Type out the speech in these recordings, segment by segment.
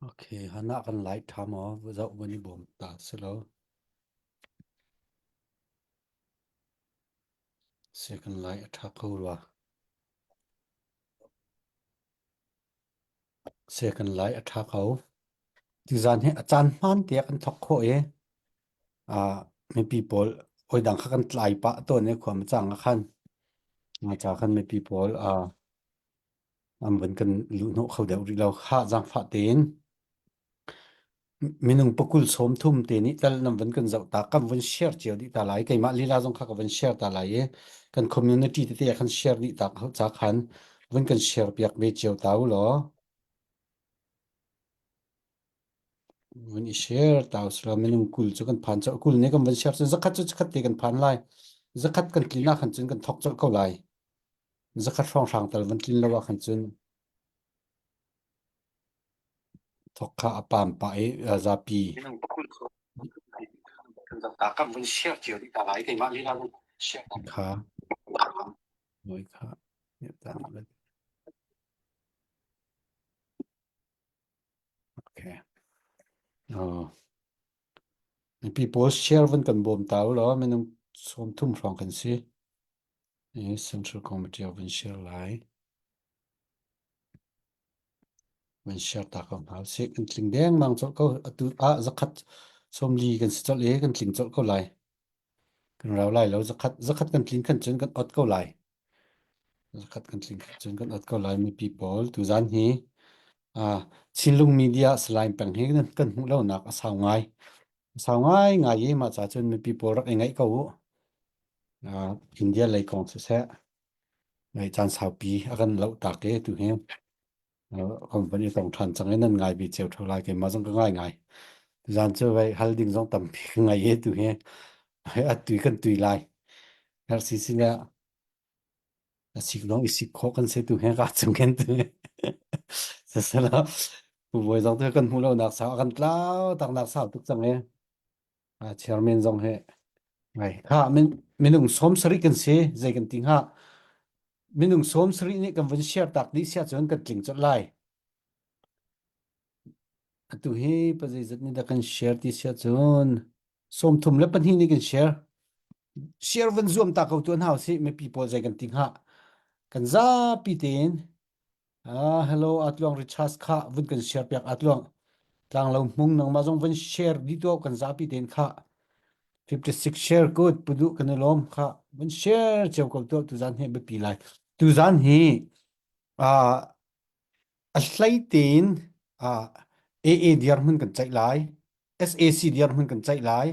Okay, hana kan lai ṭha maw? Zoh van i bawm ta si lo. Si kan lai a ṭha ko rua. Si kan lai a ṭha ko. Tuzaan hi a caan hmaan tiah kan thawk khawh i ah mipi pawl oi dang kha kan tlai pah tawn i khua cang ah khan nga khan mipi pawl ah an van kan luhhnawh kho deuh rih lo. Khah zaangfah tein minung pakul sawm thum te nih tal nan van kan zoh ta kan vun share cio dih ta lai. Keimah lila zong kha ka vun share ta lai i kan community tete ah khan share dih ta ca khan vun kan share piak ve cio ta u law vun i share ta usila minung 20 cu kan phan colh 20 nih kan vun share cun zakhat cu zakhat te kan phan lai. Zakhat kan tlin ah khan cun kan thok colh ko lai. Zakhat hrawnghrang tal van tlin lo ah khan cun thok kha a pam pah i zapi kha noi kha okay oh mipi pawl share van kan bawm ta u law minung 30 hrawng kan si. Central Committee ah van share lai. Van share ta ko hna usih. Kan tling dengmang colh ko. Atu ah zakhat 40 kan si colh i kan tling colh ko lai. Kan rau lai lo. Zakhat zakhat kan tlin khan cun kan ot ko lai. Zakhat kan tling khan cun kan ot ko lai mipi pawl. Tuzan hi ah Chinlung Media Salai peng hi kan hmuh lonak a sau ngai. A sau ngai ngai i mah ca cun mipi pawl rak i ngaih ko u. India lei kong siseh, ngai caan saupi a kan loh tak i tu hi kan van i tong ṭhan cang i nan ngai ve cio ṭheo lai keimah zong ka ngai ngai. Tuzaan cu vei hal ding zong tampi ka ngai i tu hi a tui kan tui lai. Herh si sinah a sik zong i sik khawh kan si tu hi ka chung khin tu. Sisela Pu Bawi zong tu kan hmuh lonak sau a kan tlau taknak sau tuk cang i. Chairman zong hi ngai kha minung 70 kan si zei kan ti hnga minung 70 nih kan vun share tak dih sia cun kan tling colh lai atu hi pa zeizat nih dah kan share ti sia cun 32 nih kan share share van zuam ta ko tuan hau si mipi pawl zei kan ti hnga kan zapi tein Ah, hello Atluang Richards kha vun kan share piak Atluang. Tlanglo hmung nangmah zong vun share dih tuah kan zapi tein kha. 56 share good pudu kan i lawm kha vun share cio ko tuah tuzan hi biapi lai. Tuzan hi ah a hlei tein ah AA dirhmun kan ceih lai. SAC dirhmun kan ceih lai.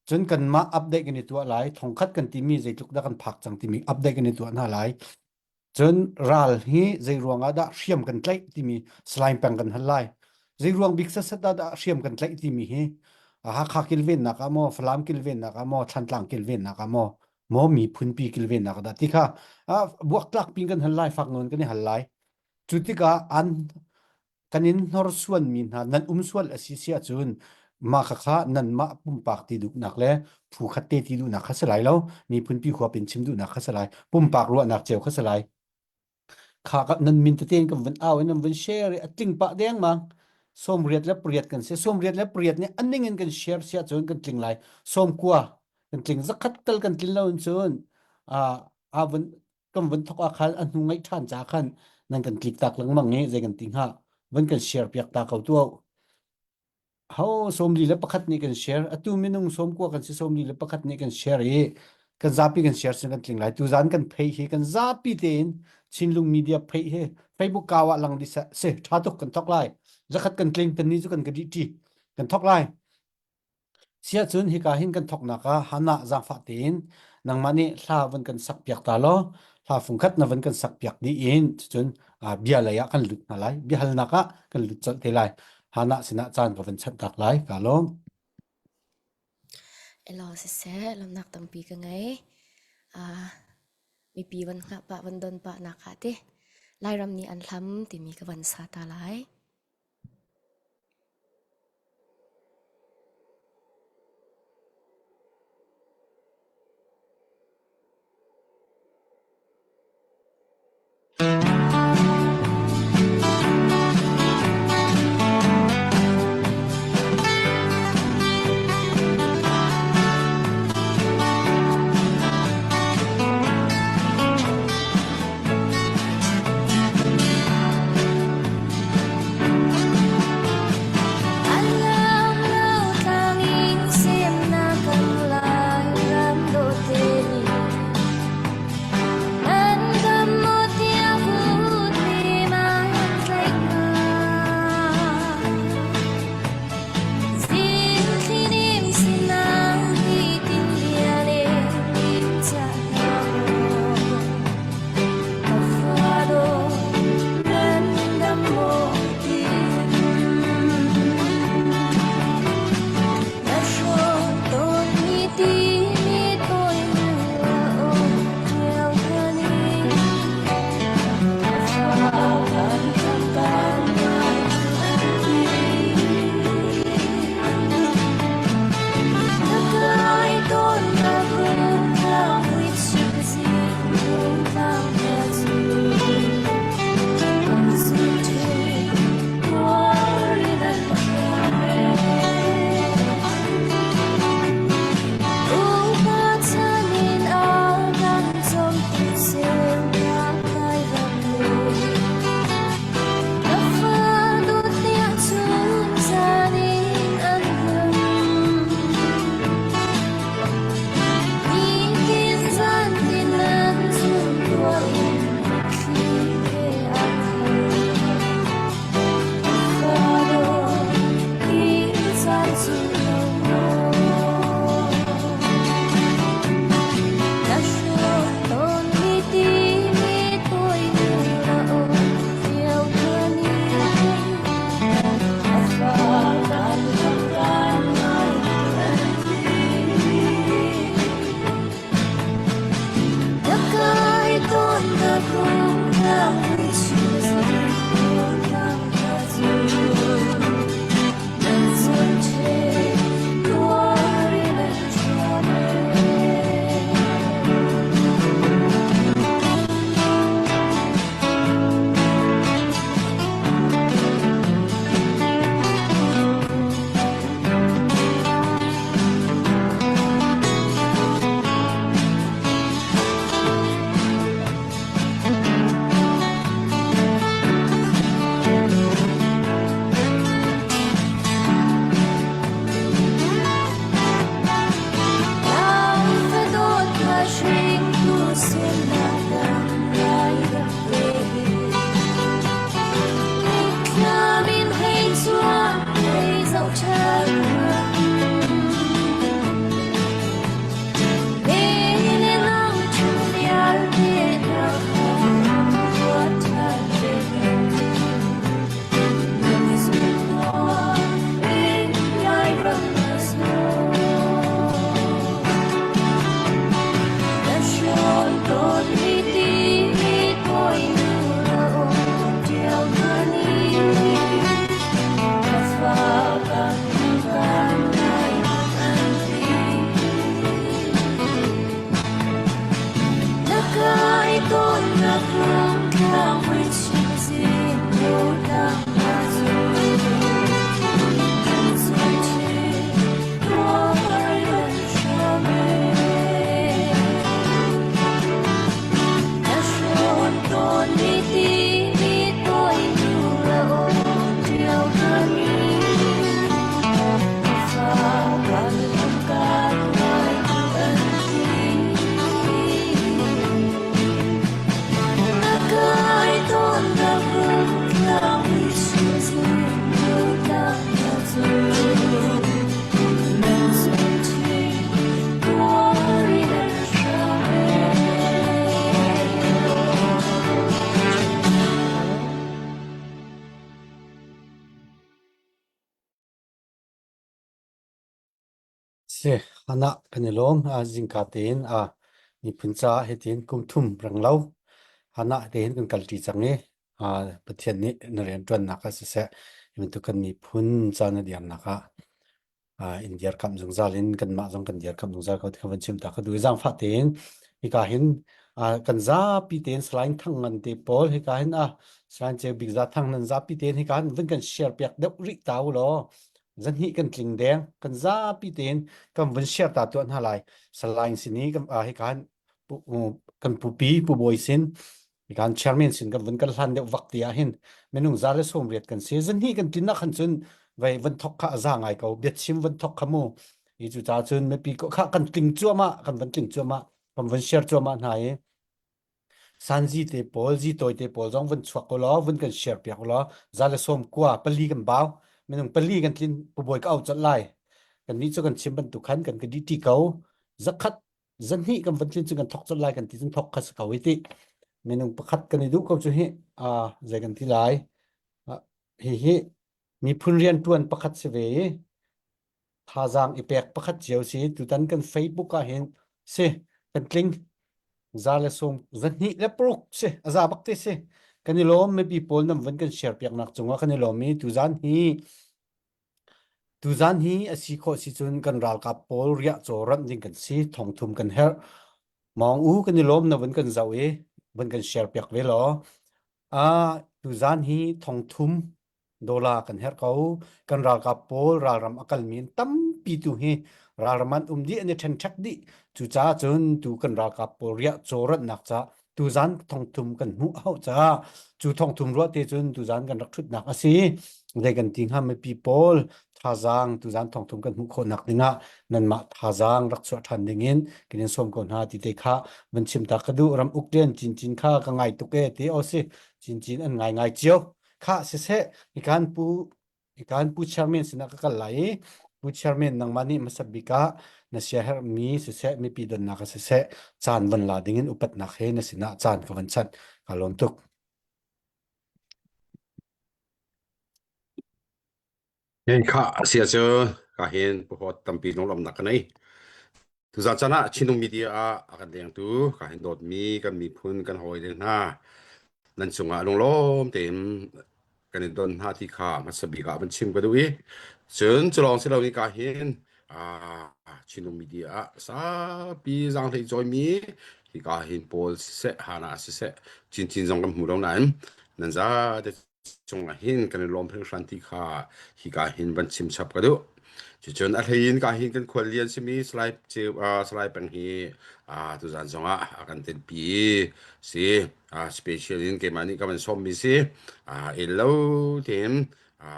Cun kanmah update kan i tuah lai. Thongkhat kan timi zeitluk dah kan phak cang timi update kan i tuah hna lai. Cun ral hi zei ruangah dah hriam kan tlaih timi Salai peng kan hal lai. Zei ruang bik setsat ah dah hriam kan tlaih timi hi Hakha kilvennak ah maw, Falam kilvennak ah maw, Thlantlang kilvennak ah maw, maw miphunpi kilvennak ah dah ti kha buaktlak pin kan hal lai, fak nawn kan i hal lai. Cu tikah an kan in hnorsuanmi hna nan um sual a si si ahcun mah khakha nanmah pumpak ti duhnak le phu khat te ti duhnak kha si lai lo miphunpi huap in chim duhnak kha si lai pumpak ruahnak cio kha si lai kha ka nan min tete in kan vun au in nan vun share i a tling pah dengmang 98 kan si 98 nih a ning in kan share si ahcun kan tling lai 90 kan tling zakhat tal kan tlin lo in cun a vun kan vun thok ah khan a hnu ngaih ṭhan ca khan nan kan tlik tak lengmang i zei kan ti hnga van kan share piak ta ko tuah ho 41 nih kan share atu minung 90 kan si 41 nih kan share i kan zapi kan share sin kan tling lai tu zan kan phei hi kan zapi tein Chinlung media phei hi Facebook kau ah lang di se tha tuk kan thok lai zakhat kan tling tan ni cu kan ka di ti kan thok lai Siahcun hika hin kan thawknak ah Hannah zaangfah tein nangmah nih hla van kan sakpiak ta law hla fungkhat na van kan sakpiak dih in cucun bia lei ah kan lut hna lai. Biahalnak ah kan lut colh te lai. Hannah sinah caan ka van chanh tak lai. Ka lawm. Elaw siseh, lawmhnak tampi ka ngei. Uh, mipi van hngah pah van don pah nak ah te Lairam nih an hlam timi ka van sa ta lai. Si, hana kan i lawm. Zingka tein miphun caah hitin kum thum reng lo hana tein kan kalṭi cang i Pathian nih na rianṭuannak ah siseh, hi bantuk kan miphun ca na dirnak ah in dirkamh zungzal in kanmah zong kan dirkamh zungzal ko ti kha van chim ta ka duh i zaangfah tein hika hin kan zapi tein Salai Thang Ngan te pawl hika hin Salai Ceu Bik Za Thang nan zapi tein hika hin van kan share piak deuh rih ta u law zanhnih kan tling deng kan zapi tein kan vun share ta tuah hna lai Salai sin i kan hika hin kan pupi pu bawi sin kan chairman sin kan vun kan hlan deuh vak ti ah hin minung 180 kan si zanhnih kan tlin nak khan cun vai van thok kha a za ngai ko biachim van thok kha mu i cu ca cun mipi ko kha kan tling cuahmah kan van tling cuahmah kan van share cuahmah hna i sanzi te pawl zi tawi te pawl zong vun chuak ko law vun kan share piak law 194 kan bau minung pali kan tlin pubawi ka au colh lai kan nih cu kan chim bantuk khan kan ka di ti ko zakhat zanhnih kan van tlin cu kan thok colh lai kan ti cun thok kha si ko i ti minung pakhat kan i duh ko cu hi a zei kan ti lai hi hi miphun rian tuan pakhat si ve i thazaang i pek pakhat cio si tutan kan Facebook ah hin si kan tling 126 si a za bak te si kan i lawm mipi pawl nam van kan share piak nak cungah kan i lawm i tuzan hi Tuzaan hi a si khawh si cun kan ralkap pawl riahcaw ranh ding kan si, thongthum kan herh. Mawng u kan i lawm na vun kan zoh i vun kan share piak ve law. Ah, tuzaan hi thongthum dollar kan herh ko. Kan ralkap pawl ralram a kalmi an tampi tu hi ralram an um dih an i ṭhenṭhek dih. Cucaah cun tu kan ralkap pawl riahcaw ranhnak ca tuzan thongthum kan hmuh hau caah cu thongthum ruah te cun tuzan kan rak thutnak a si zei kan ti hnga mipi pawl thazaang tuzan thongthum kan hmuh khawhnak dingah nanmah thazaang rak chuah ṭhan dingin kan in sawm ko hna ti te kha van chim ta ka duh ram uk rian cincin kha ka ngai tuk e ti o si cincin an ngai ngai cio kha siseh ikan pu Kan pu chairman sinah ka kal lai i pu chairman nangmah nih hmasat bik ah na siaherhmi siseh mipi donnak ah siseh caan von la dingin upatnak he na sinah caan ka van chanh. Kaa lawm tuk. Hei kha sia cu ka hin pahawt tampi lunglawmhnak ka nei. Tuzaan caan ah Chinung media ah a kan lengtu ka hin dawtmi kan miphun kan hawile hna nan cungah lunglawm tein kan in don hna ti kha hmasa bik ah van chim ka duh i cun cu lawng si loin ka hin Chinung media ah saupi zaanghlei cawimi hika hin pawl siseh hana siseh chinchin zong kan hmu lo nain nan zate cungah hin kan i lawm hringhran ti kha hika hin van chim chap ka duh. Cucun a hlei in ka hin kan khuallian simi Salai Ceu Salai Peng hi tuzan zongah a kan telpi si special in keimah nih ka van sawmmi si el lo tein a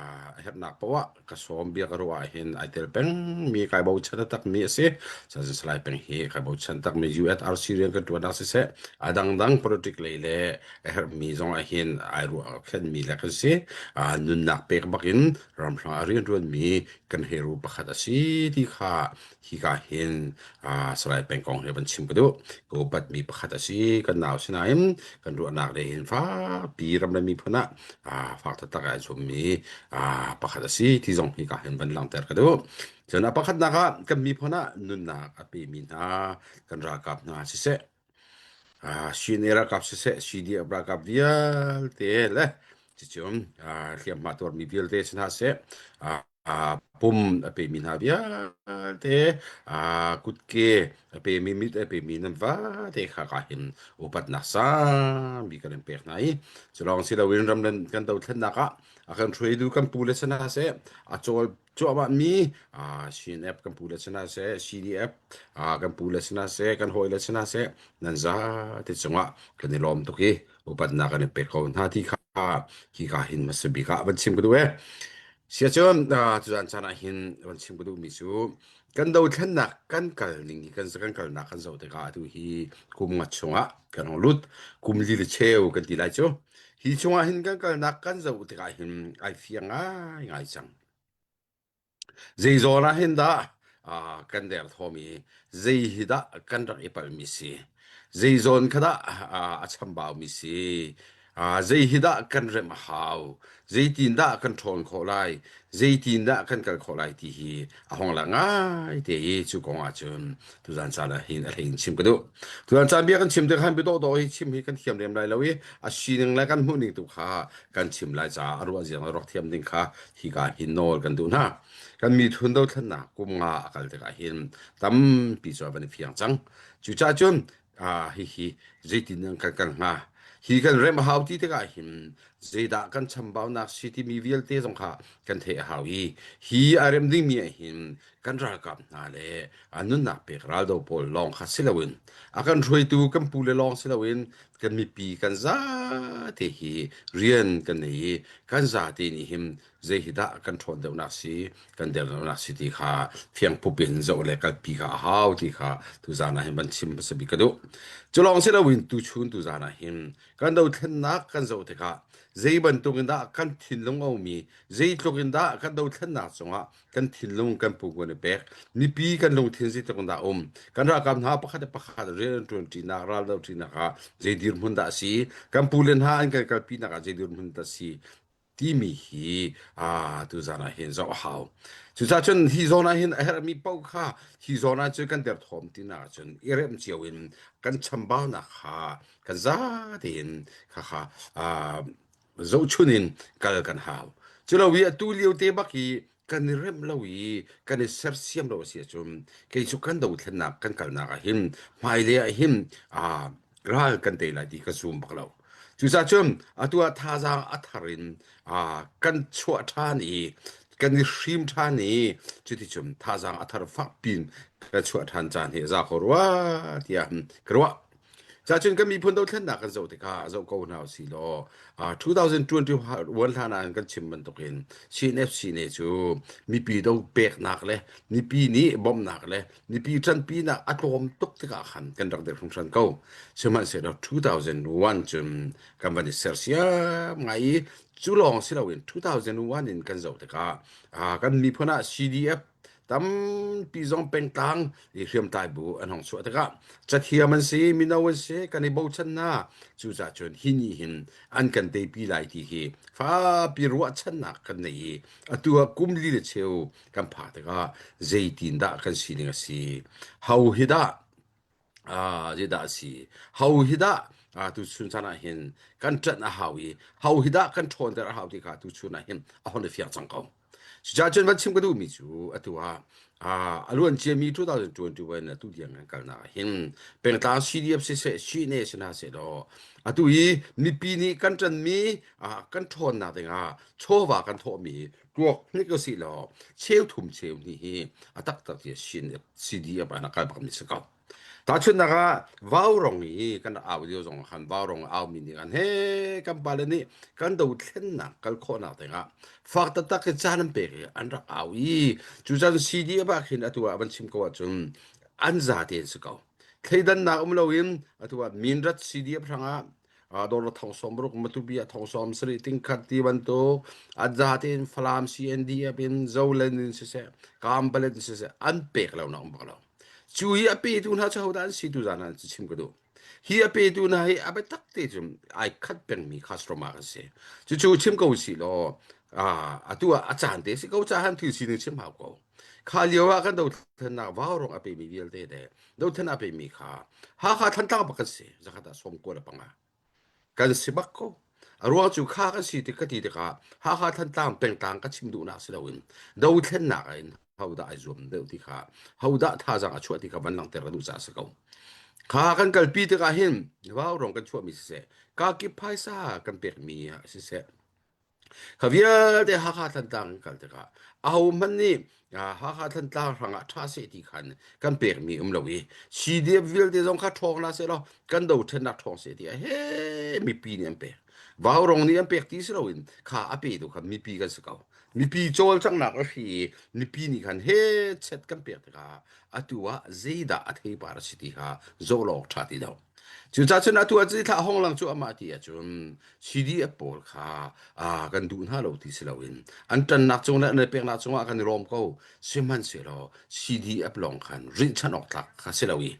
herhnak poah ka sawm bia ka ruah ah hin ai tel pengmi kai bochan takmi a si. Cun Salai Peng hi kai bochan takmi USRC rian kan ṭuannak siseh a dangdang politic lei le a herhmi zong ah hin ai ruah khenmi le kan si. Nunnak pek bakin ramhrang a rianṭuanmi kan hero pakhat a si ti kha hika hin Salai Peng kong hi van chim ka duh. Ka upatmi pakhat a si. Kan nau sinain kan ruahnak le hin fakpi ram le miphun ah fak taktak ai zuammi pakhat a si ti zong hika hin van langhter ka duh. Cun a pakhatnak ah kan miphun ah nunnak a pemi hna kan ralkap hna siseh CNA ralkap siseh CDF ralkap vialte le cucun hliamhma tuarmi vialte si hna seh pum a pemi hna vialte kutke a pemi mit a pemi nan vate kha ka hin upatnak sangbi kan in pek hna i cu lawng si loin ram kan dothlennak ah a kan hruaitu kan pu le si hna seh a cawl cuahmah mi CNF kan pu le si hna seh CDF kan pu le si hna seh kan hawi le si hna seh nan zate cungah kan i lawm tuk i upatnak kan i pek ko hna ti kha hi ka hin hmasa bik ah van chim ka duh e sia cun tuzan caan ah hin van chim ka duh mi cu kan dothlennak kan kal ning hi kan kan kalnak kan zoh tikah atu hi kum nga chungah kan hong lut kum li le cheu kan ti lai cu hi chungah hin kan kalnak kan zoh tikah hin ai fiang ngai ngai cang Zei zawn ah hin dah kan derthawm i zei hi dah kan rak i palhmi si? Zei zawn kha dah a chambaumi si? Zei hi dah kan remh a hau, zeitin dah kan ṭhawn khawh lai, zeitin dah kan kal khawh lai ti hi a hong lang ngai te i cu kong ah cun tuzan caan ah hin a hlei in chim ka duh. Tuzan caan bia kan chim tik han biadawh hi chim hi kan thiam lem lai lo i a sining le kan hmuh ning tu kha kan chim lai caah a ruah ziang le rak thiam ding kha hika hin nawl kan duh hna. Kan miphun dothlennak kum nga a kal tikah hin tampi cu a van i fiang cang. Cucaah cun hihi zeitin an kan kal hnga? Hi kan rem a hau ti tikah hin zeidah kan chambaunak si timi vialte zong kha kan theih a hau i hi a rem dingmi ah hin kan ralkap hna le a nunnak pek raldo pawl lawng kha si loin a kan hruaitu kan pu le lawng si loin kan mipi kan zate hi rian kan nei i kan zate nih hin zei hi dah kan ṭhawn deuhnak si kan der deuhnak si ti kha fiang pup in zoh le kalpi kha a hau ti kha tuzaan ah hin van chim hmasa bik ka duh. Cu lawng si loin tuchun tuzaan ah hin kan dothlennak kan zoh tikah zei bantuk in dah kan thinlung a ummi zeitluk in dah kan dothlennak cungah kan thinlung kan pungkuan i pek mipi kan lungthin zeitluk in dah um kan ralkap hna pakhat le pakhat rian an ṭuanṭinak ral doṭinak ah zei dirhmun dah a si kan pu le hna an kan kalpinak ah zei dirhmun dah a si timi hi tuzaan ah hin zoh a hau. Cucaah cun hi zawn ah hin a herhmi paoh kha hi zawn ah cun kan derthawm tinak ah cun i remh cio in kan chambaunak kha kan za tein kha kha zohchun in kal kan hau. Culo i atu lio te bak i kan i remh lo i kan i sersiam lo a si ahcun kei cu kan dothlennak kan kalnak ah hin hmailei ah hin ral kan tei lai ti ka zum bak lo. Cucaah cun atu ah thazaang a thar in kan chuah ṭhan i kan i hrim ṭhan i cuticun thazaang a thar fak pin kan chuah ṭhan caan hi a za ko rua tiah ka ruah. Cacun kan miphun dothlennak kan zoh tikah zoh ko hna usih law 2021 hlan ah kan chim bantukin CNFC ne cu mipi do peknak le mipi nih bawmhnak le mipi ṭanpinak a tlawm tuk tikah khan kan rak dirh hringhran ko. Sihmanhsehlaw 2001 cun kan van i sersiam ngai i cu lawng si loin 2001 in kan zoh tikah kan miphun ah CDF tampi zong pengtlang i hriamtlai bu an hong chuah tikah cathiam an si mino an si kan i bochan hna cucaah cun hi nih hin an kan teipi lai ti hi fapi ruahchannak kan nei i atu ah kum li le cheu kan phak tikah zeitin dah kan sining a si ho hi dah zeidah a si ho hi dah tuchun caan ah hin kan ṭanh a hau i ho hi dah kan ṭhawnter a hau ti kha tuchun ah hin a hon i fiang cang ko. Cucaah cun van chim ka duhmi cu atu ah a luan ciami 2021 atu tiang kan kalnak ah hin pengtlang CDF siseh CNA si hna seh law atu i mipi nih kan ṭanmi kan ṭhawnnak dingah chawva kan thawhmi tuak hnik usih law cheu thum cheu hnih hi a taktak ti CDF ah na kal bakmi si ko. Tahchunhnak ah vaurong i kan au lio zong khan vaurong au mi nih khan he kan pale nih kan dothlennak kal khawhnak dingah fak taktak i caan an pek i an rak au i cu caan CDF ah khin atu ah van chim ko ahcun an za tein si ko. Thleidannak um loin atu ah Minrat CDF hrangah dawr thong sawm ruk Matupi ah thong sawm sarih tingkhat ti bantuk a za tein Falam CNDF in Zoland in siseh Kambalet in siseh an pek lo nak um bak lo. Cu hi a petu hna cu hodah an si tu zan ah chim ka duh. Hi a petu hna hi a biatak te cu ai khat pengmi customer an si. Cucu chim ko si law atu ah a caan te si ko cahan thil sining chim hau ko. Kha lio ah kan dothlennak vaurong a pemi vialte le dothlen a pemi kha Hakha Thantlang bak kan si. Zakhat ah sawm kua le panga. Kan si bak ko. A ruang cu kha kan si tik ka ti tikah Hakha Thantlang pengtlang ka chim duhnak si loin dothlennak in hodah ai zuam deuh ti kha hodah thazaang a chuah ti kha van langhter ka duh caah si ko. Kha kan kalpi tikah hin vaurong kan chuahmi siseh, kakip phaisa kan pekmi siseh, Kha vialte Hakha Thantlang kan kal tikah ahohmanh nih Hakha Thantlang hrangah ṭha seh ti khan kan pekmi um lo i CDF vialte zong kha ṭhawng hna seh law kan doṭhennak ṭhawng seh tiah he mipi nih an pek. Vaurong nih an pek ti si loin kha a petu kha mipi kan si ko. Mipi cawlcanghnak a hri i mipi nih khan he chet kan pek tikah atu ah zeidah a theipar a si ti kha zoh awk ṭha ti lo. Cucaah cun atu ah thla hong lang cu amah ti ahcun CDF pawl kha kan duh hna lo ti si loin an ṭannak cung le an i peknak cungah kan i lawm ko. Sihmanhsehlaw CDF lawng khan rinhchanh awk tlak kha si lo i.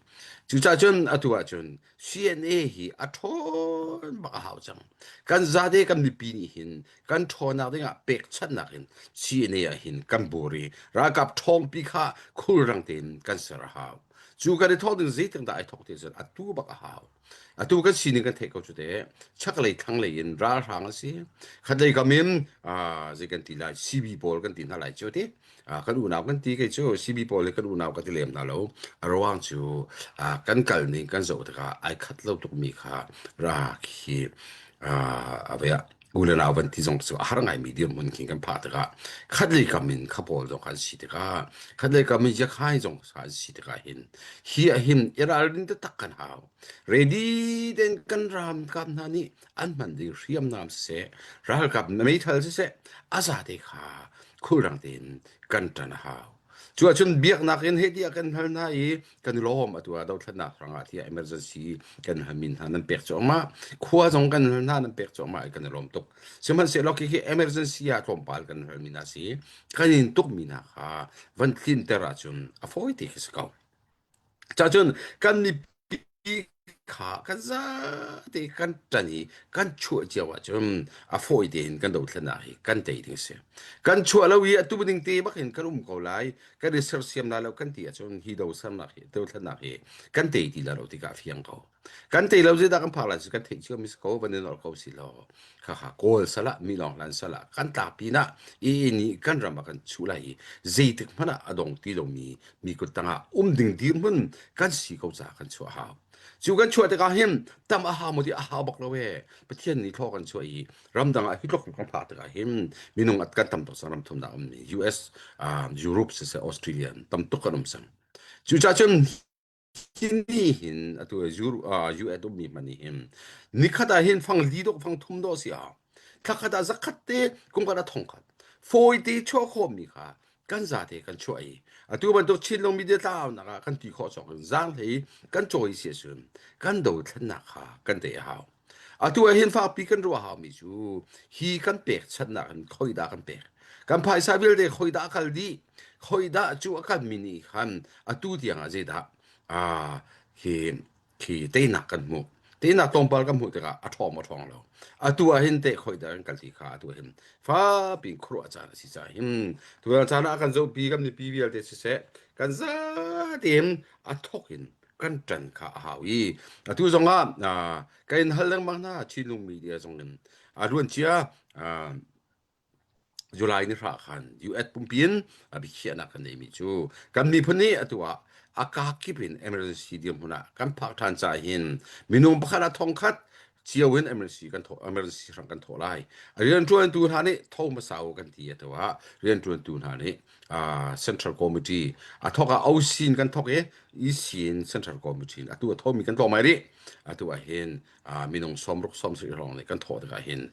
Cucaah cun atu ahcun CNA hi a ṭhawn bak a hau cang. Kan zate kan mipi nih hin kan ṭhawnnak dingah pekchanhnak in CNA ah hin kan bur i ralkap ṭhawngpi kha khulrang tein kan ser a hau. Cu kan i thawk ding zeitin dah ai thawk ti cun atu bak a hau. Atu kan sining kan theih ko cu te. Chaklei thlanglei in ralhrang a si. Khatlei kam in zei kan ti lai CB pawl kan ti hna lai cu ti. Kan unau kan ti kei cu CB pawl hi kan unau ka ti lem hna lo. A ruang cu kan kal ning kan zoh tikah ai khat lo tukmi kha ra khi a vei ah u le nau van ti zong cu a har ngaimi dirhmun khin kan phah tikah khatlei kam in kha pawl zong an si tikah khatlei kam in yakhai zong an si tikah hin hi ah hin i ralrin taktak kan hau. Ready ten kan ralkap hna nih an hman ding hriamnam siseh, ralkap meithal siseh, a zate kha khulrang tein kan ṭan a hau. Cu ahcun biaknak in heh tiah kan hal hna i kan i lawm atu ah dothlatnak hrangah tiah emergency kan halmi hna nan pek cuahmah. Khua zong kan hal hna nan pek cuahmah i kan i lawm tuk. Sihmanhsehlaw khi emergency ah tlawmpal kan halmi hna si. Kan in tukmi hna kha van tlinter ahcun a fawi te khi si ko. Cacun kan mipi kha kan zate kan ṭan i kan chuah cio ahcun a fawi tein kan dothlennak hi kan tei ding a si. Kan chuah lo i atu ning te bak in kan um ko lai, kan i sersiam lai lo kan ti ahcun hi dosernak hi dothlennak hi kan tei ti lai lo tikah a fiang ko. Kan tei lo zeidah kan phak lai cu kan theih cio mi si ko van in ko si law khakha kawl salah mi lawng hlan salah kan tlak pinah i nih kan ram ah kan chuh lai i zeitik hmanh ah a dong ti lomi mi kut tangah um ding dirhmun kan si ko caah kan chuah hau. Cu kan chuah tikah hin tam a hau maw ti a hau bak lo e. Pathian nih thlaw kan chuah i ramdang ah hi tluk kan phak tikah hin minung at kan tam tuk cang ram thumnak ummi US, uh, Europe siseh Australia tam tuk kan um cang. Cucaah cun Hi nih hin atu US ummi hmanh nih hin nikhat ah hin fang li dawh fang thum dawh si ah thlakhat ah zakhat te kum khat ah thong khat fawi te chuah khawhmi kha kan zate kan chuah i atu bantuk Chinlung media tlaunak ah kan ti khawh cawk in zaanghlei kan cawi si ahcun kan dothlennak kha kan tei a hau. Atu ah hin fakpi kan ruah haumi cu hi kan pekchanhnak in khoidah kan pek. Kan phaisa vialte khoidah a kal dih. Khoidah cu a kalmi nih khan atu tiang ah zeidah ah hi khi teinak kan hmuh. Teinak tlawmpal kan hmuh tikah a ṭhawng maw ṭhawng lo. Atu ah hin teh khoidah kan kal ti kha atu ah hin fapi in khuaruah caan a si caah hin tutan caan ah kan zohpi kan mipi vialte siseh kan zatein a thok in kan ṭan kha a hau i atu zongah ka in hal lengmang hna Chinlung media zong in a luancia July ni hra khan US pumpi in a biakhiahnak kan neimi cu kan miphun nih atu ah a kakip in emergency dirhmun ah kan phak ṭhan caah hin minung pakhat ah thongkhat cio in emergency kan thawh emergency hrang kan thawh lai rianṭuantu hna nih tho hmasa u kan ti atu ah rianṭuantu hna nih Central Committee a thawk ah OC in kan thawk i EC in Central Committee in atu a thomi kan tlawm ai rih atu ah hin minung sawmruk sawmsarih hrawng nih kan thawh tikah hin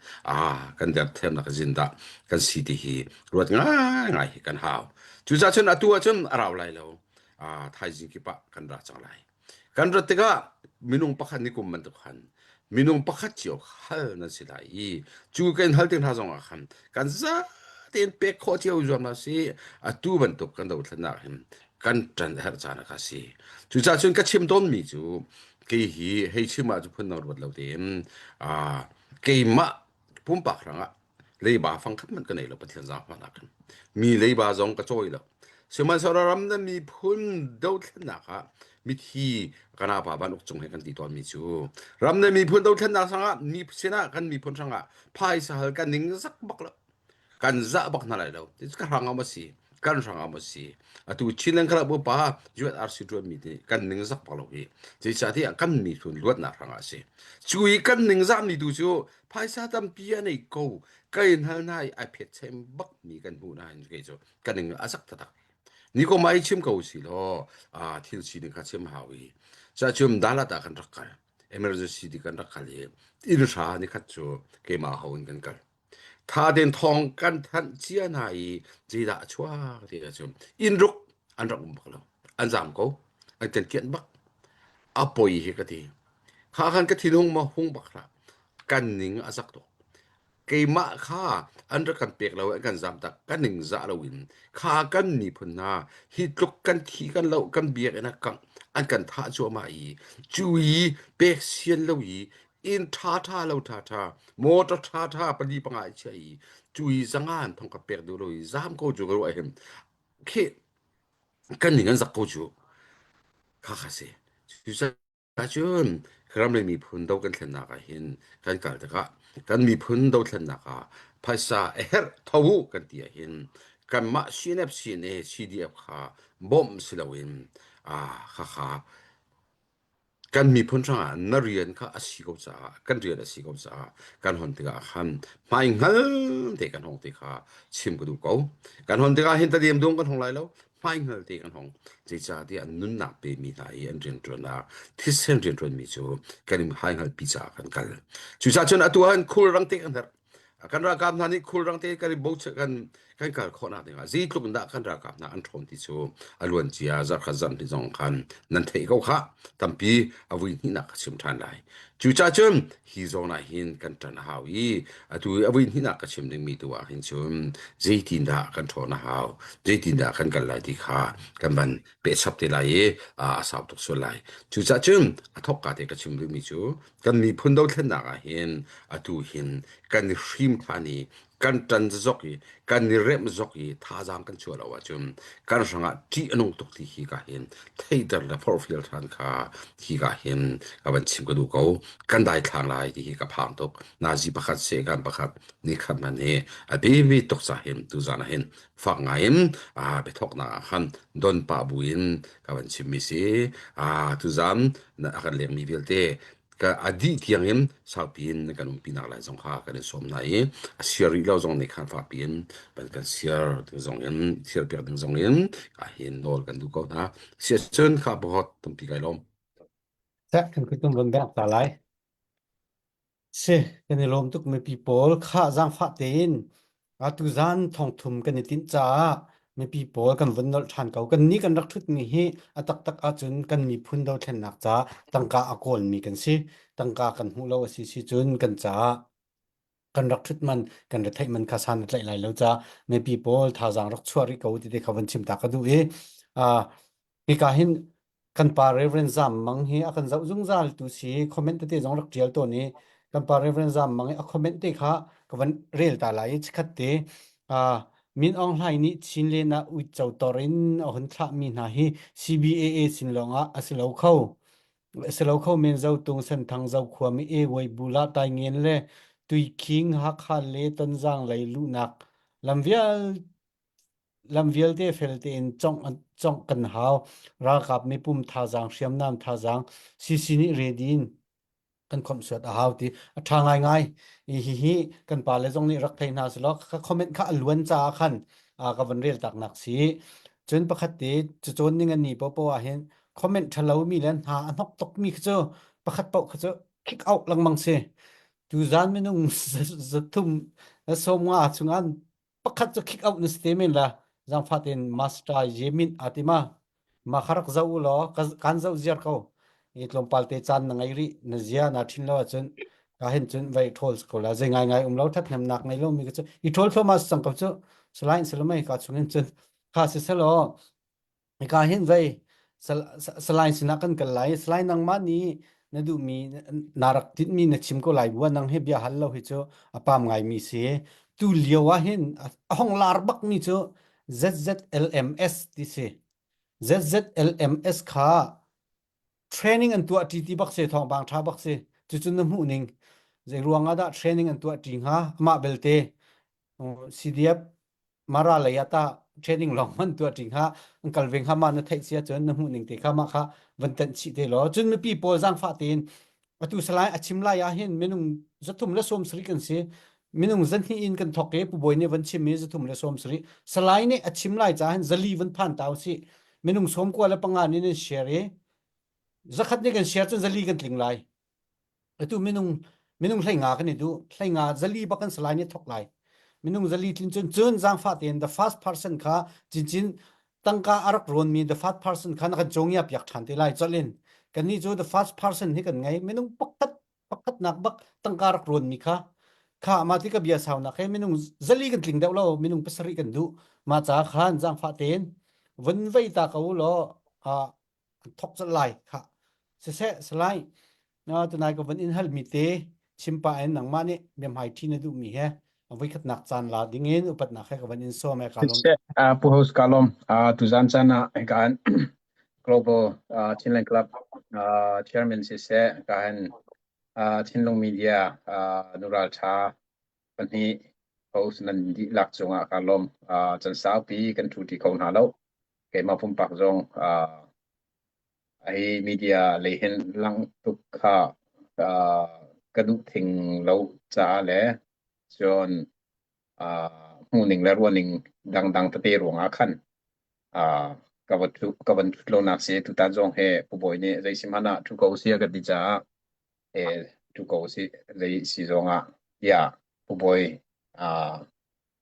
kan derthemnak zin dah kan si ti hi ruat ngaingai hi kan hau cucaah cun atu ah cun a rau lai lo thaizing kip ah kan ra cang lai Kan rat tikah minung pakhat nih kum bantuk khan minung pakhat cio hal nan si lai i cu kan hal tik hna zongah khan kan zatein pek khawh cio zuam hna si atu bantuk kan dothlennak hin kan ṭan a herh caan a si. Cucaah cun ka chim tawnmi cu kei hi hei chim ah cu phun dang ruat lo tein keimah pumpak hrangah leiba fangkhat hmanh ka nei lo Pathian zaangfahnak in mi leiba zong ka cawi lo sihmanhsehlaw ram le miphun dothlennak ah mithi kana pa van uk cung he kan ti tawnmi cu ram le miphun dothlennak hrangah mi sinah kan miphun hrangah phaisa hal kan ning zak bak lo kan zah bak hna lai lo ka hrangah ma si kan hrangah ma si atu Chinland khalak upa UNRC tuanmi nih kan ning zak bak lo hi zeicahtiah kan miphun luatnak hrangah a si cu i kan ning zahmi tu cu Phaisa tampi a nei ko. Ka in hal hna i ai phet chem bak mi kan hmuh nain kei cu ka ning a zak taktak. Ni ko mai chim ko si law ah thil sining kha chim hau i ca chum dalat ah kan rak kal emergency ti kan rak kal i inn hra ni khat cu keimah ho in kan kal tha den thong kan thanh cia hna i zeidah a chuak ti ka chim inn ruk an rak um bak lo an zam ko an kan kianh bak a poi hi ka ti kha khan ka thinhung ma hung bak hlah kan ning a zak tuk. Keimah kha an rak kan pek lo an kan zamtak kan ning zah loin kha kan miphun hna hi tluk kan thi kan lo kan biakinn a kangh an kan thah cuahmah i cu i pek sian lo i inn ṭha ṭha lo ṭha ṭha motor ṭha ṭha pali panga i chiah i cu i zangan thong ka pek duh lo i zam ko cu ka ruah hin khi kan ning an zak ko cu kha kha si. Cucaah Ahcun ram le miphun dohkan-thlennak ah hin kan kal tikah kan miphun dothlennak ah phaisa a herh tho u kan ti ahhin kanmah CNF, CNA, CDF kha bawmh si loin khakha kan miphun hrangah na rian kha a si ko caah kan rian a si ko caah kan hon tikah khan hmaihngal te kan hong ti kha chim ka duh ko. Kan hon tikah hin tadem dung kan hong lai lo. Hmaihngal te kan hong. Zeicahtiah nunnak pemi hna i an rianṭuannak thisen rianṭuanmi cu kan in hmaihngal pi caah kan kal. Cucaah cun atu ah khulrang te kan herh. Kan ralkap hna nih khulrang te kan i bochan kan kan kal khawhnak dingah zeitluk in dah kan ralkap hna an ṭhawn ti cu a luancia zarhkhat zarhhnih zong khan nan theih ko khah. Tampi a vui hnihnak ka chim ṭhan lai. Cucaah cun hi zawn ah hin kan ṭan a hau i atu i a vui hnihnak ka chim dingmi tu ah hin cun zeitindah kan ṭhawn a hau, zeitindah kan kal lai ti kha kan van pehchap te lai i a sau tuk sual lai. Cucaah cun a thawkka te ka chim duhmi cu kan miphun dothlennak ah hin atu hin kan i hrim ṭhan i kan ṭan zok i kan i remh zok i thazaang kan chuah lo ahcun kan hrangah ṭih a nung tuk ti hi ka hin theihter le forhfial ṭhan kha hi ka hin ka van chim ka duh ko. Kan daithlang lai ti hi ka phang tuk. Nazi pakhat sehkan pakhat ni khat man hi a biapi tuk ca hin tuzan ah hin fak ngai in biathawknak ah khan don pah buin ka van chimmi si. Tuzan a kan lengmi vialte ka a dih tiang in saupi in kan umpi nak lai zong kha kan in sawm hna i a siar rih lo zong nih khan fakpi in van kan siar ding zong in siar piak ding zong in ka hin nawl kan duh ko hna siah cun kha bohot tampi kai lawm. Seh kan kutum van bek ta lai. Si, kan i lawm tuk mipi pawl khah zaangfah tein atu zan thongthum kan i tinh caah mipi pawl kan vun nolh ṭhan ko. Kannih kan rak ṭhutmi hi a taktak ahcun kan miphun dothlennak ca tangka a kawlmi kan si. Tangka kan hmuh lo a si si cun kan caah kan rak ṭhut man kan retheih man kha san a tlaih lai lo caah mipi pawl thazaang rak chuah rih ko ti te kha van chim ta ka duh i hika hin kan pa Reverend Zam Mang hi a kan zoh zungzal tu si comment tete zong rak ṭial tawn i kan pa Reverend Zam Mang i a comment te kha ka van rel ta lai i chikhat te Min Aung Hlaing nih Chinlen ah uico tor in a hun thlahmi hna hi CBAA sin lawngah a si lo kho. A si lo kho men Zotung Senthang Zokhua mi E Wei Bula Taingen le Tuikhing Hakha le Tonzang lei luhnak lam vialte Lam vialte fel tein congh congh kan hau. Ralkap mipum thazaang, hriamnam thazaang, CC nih ready in kan khawmhsuat a hau ti a ṭha ngaingai. Hihi kan pale zong nih rak thei hna selaw ka comment kha a luan caah khan ka van rel taknak si. Cun pakhat te cacawn ning an ni popo ah hin comment ṭhalomi le hna a hnok tukmi khi cu pakhat paoh kha cu kick out lengmang si. Tuzan minung zathum 50 chungah pakhat cu kick out na si te men la zangfah tein master yemin atima ma kha rak zoh u law kan zoh ziar ko i tlawmpal te caan na ngei rih na zia na thin lo ahcun ka hin cun vai ṭhawl ko la zei ngai ngai um lo thathnemnak ngei lo mi ka cu i ṭhawl thluahmah sang ko cu salain salamai ka chung in cun kha si selaw Hika hin vei Salai sinah kan kal lai. Salai nangmah nih na duhmi na rak tinhmi na chim ko lai bua nang hi bia hal lo hi cu a pam ngaimi si. Tu lio ah hin a hong lar bakmi cu ZZLMS ti si. ZZLMS kha training an tuah ṭi ti bak si thawngpang ṭha bak si. Cucun na hmuh ning zei ruang ah dah training an tuah ṭi hnga? Amah belte CDF Mara lei ah tah training lawng man tuah ṭi hnga an kal ve hnga ma na theih sia cun na hmuh ning te kha mah kha van tenh chih te law cun mipi pawl zaangfah tein atu salai a chim lai ah hin minung 370 kan si minung zahnih in kan thok i pu bawi nih van chim i 370 salai nih a chim lai caah hin zali van phan ta usih minung 95 nih nan share i zakhat nih kan share cun zali kan tling lai Atu minung minung hleinga kan i duh. Hleinga zali bak kan salai nih thok lai. Minung zali tlin cun cun zaangfah tein the first person kha cincin tangka a rak rawnmi the first person kha na kan cawngia piak ṭhan te lai colh in. Kannih cu the first person hi kan ngei. Minung pakhat pakhatnak bak tangka rak rawnmi kha. Kha mah ti ka bia saunak he minung zali kan tling deuh lo minung pasarih kan duh. Ma ca khan zaangfah tein vun vei ta ko law an thok colh lai kha. Siseh salai na tunai ka vun in hal mi te chimpa in nangmah nih biahmai ṭhi na duh mi he voikhatnak caan la ding in upatnak he ka van in sawm e ka lawm. Siseh, Pu Host ka lawm. Tuzan caan ah kan Global Chinland Club Chairman siseh ka han Thinlung Media nural ṭha pahnih host nan dihlak cungah ka lawm. Can saupi kan ṭhu ṭi kho hna lo. Keimah pumpak zong hi media lei hin lang tuk kha ka duh thing lo caah le cun hmuhning le ruahning dangdang tete ruangah khan ka va ka van ṭhut lonak si. Tutan zong he Pu Bawi nih zei si hmanh ah ṭhu ko si a ka ti caah ṭhu ko si zei si zong ah tiah Pu Bawi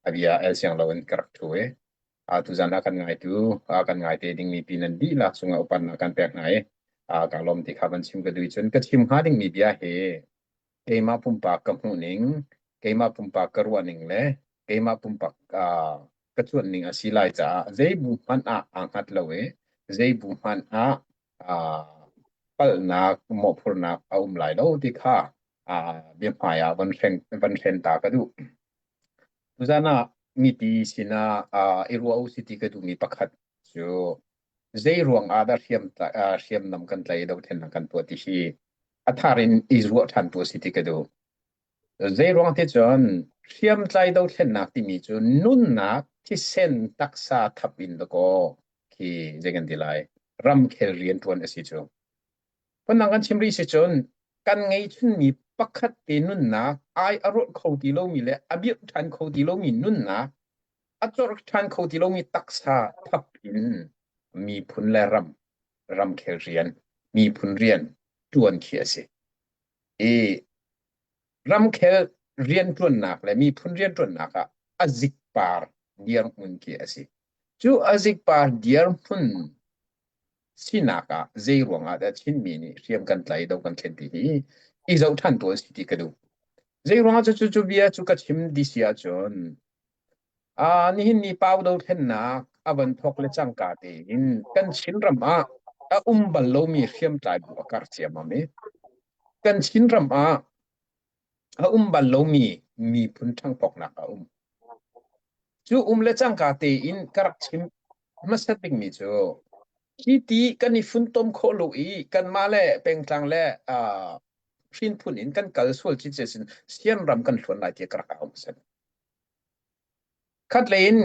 a bia el siang loin ka rak ṭhu i tuzan ah kan ngaitu kan ngai te dingmi pi nan dihlak cungah upatnak kan pek hna i ka lawm ti kha van chim ka duh cun ka chim hnga dingmi bia hi keimah pumpak ka hmuhning, keimah pumpak ka ruahning le keimah pumpak ka cuanhning a si lai caah zei bu hmanh ah aa hngat lo i zei bu hmanh ah palhnak mawhphurhnak a um lai lo ti kha biahmai ah van hren van hren ta ka duh. Tuzan ah mipi sinah i ruah u si ti ka duhmi pakhat cu zei ruang ah dah hriam hriamnam kan tlaih i dothlennak kan tuah ti hi a thar in i ruah ṭhan tu a si ti ka duh. Zei ruang ti cun hriamtlai dothlennak timi cu nunnak thisen taksa thap in dakaw khi zei kan ti lai ramkhel rianṭuan a si cu. Phundang kan chim rih si cun kan ngeihchunmi pakhat te nunnak ai a rawlh kho ti lomi le a birh ṭhan kho ti lomi nunnak a corh ṭhan kho ti lomi taksa thap in miphun le ram ramkhel rian miphun rian ṭuan khi a si. I ramkhel rianṭuannak le miphun rianṭuannak ah a zikpar dirhmun khi a si. Cu a zikpar dirhmun sinak ah zei ruangah dah Chinmi nih hriam kan tlai do kan thlen ti hi i zoh ṭhan tu an si ti ka duh. Zei ruangah cu cu bia cu ka chim di si ahcun nihin ni pau dothlennak a van thawk le cangka tein kan Chinram ah a um bal lomi hriamtlai bu a karh ciammam i kan Chinram ah a um bal lomi miphun ṭhangpoknak a um. Cu um le cangka tein ka rak chim hmasat bikmi cu hi ti kan i funtom khawh lo i kanmah le pengtlang le uh, hrinphun in kan kal sual cicet sin Siam ram kan hluan lai ti ka rak au hmasat. Khatlei in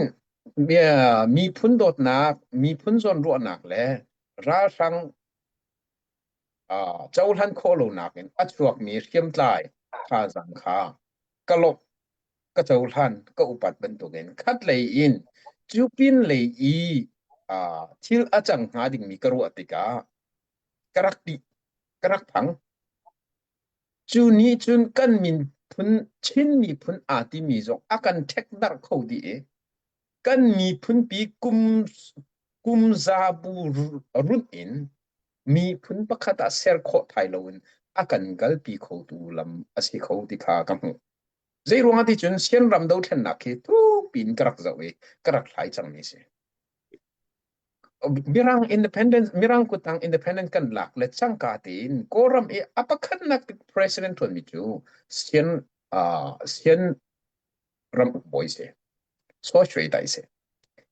miphun dawtnak, miphun zawnruahnak le ralhrang cohlan khawh lonak in a chuakmi hriamtlai thazaang kha ka lawmh, ka cohlan, ka upat bantukin khatlei in cu pinlei i thil a cang hnga dingmi ka ruah tikah ka rak ṭih, ka rak phang. Cu nih cun kan miphun Chin miphun aa timi zong a kan ṭhekdarh kho dih i kan miphunpi kum kum zabu runh in miphun pakhat ah ser khawh thai loin a kan kalpi khotu lam a si kho ti kha ka hmuh. Zei ruangah ti cun Sianram dothlennak hi thukpi in ka rak zoh i ka rak hlai cangmi a si. Mirang independence Mirang kuttang independent kan lak le cangka tein Kawlram i a pakhatnak president ṭuanmi cu Sian uh, Sian ramuk bawi si. So Shwe Tai si.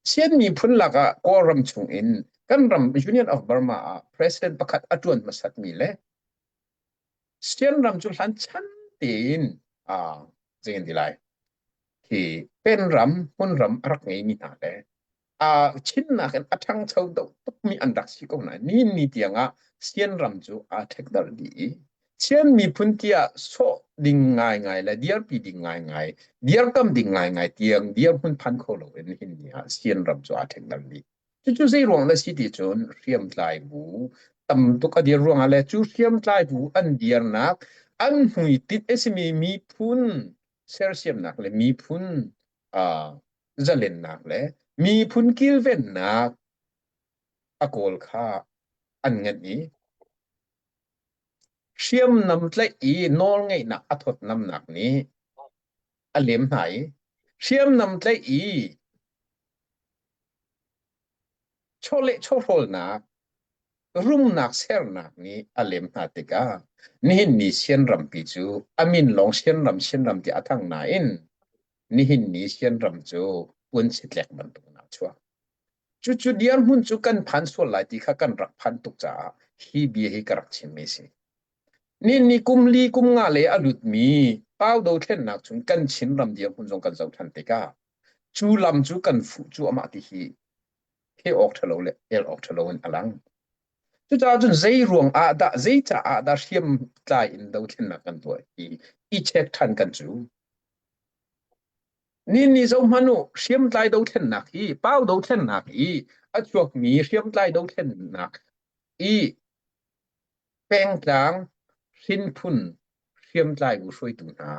Sian miphun lakah Kawlram chung in kan ram Union of Burma ah president pakhat a ṭuan hmasatmi le Sian ram cu hlan chan tein uh, zei ti lai khi penram hmunram a rak ngeimi hna le Chinnak in a ṭhangcho deuh tukmi an rak si ko nain nihin ni tiangah Sian ram cu aa ṭhekdarh dih i Sian miphun tiah sawh ding ngaingai le dirpi ding ngaingai, dirkam ding ngaingai tiang dirhmun phan kho loin nihin ni ah Sian ram cu aa ṭhekdarh dih. Cucu zei ruang dah si ti cun hriamtlai bu tam tuk a dir ruangah le cu hriamtlai bu an dirnak an hmuitinh a simi miphun sersiamnak le miphun uh, zalennak le miphun kilvennak a kawl kha an ngenh i hriamnam tlaih i nawlngeihnak a thawtnamnak nih. a lem hna i hriamnam tlaih i chawleh chawhrawlnak rumnak sernak nih a lem hna tikah nihin ni Sian rampi cu a min lawng Sian ram Sian ram tiah a thang nain nihin ni Sian ram cu puansitlek bantuk in aa chuak. Cucu dirhmun cu kan phan sual lai ti kha kan rak phan tuk caah hi bia hi ka rak chimmi si. Ni ni kum li kum nga le a lutmi Pau dothlennak chung kan Chin ram dirhmun zong kan zoh ṭhan tikah cu lam cu kan fuh cuahmah ti hi he awk ṭhalo le el awk ṭhalo in a lang. Cucaah cun zei ruang ah dah zei caah dah hriamtlai in dothlennak kan tuah hi i check ṭhan kan cu. Ni ni zoh hmanh u, hriamtlai dothlennak hi Pau dothlennak i a chuakmi hriamtlai dothlennak i pengtlang hrinphun hriamtlai bu hruaitu hna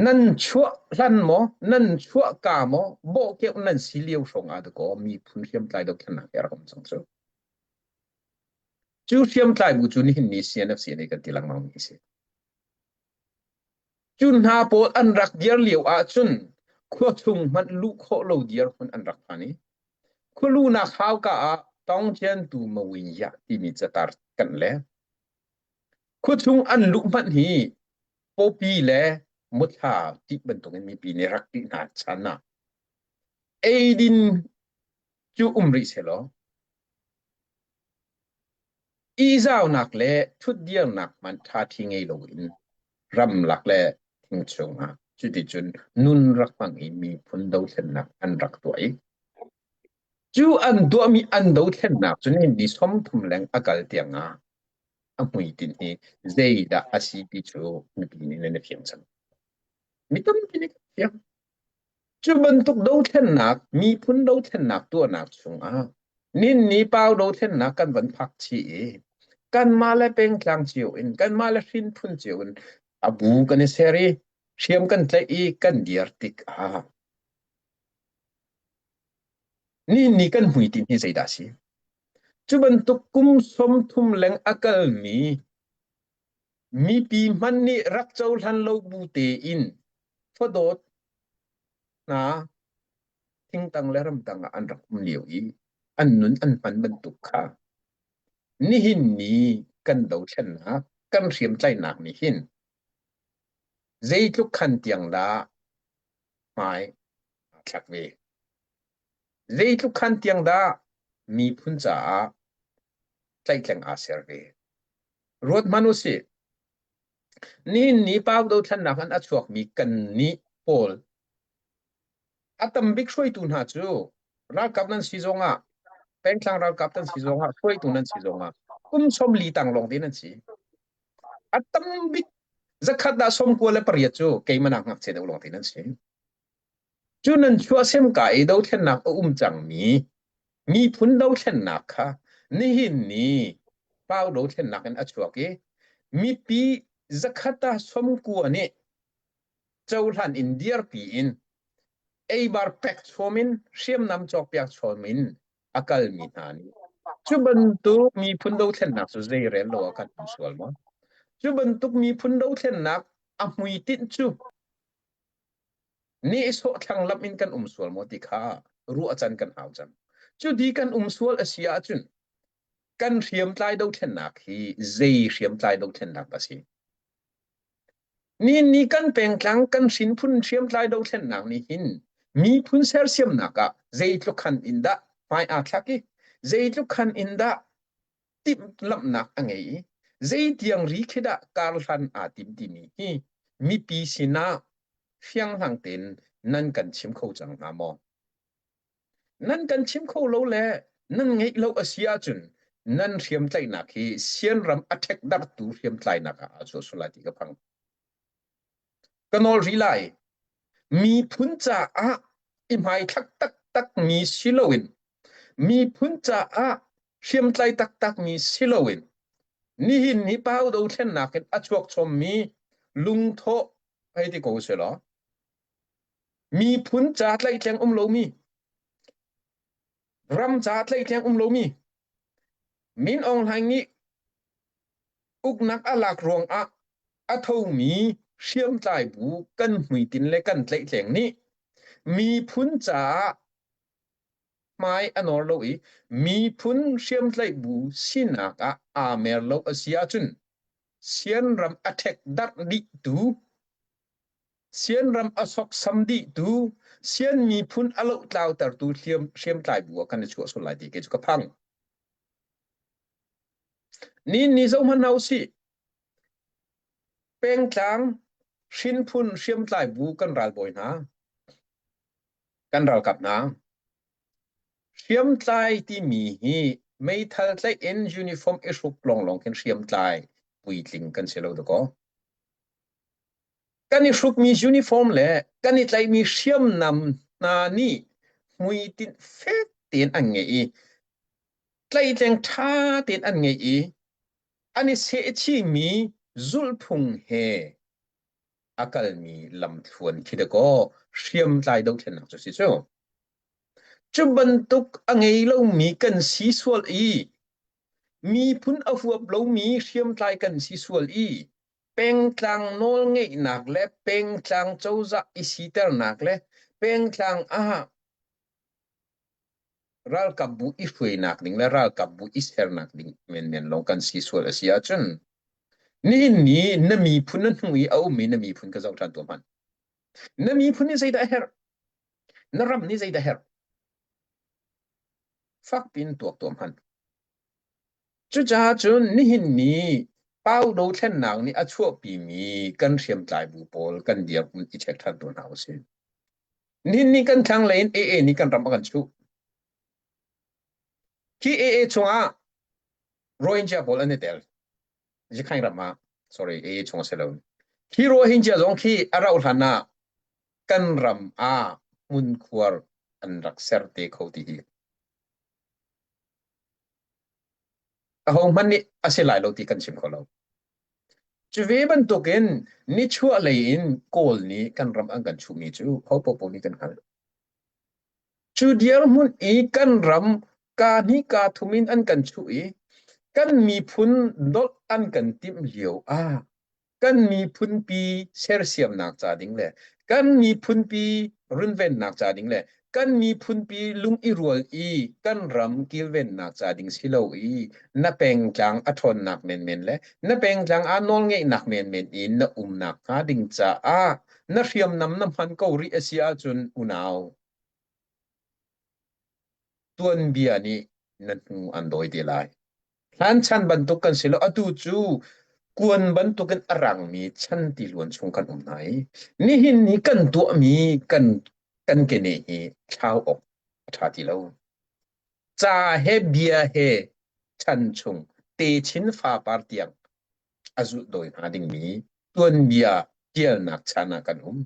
nan chuah hlan maw nan chuah ka maw bawhkeuh nan si lio hrawng ah dakaw miphun hriamtlai dothlennak hi a rak um cang cu. Cu hriamtlai bu cu nihin ni CNFC nih kan ti lengmang mi a si. Cu hna pawl an rak dir lio ahcun khua chung hmanh luh khawh lo dirhmun an rak phan i khualuhnak hauka ah Tawngciantu Mawinyah timi catar kan le khuachung an luh hmanh hi pawpi le muthla tih bantukin mipi nih rak tih hna chan ah eidin cu um rih sehlaw Ihzaunak le ṭhutdirnak hmanh ṭhaṭhi ngei loin ramlak le thing chungah cuticun nun rak hmang i miphun dothlennak an rak tuah i cu an tuahmi an dothlennak cu ni 30 leng a kal tiangah a hmuitinh hi zeidah a si ti cu mipi nih nan i fiang cang. Mi tampi nih kan fiang. Cu bantuk dothlennak, miphun dothlennak tuahnak chungah ninni pau dothlennak kan van phak chih i kanmah le pengtlang cio in, kanmah le hrinphun cio in a bu kan i ser i hriam kan tlaih i kan dir tikah ninni kan hmuitinh hi zeidah a si? Cu bantuk kum 30 leng a kalmi mipi hmanh nih rak cohlan lo bu tein fadawt hna thingtang le ramtang ah an rak um lio i an nun an hman bantuk kha nihin ni kan dothlennak kan hriamtlaihnak nih hin zeitluk khan tiang dah hmai aa thlak ve zeitluk khan tiang dah miphun caah tlaihtleng aa ser ve ruat hmanh u sih Nihin ni Pau dothlennak in a chuakmi kannih pawl a tam bik hruaitu hna cu ralkap nan si zongah pengtlang ralkap nan si zongah hruaitu nan si zongah kum 40 tang lawng te nan si. A tam bik zakhat dah 98 cu keimah nak ngakchia deuh lawng te nan si. Cu nan chuahsemka i dothlennak a um cangmi miphun dothlennak kha nihin ni Pau dothlennak in a chuak i mipi zakhat ah 90 nih cohlan in dirpi in eibar pek chom in hriamnam cawkpiak chom in a kalmi hna nih cu bantuk miphun dothlennak cu zei rel lo ah kan um sual maw? Cu bantuk miphun dothlennak a hmuitinh cu nehsawh thlanglamh in kan um sual maw ti kha ruah can kan hau cang. Cu di kan um sual a si ahcun kan hriamtlai dothlennak hi zei hriamtlai dothlennak a si? Ni ni kan pengtlang kan hrinphun hriamtlai dothlennak nih hin miphun sersiamnak ah zeitluk khan in dah hmai aa thlak i zeitluk khan in dah timhlamhnak a ngei i zeitiang ri khi dah karhlan aa tim timi hi mipi sinah fianghlang tein nan kan chim kho cang hnga maw? Nan kan chim kho lo le nan ngeih lo a si ahcun nan hriamtlaihnak hi sianram a ṭhekdarhtu hriamtlainak ah aa chuah sual lai ti ka phang. Ka nawl rih lai. Miphun caah i hmaithlak taktakmi si loin miphun caah hriamtlai taktakmi si loin nihin ni pau dothlennak in a chuak chommi lungthawh hei ti ko selaw miphun ca tlaihtleng um lomi ram ca tlaihtleng um lomi Min Aung Hlaing nih uknak a lak ruangah a thomi hriamtlai bu kan hmuitinh le kan tlaihtleng nih miphun caah hmai a nawr lo i miphun hriamtlaih bu sinak ah aa mer lo a si ahcun Sianram a ṭhekdarh dihtu, Sianram a sawksam dihtu, Sian miphun a lohtlautertu hriamtlai bu ah kan i chuah sual lai ti kei cu ka phang. Ni ni zoh hmanh hna usih. Pengtlang hrinphun hriamtlai bu kan ralbawi hna, kan ralkap hna, Hriamtlai timi hi meithal tlaih in uniform i hruk lawnglawng khin hriamtlai puitling kan si lo dakaw. Kan i hrukmi uniform le kan i tlaihmi hriamnam hna nih hmuitinh fek tein an ngeih i tlaihtleng ṭha tein an ngeih i an i sehchihmi zulhphung he a kalmi lamthluan khi dakaw hriamtlai dothlennak cu si cu. Cu bantuk a ngei lomi kan si sual i miphun a huap lomi hriamtlai kan si sual i pengtlang nawlngeihnak le pengtlang cozah i siternak le pengtlang ah ralkapbu i hruainak ding le ralkapbu i sernak ding menmen lawng kan si sual a si ahcun nihin ni na miphun na hnu i a ummi na miphun ka zoh ṭhan tuah hmanh. Na miphun nih zeidah a herh? Na ram nih zeidah a herh? Fakpi in tuak tuah hmanh. Cucaah cun nihin ni Pau dothlennak nih a chuahpimi kan hriamtlai bu pawl kan dirhmun i check ṭhan tuah hna usih. Nihin ni kan thlanglei in AA nih kan ram a kan chuh. Khi AA chungah Rohingya pawl an i tel. Jikhaing ram ah, sorry, AA chung a si lo. Khi Rohingya zong khi a rauh hlan ah kan ram ah hmunkhuar an rak ser te kho ti hi ahohmanh nih a si lai lo ti kan chim kho lo. Cu ve bantukin nichuah lei in Kawl nih kan ram an kan chuhmi cu ho popo nih kan hngalh. Cu dirhmun i kan ram kaa hnih kaa thum in an kan chuh i kan miphun dolh an kan timh lio ah kan miphunpi sersiamnak ca ding le kan miphunpi runvennak ca ding le kan miphunpi lung i rual i kan ram kilvennak ca ding si lo i na pengtlang a ṭhawnnak menmen le na pengtlang ah nawlngeihnak menmen in na umnak hnga ding caah na hriamnam na hman ko rih a si ahcun unau tuanbia nih na hnu an dawi te lai. Hlan chan bantuk kan si lo. Atu cu kuan bantukin a rangmi chan tiluan chung kan um hna i nihin ni kan tuahmi kan kan kene hi thlau awk a ṭha ti lo. Ca he bia he chan chung techin fapar tiang a zulh dawi hna dingmi tuanbia ṭialnak chan ah kan um.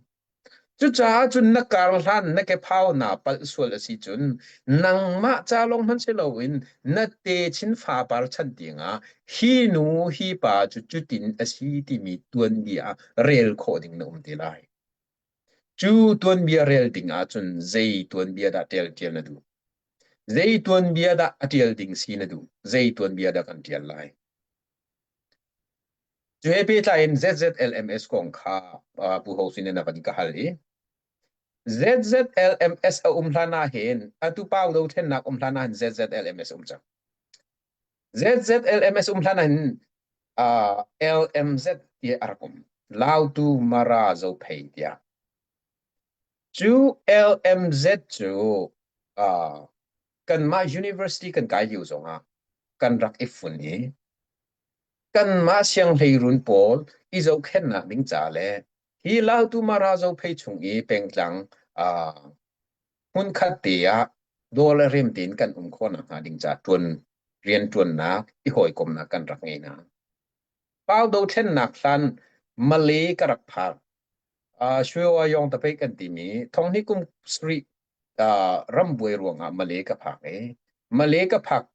Cucaah cun na kar hlan na kephau naa palh sual a si cun nangmah ca lawng hmanh si loin na techin fapar chan tiangah hi nu hi pa cu cutin a si timi tuanbia ah rel khawh ding na um te lai. Cu tuanbia rel ding ahcun zei tuanbia dah ṭial ṭial na duh? Zei tuanbia dah a ṭial ding si na duh? Zei tuanbia dah kan ṭial lai? Cu he pehtlai in ZZLMS kong kha Pu Ho sin in a van ka hal i ZZLMS a um hlan ah hin atu Pau dothlennak um hlan ah hin ZZLMS um cang. ZZLMS um hlan ah hin uh, LMZ ti a rak um. Lautu Mara Zophei tiah. Cu LMZ cu uh, kanmah university kan kai lio zongah kan rak i fun i kanmah sianghleirun pawl i zohkhenhnak ding ca le hi Lautu Mara Zophei chung i pengtlang uh, hmunkhat te ah daw le rem tein kan um khawh nakhnga ding ca ṭuan rianṭuannak i hawikomnak kan rak ngei hna. Pau dothlennak hlan Malay ka rak phak. Uh, Shwe Yong Tapei kan timi thonghni kum sarih uh, rambuai ruangah Malay ka phak i Malay ka phak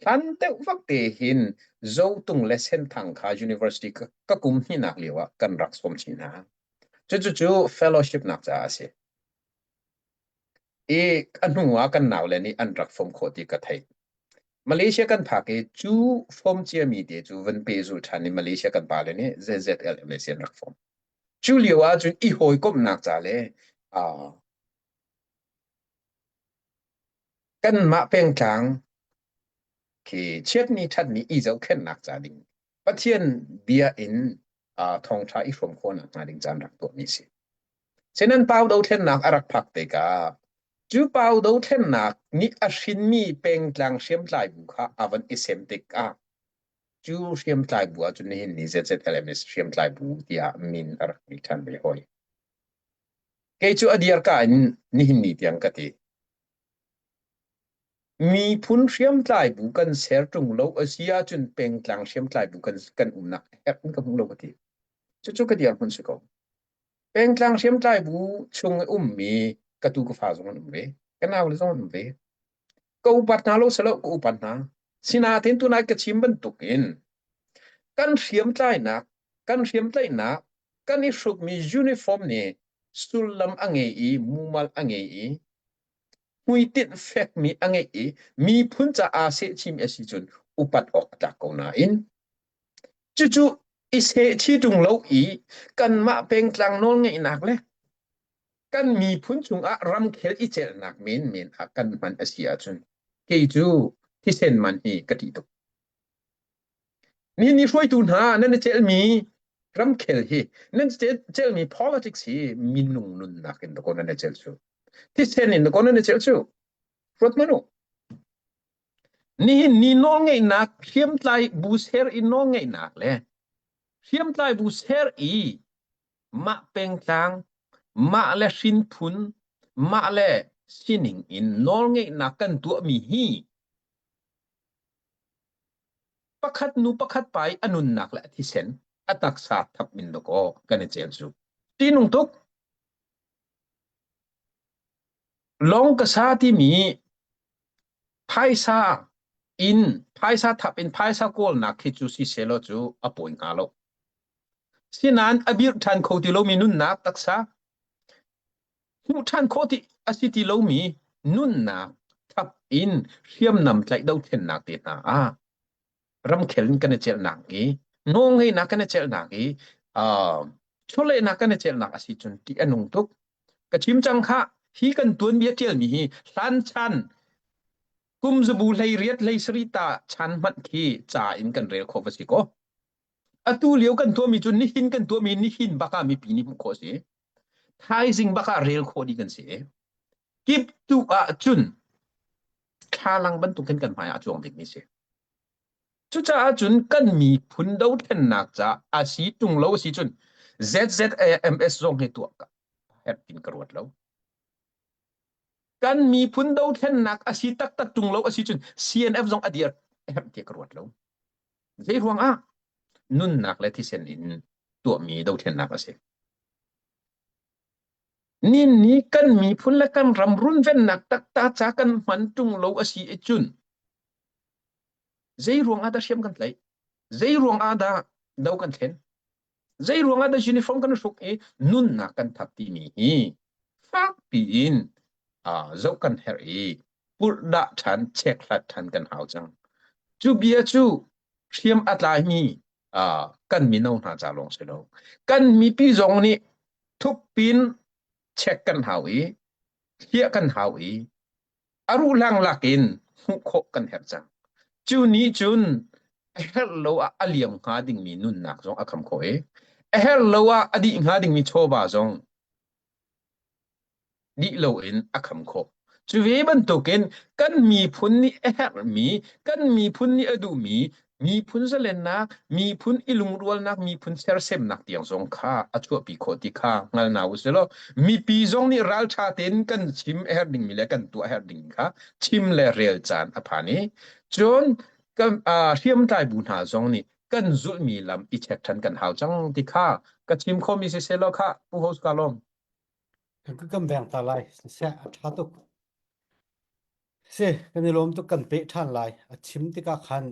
hlan deuh vak te hin Zotung le Senthang kha university ka, ka kum hninak lio ah kan rak sawm chin hna. Cucu cu fellowship nak caah a si. I a hnu ah kan naule nih an rak fom khawh ti ka theih. Malaysia kan phak i cu fom ciami te cu van pehzul ṭhan i Malaysia kan pale nih ZZL Malaysia an rak fom. Cu lio ahcun i hawikomhnak ca le uh, kanmah pengtlang khi chiatni ṭhatni i zohkhenhnak ca ding Pathian bia in uh, thawngṭha i hrawm khawhnak hnga ding caan rak tuahmi si. Sinan pau dothlennak a rak phak tikah cu pau dothlennak nih a hrinmi pengtlang hriamtlai bu kha a van i sem tikah cu hriamtlai bu ahcun nihin ni ZZLMS hriamtlai bu tiah min a rak ngei ṭhan ve hoi. Kei cu a dirka in nihin ni tiang ka ti. Miphun hriamtlai bu kan ser ṭung lo a si ahcun pengtlang hriamtlai bu kan, kan umnak herh in ka hmu lo ka ti. Cucu ka dirhmun si ko. Pengtlang hriamtlai bu chung i ummi ka tu ka fa zong an um ve. Ka naule zong an um ve. Ka upat hna lo silo ka upat hna. Sinain tunai ka chim bantukin kan hriamtlainak, kan hriamtlaihnak, kan i hrukmi uniform nih sullam a ngei i mumal a ngei i hmuitinh fekmi a ngeih i miphun caah sehchim a si cun upat awk a tlak ko nain cucu i sehchih ṭung lo i kanmah pengtlang nawlngeihnak le kan miphun chungah ramkhel i celhnak menmen ah kan hman a si ahcun kei cu thisen man hi ka ṭih tuk. Ni ni hruaitu hna nan i celhmi ramkhel hi nan celhmi politics hi minung nunnak in dakaw nan i celh cu. Thisen in dakaw nan i celh cu. Ruat hmanh u. Nihin ni nawlngeihnak hriamtlai bu ser i nawlngeihnak le hriamtlai bu ser i mah pengtlang, mah le hrinphun, mah le sining in nawlngeihnak kan tuahmi hi pakhat nu pakhat pa i a nunnak le a thisen a taksa thap min dawkaw kan i cel cu. Ṭihnung tuk. Lawng ka sa timi phaisa in phaisa thap in phaisa kawlnak khi cu si selaw cu a pawi hnga lo. Sinain a birh ṭhan kho ti lomi nunnak taksa hmuh ṭhan khawh ti a si ti lomi nunnak thap in hriamnam tlaih dothlennak te hna ah ramkhel in kan i celhnak i nawlngeihnak kan i celhnak i uh, chawlehnak kan i celhnak a si cun ṭih a nung tuk. Ka chim cang khah hi kan tuanbia ṭialmi hi hlan chan kum zabu hlei riat hlei sarih ta chan hmanh khi ca in kan rel khawh va si kaw. Atu lio kan tuahmi cu nihin kan tuahmi nihin bak ah mipi nih hmuh khawh a si. Thaizing bak ah rel khawh dih kan si. Kip tu ah cun thlalang bantuk hin kan hmai ah a cuang dingmi si. Cucaah cun kan miphun dothlennak caah a si tung lo a si cun ZZAMS zong hi tuah ka herh tin ka ruat lo. Kan miphun dothlennak a si taktak tung lo a si cun CNF zong a dir herh tiah ka ruat lo. Zei ruangah nunnak le thisen in tuahmi dothlennak a si. Nin ni kan miphun le kan ram runvennak takta ca kan hman ṭung lo a si cun zei ruang ah dah hriam kan tlaih? Zei ruang ah dah do kan thlen? Zei ruang ah dah uniform kan hruk i nunnak kan thap timi hi fakpi in zoh kan herh i purhdah ṭhan chekhlat ṭhan kan hau cang. Cu bia cu hriam a tlaimi kan mino hna ca lawng si lo. Kan mipi zong nih thukpin check kan hau i hliah kan hau i a ruhlang lak in hmuh khawh kan herh cang. Cu nih cun a herh lo ah a liam hnga dingmi nunnak zong a kham khawh i a herh lo ah a dih hnga dingmi chawva zong dih loin a kham khawh. Cu ve bantukin kan miphun nih a herhmi, kan miphun nih a duhmi, miphun zalennak, miphun i lungrualnak, miphun sersemnak tiang zong kha a chuahpi khawh ti kha hngal hna u sih law mipi zong nih ralṭha tein kan chim a herh dingmi le kan tuah a herh dingmi kha chim le rel caan a phan i cun kan hriamtlai bu hna zong nih kan zulhmi lam i check ṭhan kan hau cang ti kha ka chim khomi si seh law kha Pu Host ka lawm. Kan kan veng ta lai. Siseh a ṭha tuk. Si, kan i lawm tuk kan peh ṭhan lai. A chim tikah khan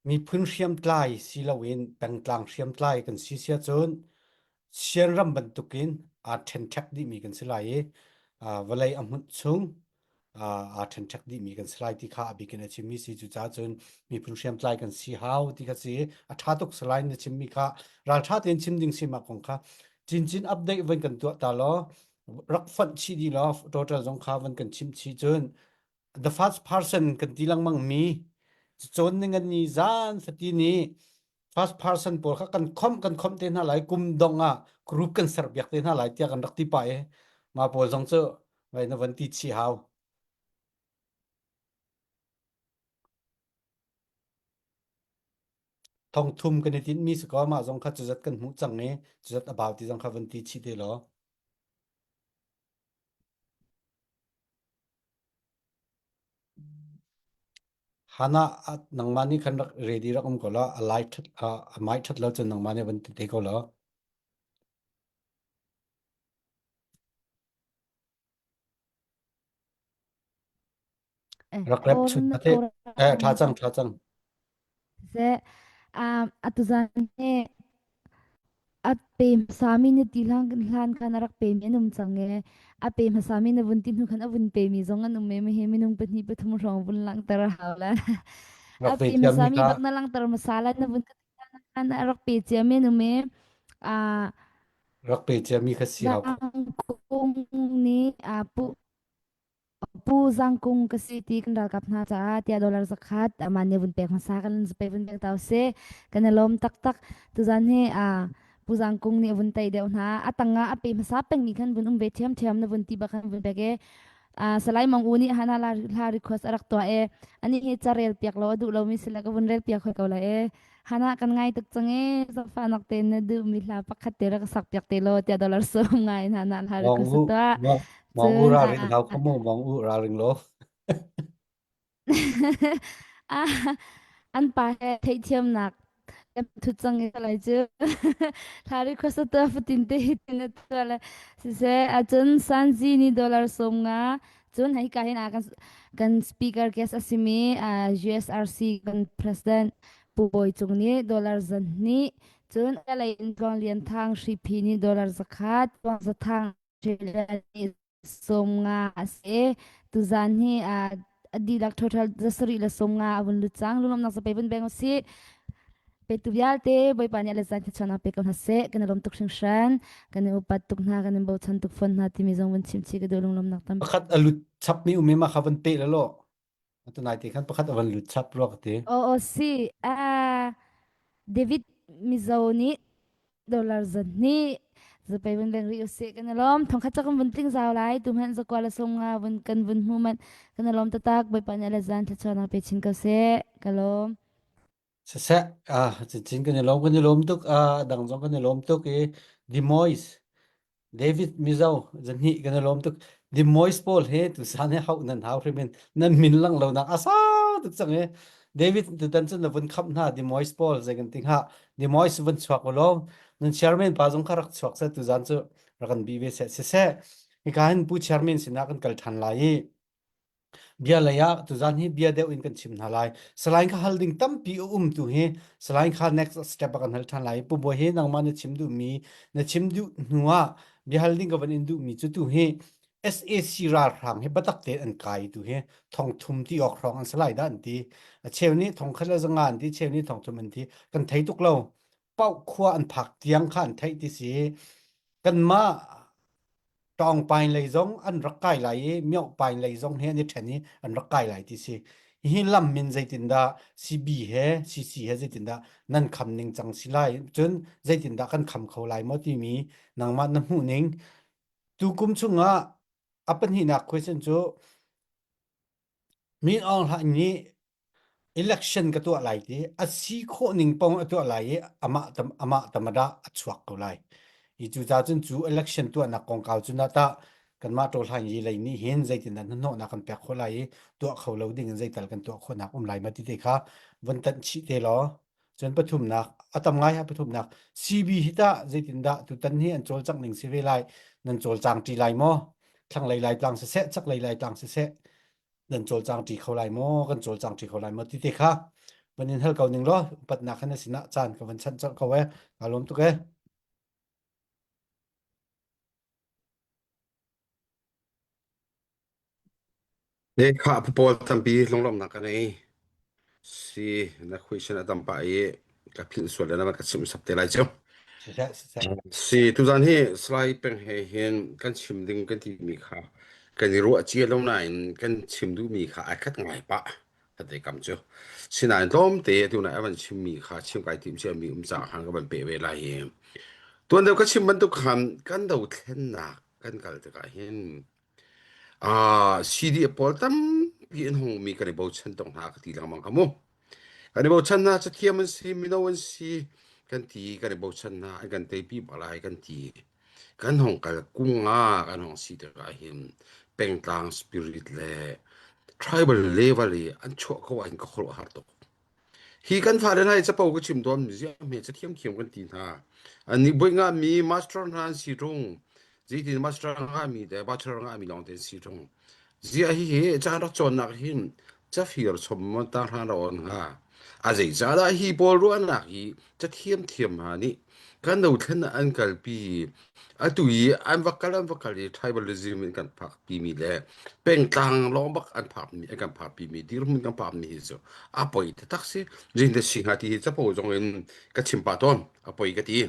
miphun hriamtlai si loin pengtlang hriamtlai kan si sia cun Sianram bantukin aa ṭhenṭhek dihmi kan si lai i vawlei a hmunh chung aa ṭhenṭhek dihmi kan si lai ti kha a bik in a chimmi si. Cucaah cun miphun hriamtlai kan si hau ti kha si. A ṭha tuk si lai na chimmi kha ralṭha tein chim ding si mah kong kha. Cincin update van kan tuah ta law rak fanh chih dih law total zong kha van kan chimh chih cun the first person kan ti lengmang mi cawn ning an ni zan fatin i first person pawl kha kan khomh kan khomh te hna lai kum dong ah group kan ser piak te hna lai tiah kan rak ti pa i ma pawl zong cu vai na van ti chih hau. Thongthum kan i tinhmi si kaw mah zong kha cuzat kan hmuh cang i cuzat a bau ti zong kha van ti chih te law. Hana nangmah nih khan rak ready rak um ko law a lai that a mai that lo cun nangmah nih van ti te ko law. Eh, Rak rep kawl chun na ate. kawl Eh tha cang tha cang. Siseh, um, atuzan hi a pe hmasami na ti hlan hlan khan a rak pemi an um cang e. A pe hmasami na vun ti hnu khan a vun pemi zong an um e. Hi minung pahnih pathum hrawng vun langhter a hau la. Rak A pe pe thiammi hmasami kha bak na langhter hmasa la na vun khan a rak pe ciami an um e. Ah, rak pe ciami kha si hau. Zangkung nih a pu Pu Zang Kung ka si ti kan ralkap hna caah tiah dollar zakhat amah nih vun pek hmasa kan pe vun pek ta usih. Kan i lawm taktak. Tuzan hi Pu Zang Kung nih a vun tei deuh hna. A tang ah a pe hmasa pengmi khan vun um ve ṭhiamṭhiam na vun ti bak khan vun pek i Salai Mong U nih hana hla request a rak tuah i anih hi carel piak lo a duh lomi si le ka vun rel piak hoi ko lai i hana kan ngai tuk cang i zaangfahnak tein na duhmi hla pakhat te rak sak piak te law tiah dollar sawm ngai in hana hla Mong request a U tuah. mong mong U Cun ralring hau kho mu mong U ralring law. Ah, an pa he theihthiamnak kan thut cang i lai cu thla request a tuah fatin te hi tin a tuah le siseh ahcun Sanzi nih dollar sawm nga cun hei ka hin ah kan kan speaker guest a simi USRC kan president Pu Bawi Cung nih dollar zan hnih cun lei in Tluang Lian Thang Hriphi nih dollar zakhat Tluang Za Thang nih 50 a si. Tuzaan hi a dihlak total 75 a vun lut cang. Lunglawmhnak zapei vun beng usih. Petu vialte Bawipa nih a let zan thluachuahnak pe ko hna seh. Kan i lawm tuk hringhran. Kan i upat tuk hna, kan in bochan tuk fawn hna timi zong vun chim chih ka duh lunglawmhnak tampi. Pakhat a lut chapmi um i mah kha van pe la law. Atu nai te khan pakhat a van lut chap rua ka ti. Aw aw si. Ah David Mizo nih dollar zahnih zapei vun beng rih usih kan i lawm thongkhat ca kan vun tling zau lai tu hmanh zakua le sung nga vun kan vun hmu manh kan i lawm tatak bawipa nih le zan thluachuahnak pe chin ko seh ka lawm Siseh, ah cin kan i lawm kan i lawm tuk ah dang zong kan i lawm tuk i Demois David Mizo zahnih kan i lawm tuk Demois pawl he tusan he hauh nan hau hrim in nan min lang lo nak a sau tuk cang i David tutan cun na vun khamh hna Demois pawl zei kan ti hnga Demois vun chuak u law nan chairman pa zong kha rak chuak seh tuzan cu rak kan bi ve seh siseh hika hin pu chairman sinah kan kal ṭhan lai i Bia lei ah tuzan hi bia deuh in kan chim hna lai. Salai kha hal ding tampi a um tu hi Salai kha next step ah kan hal ṭhan lai. Pu Bawi hi nangmah na chim duhmi na chim duh hnu ah bia hal ding ka van in duhmi cu tu hi SAC ralhrang hi biatak tein an kai tu hi thong thum ti awk hrawng an si lai dah an ti. A cheu nih thong khat le zanga an ti, cheu nih thong thum an ti. Kan thei tuk lo. Pauh khua an phak tiang kha an theih ti si. Kanmah Tawngpain lei zong an rak kai lai i Myohpain lei zong he an i ṭhen i an rak kai lai ti si. Hihi lam min zeitindah CB he CC he zeitindah nan kham ning cang si lai cun zeitindah kan kham kho lai maw timi nangmah na hmuh ning tukum chungah a pahnihnak question cu Min Aung Hlaing nih election ka tuah lai ti a si khawh ning paoh a tuah lai i amah tam amah tamada a chuak ko lai. I cu ca cun cu election tuahnak kongkau cu na tah kanmah ṭawlhain yi lei nih hin zeitindah hnahnawhnak kan pek khawh lai i tuah kho lo ding in zeital kan tuah khawhnak um lai ma ti te kha von tanh chih te law cun pathumnak a tam ngai ha pathumnak CB hi tah zeitindah tutan hi an cawlcangh ning si ve lai nan cawlcang ṭi lai maw thlanglei laitlang siseh chaklei laitlang siseh nan cawlcang ṭi kho lai maw kan cawlcang ṭi kho lai maw ti te kha van in hal ko ning law upatnak khan na sinah caan ka van chanh colh ko e kaa lawm tuk e Ne kha pawl tampi lunglawmhnak ka ngei. Si na question a tam pah i ka philh sual le na ka chimh sap te lai cu. Siseh, siseh. Si tuzan hi Salai Peng he hin kan chim ding kan timi kha kan i ruah cia lo nain kan chim duhmi kha ai khat ngai pah. Khat kam cu. Sinain tlawmte atu nai a van chimmi kha chim kai tim cia mi um caah khan ka van peh ve lai hi. Tuan deuh ka chim bantuk khan kan dothlennak kan kal tikah hin Ah, CDF pawl tampi an hung mi kan i bochan tuk hna ka ti lengmang kha mu. Kan i bochan hna, cathiam an si, mino an si, kan ti, kan i bochan hna, an kan teipi bak lai kan ti. Kan hong kal kung ah kan hong si tikah hin pengtlang spirit le tribal level i an chuah ko ahhin ka khuaruah har tuk. Hi kan fale hna hi capo ka chim tawn ziah hme cathiam thiam kan ti hna. Annih buai ngahmi master hna an si ṭung. Zeitin master ngahmi le bachelor ngahmi lawng te an si ṭung. Ziah hihi caan rak cawnnak hin cafir chom maw tanghra ra on hnga. A zeicahdah hi pawl ruahnak hi cathiam thiam hna nih kan dothlen ah an kalpi Atu i an va kal an va kal i tribalism in kan phakpimi le pengtlang lawng bak an phakmi an kan phakpimi dirhmun kan phakmi hi cu a poi taktak si. Zeitin si hnga ti hi capo zong in ka chim pah tawn. A poi ka ti.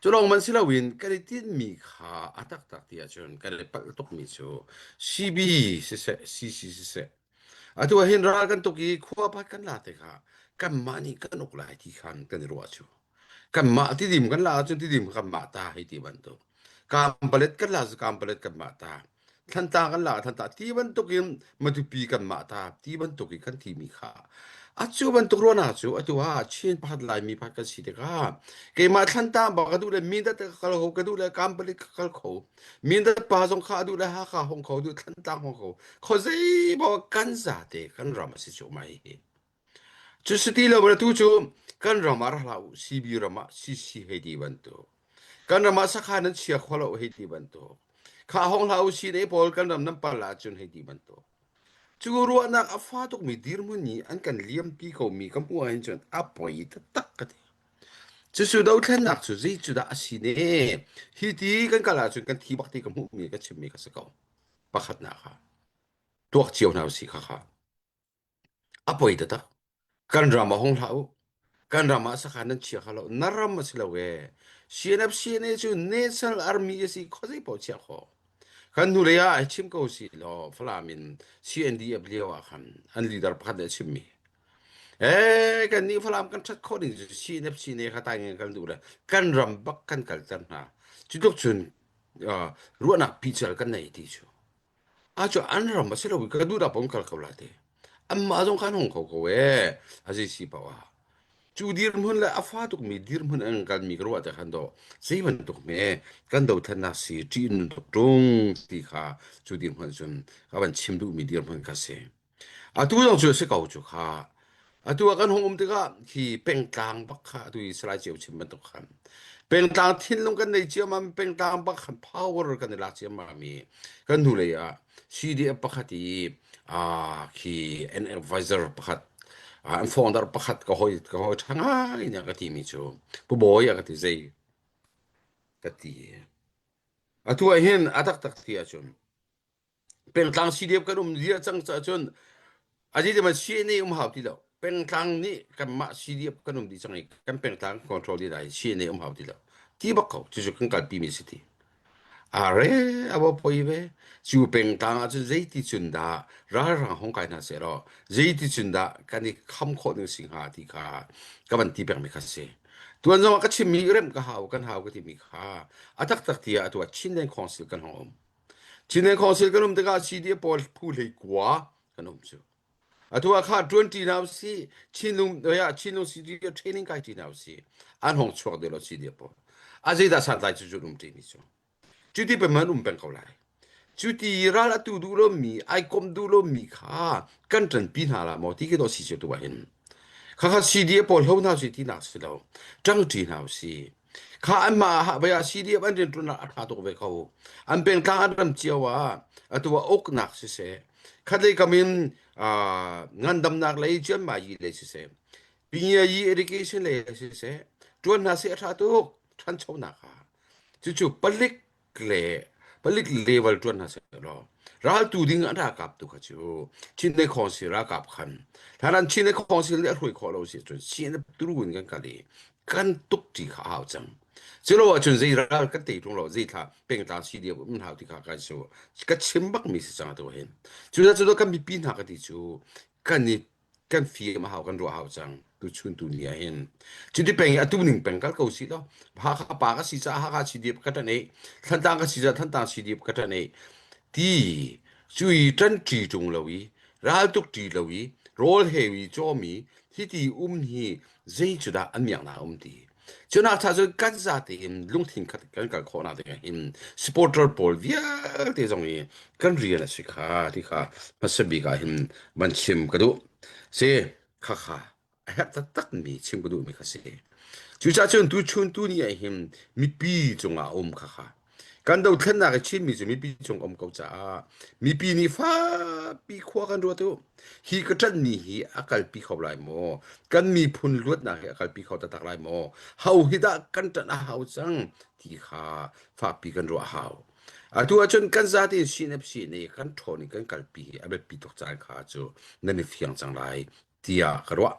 Cu lawng man si loin kan i tinhmi kha a taktak ti ahcun kan i palh tukmi cu CB siseh CC siseh atu ah hin ral kan tuk i khua pakhat kan la tikah kanmah nih kan uk lai ti khan kan i ruah cu. Kanmah tidim kan la ahcun tidim kanmah ta hei ti bantuk. Kampalet kan la cu kampalet kanmah ta. Thlanta kan la thlanta ti bantuk in Matupi kanmah ta ti bantuk in kan timi kha. A cu bantuk ruahnak cu atu ah Chin pakhat Laimi pakhat kan si tikah keimah Thlanta bak ka duh le Mindat ka kal kho ka duh le Kampalet ka kal kho. Mindat pa zong kha a duh le Hakha hong kho duh Thlantlang hong kho. Khuazei paoh kan zate kan ram a si cu mai hi. Cu si ti lo atu cu kan ram ah ra hlah u, CB ram ah CC hei ti bantuk. Kan ram ah sakhan nan chia kho lo hei ti bantuk. Kha hong hlah u CNA pawl kan ram nan pal ahcun hei ti bantuk. Cu ruahnak a fa tukmi dirhmun nih an kan liampi komi ka hmuh ahhin cun a poi taktak ka ti. Cucu dothlennak cu zei cu dah a si ne? Hi ti kan kal ahcun kan thi bak ti ka hmuhmi ka chimmi ka si ko. Pakhatnak ah tuak cio hna usih khakha. A poi taktak. Kan ram ah hong hlah u. Kan ram ah sakhan nan chia kha lo. Na ram a si lo e. CNF CNA cu National Army a si khuazei paoh chiah khawh. Kan hnulei ah hei chim ko si law Falam in CNDF lio ah khan an leader pakhat nih a chimmi. Eh kan nih Falam kan ṭhat khawh ding cu CNF CNA kha tai ngai kan duh le kan ram bak kan kalter hna. Cu tluk cun uh, ruahnak pical kan nei ti cu. A cu an ram a si lo i ka duh dah pom kal ko la ti. Anmah zong kha an hung kho ko ee. A zei si paoh ah. Cu dirhmun le a fa tukmi dirhmun an kalmi ka ruah te khan dawh zei bantuk hme kan dothlennak si ṭih nun tuk ṭung ti kha cu dirhmun cun ka van chim duhmi dirhmun kha si. Atu zong cu a si ko cu kha. Atu ah kan hung um tikah khi pengtlang bak kha atu i Salai Ceu chim bantuk khan pengtlang thinlung kan nei ciammam pengtlang bak khan power kan i lak ciammam i kan hnulei ah CDF pakhat i ah khi an advisor pakhat ah an founder pakhat ka hoi ka hoi ṭha ngai nih a ka timi cu Pu Bawi a ka ti zei ka ti. Atu ah hin a taktak ti ahcun Pengtlang CDF kan um ziah cang caah cun azi te man CNA um hau ti lo. Pengtlang nih kanmah CDF kan um dih cang i kan pengtlang control dih lai CNA um hau ti lo. Ti bak ko cucu kan kalpi mi si ti. Are abo poi ve cu pengtlang ah cun zeiti cun dah ralhrang hong kai hna seh law zeiti cun dah kan i kham khawh ding si hnga ti kha ka van ti peng mi kha si. Tuan zong ah ka chimmi remh ka hau kan hau ka timi kha a taktak ti ah atu ah Chinland Council kan hong um. Chinland Council kan um tikah CDF pawl phu hlei kua kan um cu. Atu ah kha ṭuanṭi hna usih, Chinlung ah Chinlung CDF training kai ṭi hna usih. An hong chuak deuh lo CDF pawl. A zeidah santlai cu cu um ṭi mi cu. Cuti pe man um peng ko lai. Cuti ral atu duh lomi, ai kom duh lomi kha kan ṭanpi hna la maw ti khi dawh si cu tu ah hin. Khakha CDF pawl hlo hna usih ti nak si lo. Ṭangṭi hna usih. Kha anmah ah CDF an rianṭuannak a ṭha tuk ve ko. An pengtlang an ram cio ah atu ah uknak siseh, khatlei kam in ngandamnak lei ciammai lei siseh, pingiayi education lei siseh, ṭuan hna seh a ṭha tuk ṭhanchonak ah. Cucu palik le palik level ṭuan hna sehlaw raltu ding an ralkap tu kha cu Chin Council ralkap khan hlan Chin Council nih a hruai khawh lo si cun CNF turu in kan kal i. Kan tuk ṭi kha a hau cang. Culo ahcun zei ral kan tei ṭung lo, zei thla pengtlang si dia um hau ti kha kai su ka chim bak mi si cang atu hin. Cucaah cu kan mipi hna ka ti cu kan i kan fim a hau kan ruah hau cang tu chun tu ni ah hin. Cuti peng i atu ning peng kal ko si lo. Hakha pa ka si caah Hakha CDF ka ṭan ei, Thantlang ka si caah Thantlang CDF ka ṭan ei. Ti cu i ṭan ṭi ṭung lo i raltuk ṭi lo i rawl heu i cawmi hiti um hi zei cu dah an miaknak a um ti. Cunak cha cun kan zate in lungthin khat kan kal khawhnak ding ah hin supporter pawl vialte zong i kan rian a si kha ti kha hmasa bik ah hin van chim ka duh. Si kha kha a herh taktak mi chim ka duh mi kha si. Cucaah cun tuchun tu ni ah hin mipi cungah a um kha kha. Kan dothlennak i Chinmi cu mipi cung um ko caah mipi nih fakpi khua kan ruat u. Hi ka ṭanhmi hi a kalpi kho lai maw? Kan miphun luatnak hi a kalpi kho taktak lai maw? Ho hi dah kan ṭanh a hau cang ti kha fakpi kan ruah a hau. Atu ahcun kan zate in CNFC nih kan ṭhawn i kan kalpi hi a biapi tuk caan kha cu nan i fiang cang lai tiah ka ruah.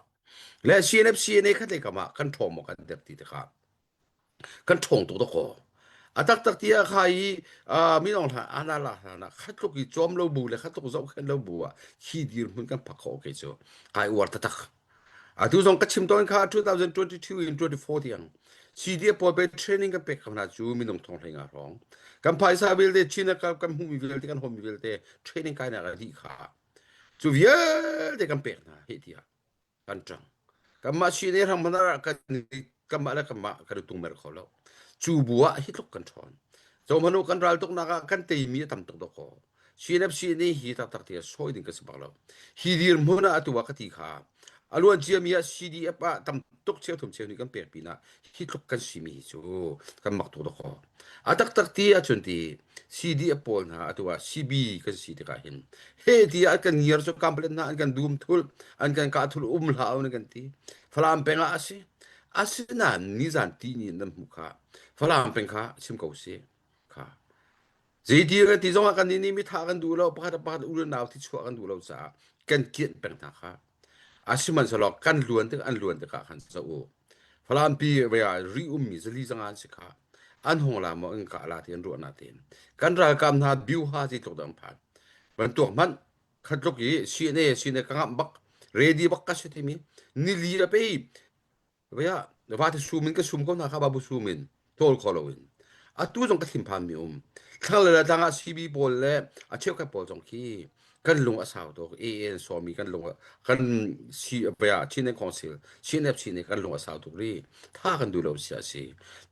Le CNFC nih khatlei kam ah kan ṭhawng maw kan der ti tikah Kan ṭhawng tuk dawkaw. A taktak ti ah kha i uh, minung hla ana la hla na khat tluk i cawm lo bu le khat tluk zohkhenh lo bu ah hi dirhmun kan phak khawh kei cu kai uar taktak. Atu zong ka chim tawn kha 2022 in 24 tiang CDF pawl pe training kan pek hna cu minung thong hlei nga hrawng. Kan phaisa vialte China kan kan hmuhmi vialte kan hawmi vialte training kai nak a dih kha. Cu vialte kan pek hna hi tiah. Kan ṭang. Kanmah Chin ram hmanh ah kan kanmah le kanmah kan i tungmer kho lo. Cu bu ah hi tluk kan ṭhawn. Zohhmanh u kan ral tuknak ah kan teimi a tam tuk dawkaw. CNFC nih hi taktak ti sawi ding kan si bak lo. Hi dirhmun ah atu ah ka ti kha a luan ciami ah CDF ah tam tuk cheu thum cheu nih kan pek pinah hi tluk kan simi hi cu kan mak tuk dawkaw. A taktak ti ahcun ti CDF pawl hna atu ah CB kan si tikah hin he ti ah kan ngiar cu kampalet hna an kan dum thul an kan kah thul um hlah an kan ti Falam peng ah a si asinain nizan ti ni nan hmuh kha Falam peng kha chim ko si kha zeiti kan ti zong ah kan nih mi tha kan duh lo pakhat pakhat u le nau thi chuah kan duh lo caah kan kianh peng hna kha Asihmanhsehlaw kan luan tik an luan tikah khan zoh u. Falampi ve ah ri ummi zali zanga an si kha. An hung la maw in kah la ti an ruah na tein. Kan ralkap hna biuha ti tluk dah an phan. Bantuk hmanh khatluk i CNA CNA ka ngamh bak ready bak ka si timi nili a pei Vaya vate sum in ka sum ko hna kha babu sum in tawl kho loin. Atu zong ka thinphan mi um. Thlang le tlang ah CB pawl le a cheukhat pawl zong khi kan lung a sau tuk. AAN sawmi kan lung kan si vaya Chin and Council CNFC nih kan lung a sau tuk ri. Tha kan duh lo sia si.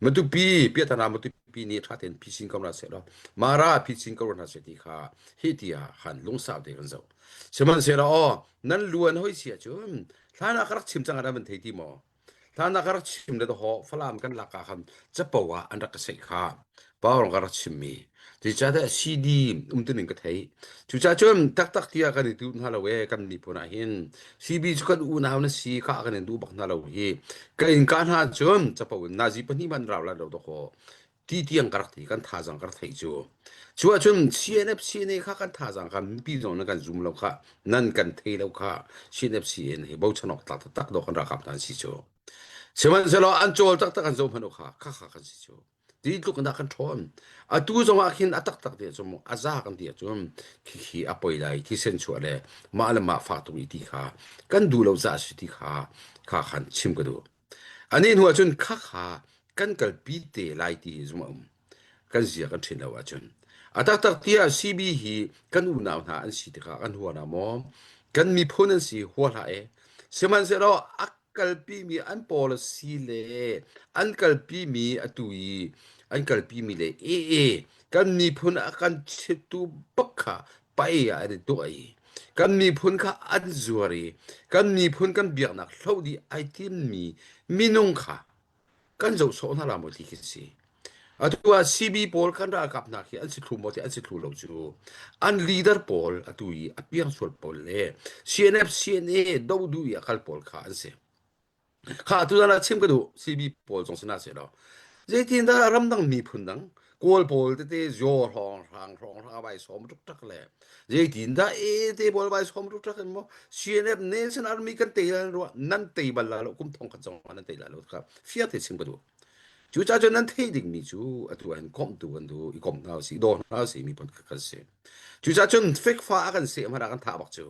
Matupi piatana matupi nih tha ten phisin ko na se lo. Mara phisin ko na se ti kha hi tia han lungsau te kan zo. Sihmanhsehlaw aw nan luan hoi sia cun Hlan ah ka rak chim cang ah van thei ti maw? Hlan ah ka rak chim le ho Falam kan lak ah khan capo ah an rak ka seih kha. Paul ka rak chimmi. Zeicahtiah CD umtuning ka thei. Cucaah cun taktak tiah kan i duh hna lo e kan miphun ah hin CB cu kan unau na si kha kan in duh bak hna lo hi. Ka in ka hna cun capo in nazi pahnih man rau lai lo dawkaw ti tiang ka rak ti kan thazang ka rak theih cu cu ahcun CNF CNA kha kan thazang kha mipi zong nan kan zum lo kha nan kan thei lo kha CNF CN hi bochan awk tlak taktak do kan ralkap hna an si cu sihmanhsehlaw an cawl taktak an zo hmanh kha kha kha kan si cu ti tluk in dah kan ṭhawn atu zong ah khin a taktak ti ahcun a za kan ti ahcun khikhi a poi lai thisen chuah le mah le mah fak tuk i ti kha kan duh lo za si ti kha kha khan chim ka duh Anih hnu ahcun khakha kan kalpi te lai ti hi zumh a um. Kan zia kan ṭhin lo ahcun. A taktak tiah CB hi kan unau hna an si tikah kan hua hna maw? Kan miphun an si hua hlah e. Sihmanhsehlaw a kalpimi an policy le an kalpimi atu i an kalpimi le ee kan miphun a kan chittu bak kha pai ah an i tuah i kan miphun kha an zuar i kan miphun kan biaknak hloh dih ai timmi minung kha kan zoh sawh hna la maw ti khi si. Atu ah CB pawl kan ralkap hna khi an si thlu maw ti an si thlu lo cu an leader pawl atu i a piangsual pawl le CNF CNA dodu i a kal pawl kha an si. Kha tu ah chim ka duh CB pawl zong si na seh law zeitin dah ramdang miphun dang. Kawl pawl tete zaw hrawng hrang hrawng hrang vai som tuk tak le zeitin dah e te pawl vai som tuk tak in mo CNF Nation Army kan tei lan ruah nan tei bal la lo kum thong khat zong nan tei la lo kha fia te chim ka du cu ca cun nan thei ding mi cu atu an komh tu kan du i kom hna si do hna si mi pon kan si cu ca cun fikfa a kan se hmana kan tha bak cu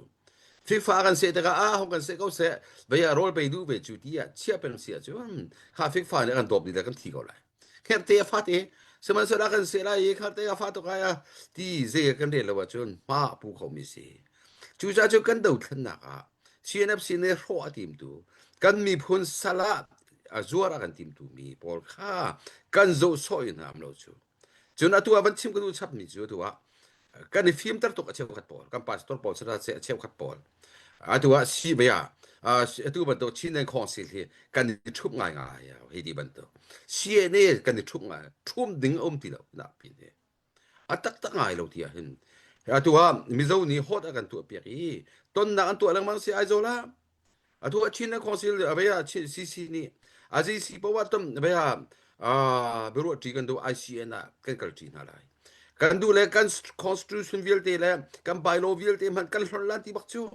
fikfa a kan se tikah a hong kan se ko se vei a rawl pe du ve cu ti ah chia peng si ahcun kha fikfa nih kan dawp ni le kan thi ko lai Kherhte a fat i sihmanhsehlaw kan seh lai i kherhte a fa tuk ai a ti zei kan rel lo ahcun hma a pu khomi si. Cucaah cu kan dothlennak ah CNFC nih hrawh a timtu kan miphun sal ah a zuar a kan timtu mi pawl kha kan zoh sawh in hna um lo cu. Cun atu ah van chim ka duh chapmi cu atu ah kan i fimter tuk a cheukhat pawl kan pastor pawl sata a cheukhat pawl atu ah si bia atu bantuk Chin and Council hi kan i thup ngai ngai hi ti bantuk CNA kan i thup ngai thum ding a um ti lo na pin hi a taktak ngai lo ti ah hin atu ah Mizo nih hot a kan tuah piak i tonnak an tuah lengmang si Aizawl ah Atu a Chin Council abaya CC nih AZC poah tam abaya biaruah ṭi kan duh ICN ah kan kal ṭi hna lai. Kan duh le kan constitution vialte le kan bylaw vialte hmanh kan hlonh lan ti bak cu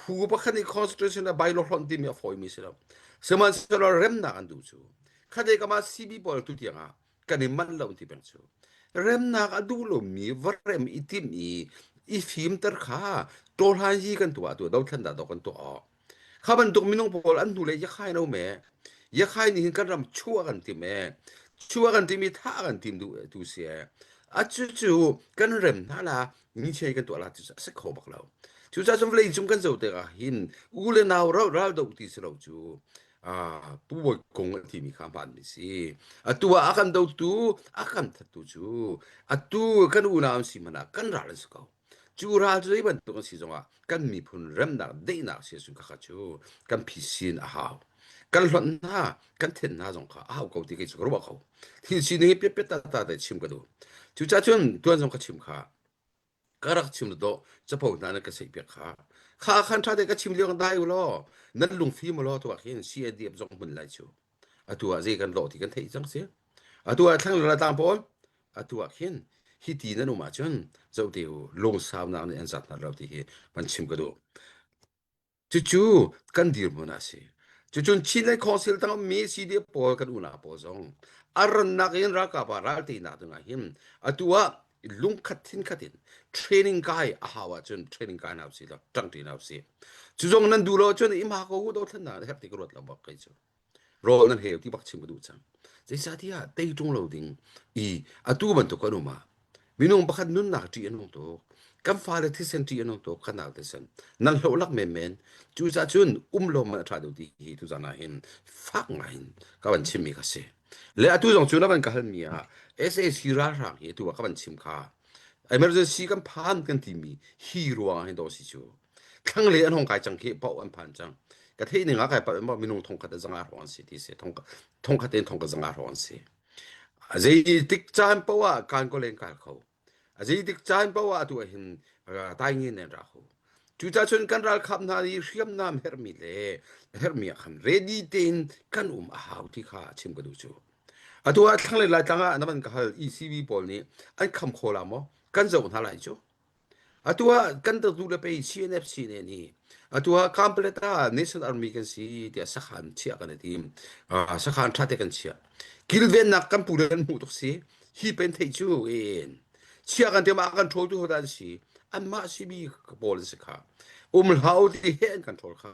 phu pakhat nih constitution le bylaw hlonh timi a fawimi si lo. Sihmanhsehlaw remnak an duh cu khate kama CB pawl tu tiang ah kan i manh lo ti peng cu remnak a duh lomi va rem i timh i i fimter kha tawhlan hi kan tuah tu dothlan dah kan tuah kha bantuk minung pawl an hnu le yakhai no me yakhai nih hin kan ram chuah kan tim e chuah kan tim i thah kan tim du tu si e a cu cu kan rem hna la ni che kan tuah la tu a si kho bak lo cu ca cun vawlei cung kan zo te ah hin u le nau ral ral do ti si lo cu Pu Bawi Kung an timi kha hmaanmi si. Atu ah a kan dotu, a kan thattu cu atu kan unau an si hmanh ah kan ral an si ko. Cu ral cu zei bantuk an si zongah kan miphun remnak, daihnak si ahcun khakha cu kan phisin a hau. Kan hlonh hna, kan then hna zong kha a hau ko ti kei cu ka ruah ko. Thil sining hi piatpiat tata te chim ka duh. Cucaah cun tuan zong ka chim kha. Ka rak chim dawh capo hna nan ka seihpiak kha. Kha khan ṭha te ka chim lio dai u law nan lungfim u law tuah khin CNDF zong hmun lai cu. Atu ah zei kan lawh ti kan theih cang si. Atu ah thlang le tlang pawl atu ah khin hi ti nan um ahcun zoh te u lungsaunak nih an zat hna lo ti hi van chim ka duh. Cucu kan dirhmun ah a si. Cucun Chin le Council tang ummi CDF pawl kan unau pawl zong a rannak in ralkap ah ral teinak ding ah hin atu ah lungkhat thinkhat in training kai a hau ahcun training kai hna usih law ṭangṭi hna usih. Cu zong nan duh lo ahcun i hma ko u dothlennak herh ti ka ruat lo bak kei cu. Rawl nan heu ti bak chim ka duh cang. Zeicahtiah tei ṭung lo ding i atu bantuk kan um ah minung pakhat nunnak ṭih a nung tuk. Kan fale thisen ṭih a nung tuk, kan nau thisen. Nan hlohlak menmen. Cucaah cun um lo man a ṭha deuh ti hi tuzan ah hin fak ngai in ka van chimmi ka si. Le atu zong cu na van ka halmi ah SAC ralhrang hi atu ah ka van chim kha emergency kan phan kan timi hi ruang ah hin daw si cu. Thlanglei an hong kai cang khi paoh an phan cang. Ka theih ning ah kai palh ma minung thongkhat a zanga hrawng an si ti si. Thongkhat in thongkhat zanga hrawng an si. A zei tik caan paoh ah kan ko len kal kho. A zei tik caan paoh ah atu ah hin tai ngen nen ra kho. Cucaah cun kan ralkap hna nih hriamnam herhmi le herhmi ah khan ready tein kan um a hau ti kha chim ka duh cu. Atu ah thlanglei Laitlang ah na van ka hal ECB pawl nih an kham kho la maw? Kan zoh hna lai cu. Atu ah kan tu le pei CNFC ne nih atu ah Kamplet ah National Army kan si tiah sakhan chiah kan i tim. Uh, sakhan ṭha te kan chiah. Kilvennak kan pu le kan hmuh tuk si. Hi pen theih cu in chia kan tiam ah kan ṭhawl tu hodah an si. Anmah CB pawl an si kha. Um hlah ti he an kan ṭhawl kha.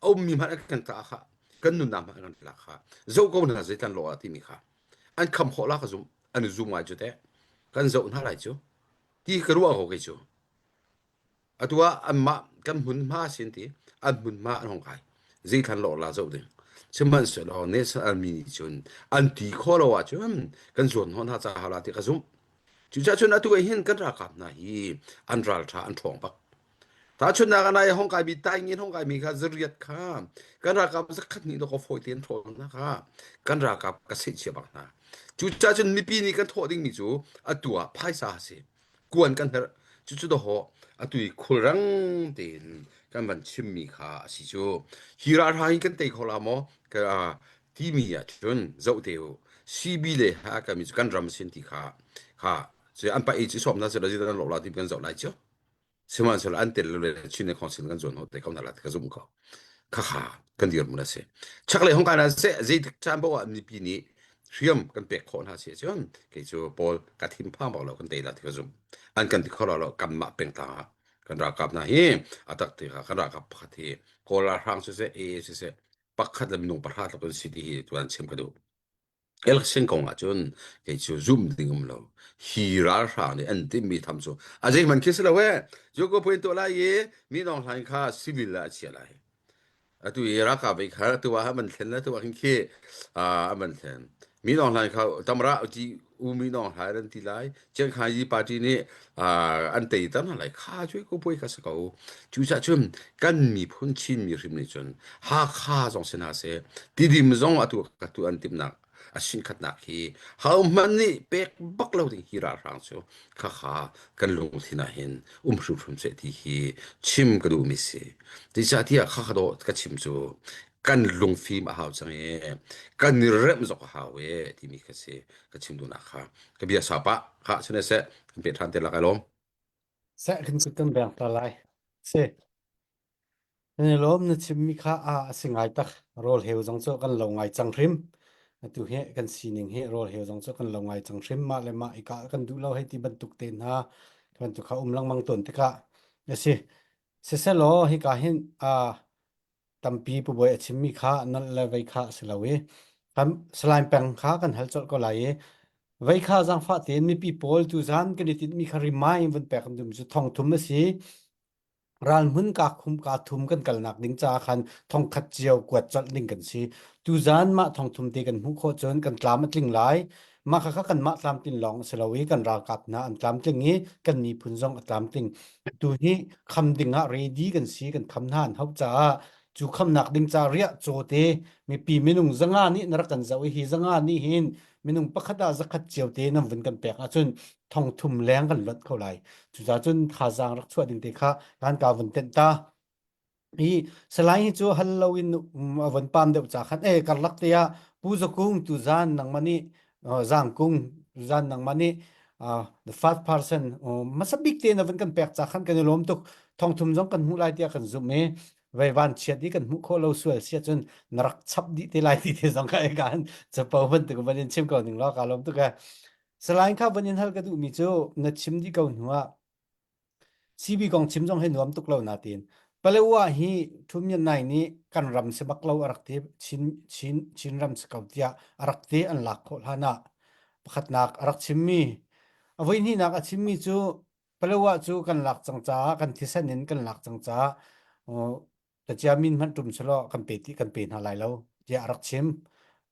A ummi hmanh an kan tah kha. Kan nunnak hmanh an kan lak kha. Zoh ko hna zeitan lo ah timi kha. An kham khawh la ka zum. An i zum ngai cu teh. Kan zoh hna lai cu. Ti ka ruah ko kei cu. Atu ah anmah kan hmunhma sin ti an hmunhma an hong kai. Zeithlan lawr la zoh ding. Sihmanhsehlaw National Army nih cun an ti khawh lo ahcun kan zuan hnawh hna ca hala ti ka zumh. Cucaah cun atu ah hin kan ralkap hna hi an ralṭha an ṭhawng bak. Tahchunhnak ah nai hong kaimi taingin hong kaimi kha zariat kha kan ralkap zakhat hnih dawk fawi tein ṭhawl hna kha kan ralkap ka seihchia bak hna. Cucaah cun mipi nih kan thawh dingmi cu atu ah phaisa a si. Kuan kan herh. Cucu dawhawh atu i khulrang tein kan van chimmi kha a si cu. Hi ralhrang hi kan tei kho la maw? Timi ahcun zoh te u. CB le ha mi cu kan ram sin ti kha kha cu an pa i cu sawm na se lo nan lo la ti kan zoh lai cu. Sihmanhsehlaw an tel le Chin le Council kan zuan te ko na la ka zum ko. Kha kha kan dir mun a si. Chaklei hong kan se zeitik caan paoh ah mipi nih hriam kan pek khawh hna si cun kei cu pawl ka thin phang bak lo kan tei la ti ka zum. An kan ti kho lo kanmah pengtlang ah kan ralkap hna hi a tak ti kha kan ralkap pakhat hi Kawl ralhrang siseh AA siseh pakhat le minung pahra tluk an si ti hi tuan chim ka duh. Election kong ah cun kei cu zum ding um lo. Hi ralhrang nih an timmi tham cu a zeihmanh khi si lo e. Joko puin tuah lai i mi nong hlain kha civil ah a chia lai. Atu i ralkap ei kha atu ah man thlen atu ah khin khi a man thlen. Mi nong hlain kha tamra ti u mi nong hlai an ti lai. Chiang Khai Yi party nih an tei ter hna lai. Kha cu ko puai kha si ko. Cucaah cun kan miphun Chin mi hrim nih cun Hakha zong si hna seh, Tidim zong atu ka tu an timnak a sinkhatnak hi hohmanh nih pek bak lo ding hi ralhrang cu khakha kan lungthin ah hin um hrimhrim seh ti hi chim ka duhmi si. Zeicahtiah khakha dawh ka chim cu kan lungfim a hau cang i kan i remh zok a hau e timi kha si ka chim duhnak kha ka bia sa pah kha sine seh kan pe ṭhan te la kai lawm. Seh kan kut kan beng ta lai. Si. Kan i lawm na chimmi kha a a si ngai tak. Rawl heu zong cu kan lo ngai cang hrim. Atu hi kan sining hi rawl heu zong cu kan lo ngai cang hrim. Mah le mah i kah kan duh lo hei ti bantuk te hna bantuk kha um lengmang tawn tikah a si. Siselaw hika hin a tampi Pu Bawi a chimmi kha nolh le vei kha a si lo i kan Salai Peng kha kan hal colh ko lai i vei kha zaangfah tein mipi pawl tuzan kan i tinhmi kha remind vun pek kan duhmi cu thongthum a si. Ralhmun ka khum ka thum kan kalnak ding caah khan thongkhat cio kuat colh ding kan si. Tuzan mah thongthum te kan hmuh khawh cun kan tlam a tling lai. Mah khakha kanmah tlamtlin lawng a si lo i kan ralkap hna an tlamtling i kan miphun zong a tlamtling. Tu hi kham ding ah ready kan si kan kham hna an hauh caah cu khamnak ding ca riah caw te mipi minung zanga nih na rak kan zoh i hi zanga nih hin minung pakhat ah zakhat cio te nan vun kan pek ahcun thong thum leng kan lonh kho lai. Cucaah cun thazaang rak chuah ding te kha kan ka vun tenh ta. Hi Salai hi cu hal loin a von pam deuh ca khan e karlak te ah Pu Za Kung tuzan nangmah nih Zang Kung tuzan nangmah nih the first person hmasa bik te na van kan pek ca khan kan i lawm tuk thongthum zong kan hmuh lai tiah kan zumh i vei van chiat i kan hmuh khawh lo sual sia cun na rak chap dih te lai ti te zong ka kan capo bantuk van in chim ko ning law ka lawm tuk e Salai kha van in hal ka duh mi cu na chim dih ko hnu ah CB kong chim zong hi nuam tuk lo natin Palewa hi Thumyan Nai nih kan ram si bak lo a rak ti Chin Chin Chin ram si ko tiah a rak ti an lak khawh hlan ah pakhatnak a rak chimmi a voihnihnak a chimmi cu Palewa cu kan lak cang caah kan thisen in kan lak cang caah tacia min hmanh tum selaw kan pe ti kan pe hna lai lo tiah a rak chim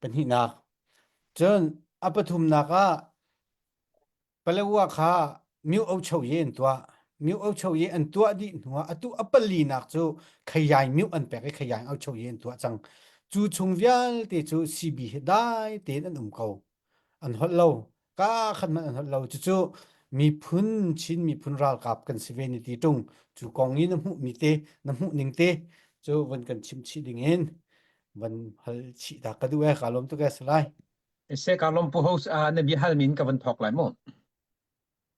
pahnihnak cun a pathumnak ah Palawa kha myo ocho ye an tuah. Myo ocho ye an tuah dih hnuah atu a palinak cu khayai myo an pek i khayai ocho ye an tuah cang. Cu chung vialte cu CB he dai tein an um ko. An holh lo. Ka khat hmanh an holh lo. Cucu miphun Chin miphun ralkap kan si ve ni ti tung cu kong i na hmuh mi te na hmuh ning te cu van kan chim chih ding in van hal chih ta ka duh e ka lawm tuk e salai. Se ka lawm pu host uh, na bia hal min ka van thawk lai mu.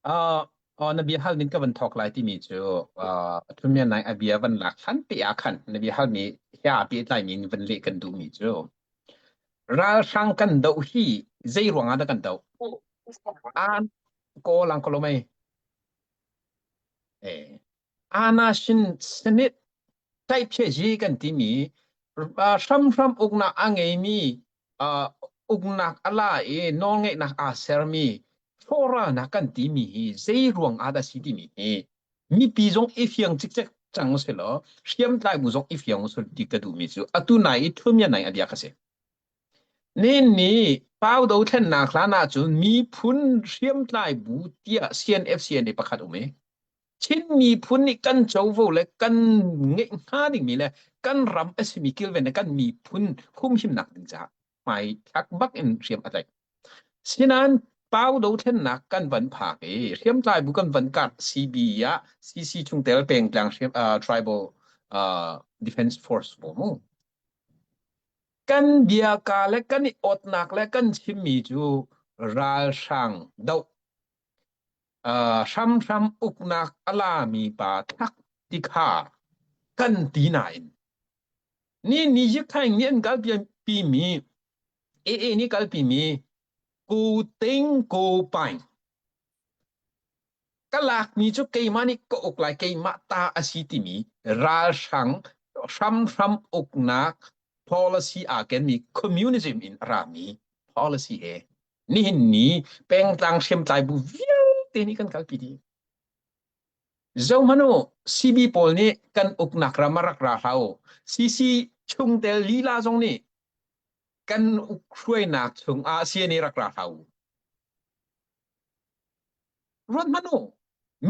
Uh, uh, na bia hal min ka van thawk lai timi cu uh, thumia nai a bia van lak hlan te ah khan na bia hal mi hia pi tlai min van leh kan duh mi cu ralhrang kan do hi zei ruang ah dah kan do an ko lang ko lo mei eh Anashin Senate tlaihphiahzi kan timi hramhram uknak a ngeimi uknak a la i nawlngeihnak aa sermi hrawhralnak kan timi hi zei ruang ah dah si timi hi mipi zong i fiang cikcek cang usih law hriamtlai bu zong i fiang usih ti ka duhmi cu atu nai i thumya nai a bia ka si. Nin nih Pau dothlennak hlan ahcun miphun hriamtlai bu tiah CNFCNA pakhat um i Chin miphun nih kan covo le kan ngeih hnga dingmi le kan ram a simi kilven le kan miphun humhimnak ding caah hmai thlak bak in hriam a tlaih. Sinain Pau dothlennak kan van phak i hriamtlai bu kan van kart CB ah CC chungtel pengtlang hriam uh, tribal uh, defense force pawl mu. Kan biaka le kan i awtnak le kan chimmi cu ralhrang doh uh, hramhram uknak a lami pa thlak ti kha kan ti nain ni ni yik thaing nih an kalpi mi AA nih kalpi mi ku ting ku paing ka lakmi cu keimah nih ka uk lai keimah ta a si timi ralhrang hramhram uknak policy aa kenmi communism in a rami policy he nihin ni pengtlang hriamtlai bu vialte nih kan kalpi dih. Zohmanh u, CB pawl nih kan uknak ram a rak ra hlah u. CC chungtel lila zong nih kan uk hruainak chungah CNA rak ra hlah u. Ruat hmanh u.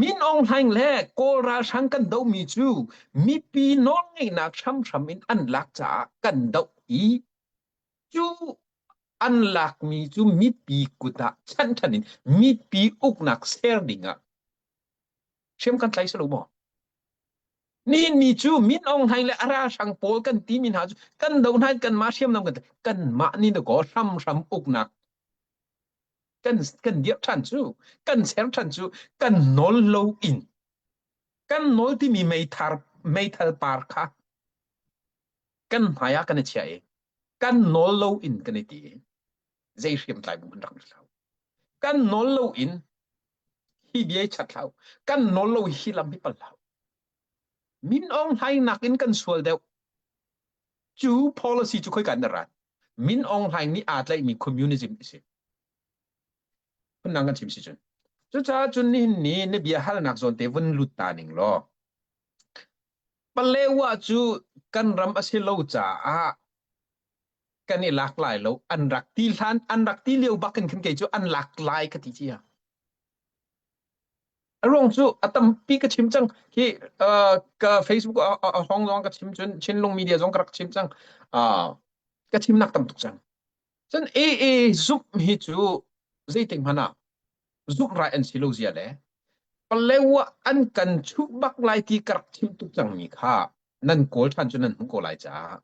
Min Aung Hlaing le Kawl ralhrang kan dohmi cu mipi nawlngeihnak hramhram in an lak caah kan doh i cu an lakmi cu mipi kut ah chanh ṭhan in mipi uknak ser ding ah hriam kan tlai si lo maw? Nihin ni cu Min Aung Hlaing le a ralhrang pawl kan timi hna cu kan do hna in kanmah hriamnam kan kanmah nih dakaw hramhram uknak kan kan dirh ṭhan cu kan ser ṭhan cu kan nawl lo in kan nawl timi meithar meithal par kha kan hmai ah kan i chia i kan nawl lo in kan i ti i zei hriamtlai bu hmanh rak hlah kan nawl lo in hi bia i chat hlah kan nawl lo hi lam hi pal hlah Min Aung Hlaing nakin kan sual deuh cu policy cu khoi kan na rat Min Aung Hlaing nih aa tlaihmi communism a si. Phundang kan chim si cun. Cucaah cun nihin ni na bia halnak zawn te vun lut ta ning law Palewa cu kan ram a si lo caah kan i lak lai lo an rak ti hlan an rak ti lio bak in khin kei cu an lak lai ka ti cia. A ruang cu a tampi ka chim cang. Hi uh, ka Facebook a hong zong ka chim cun Chinlung media zong ka rak chim cang. Uh, ka chimnak tam tuk cang. Cun AA zumh hi cu zeitik hmanh ah zumh rai an si lo zia le Palewa an kan chuh bak lai ti ka rak chim tuk cangmi kha nan kawl ṭhan cu nan hmuh ko lai caah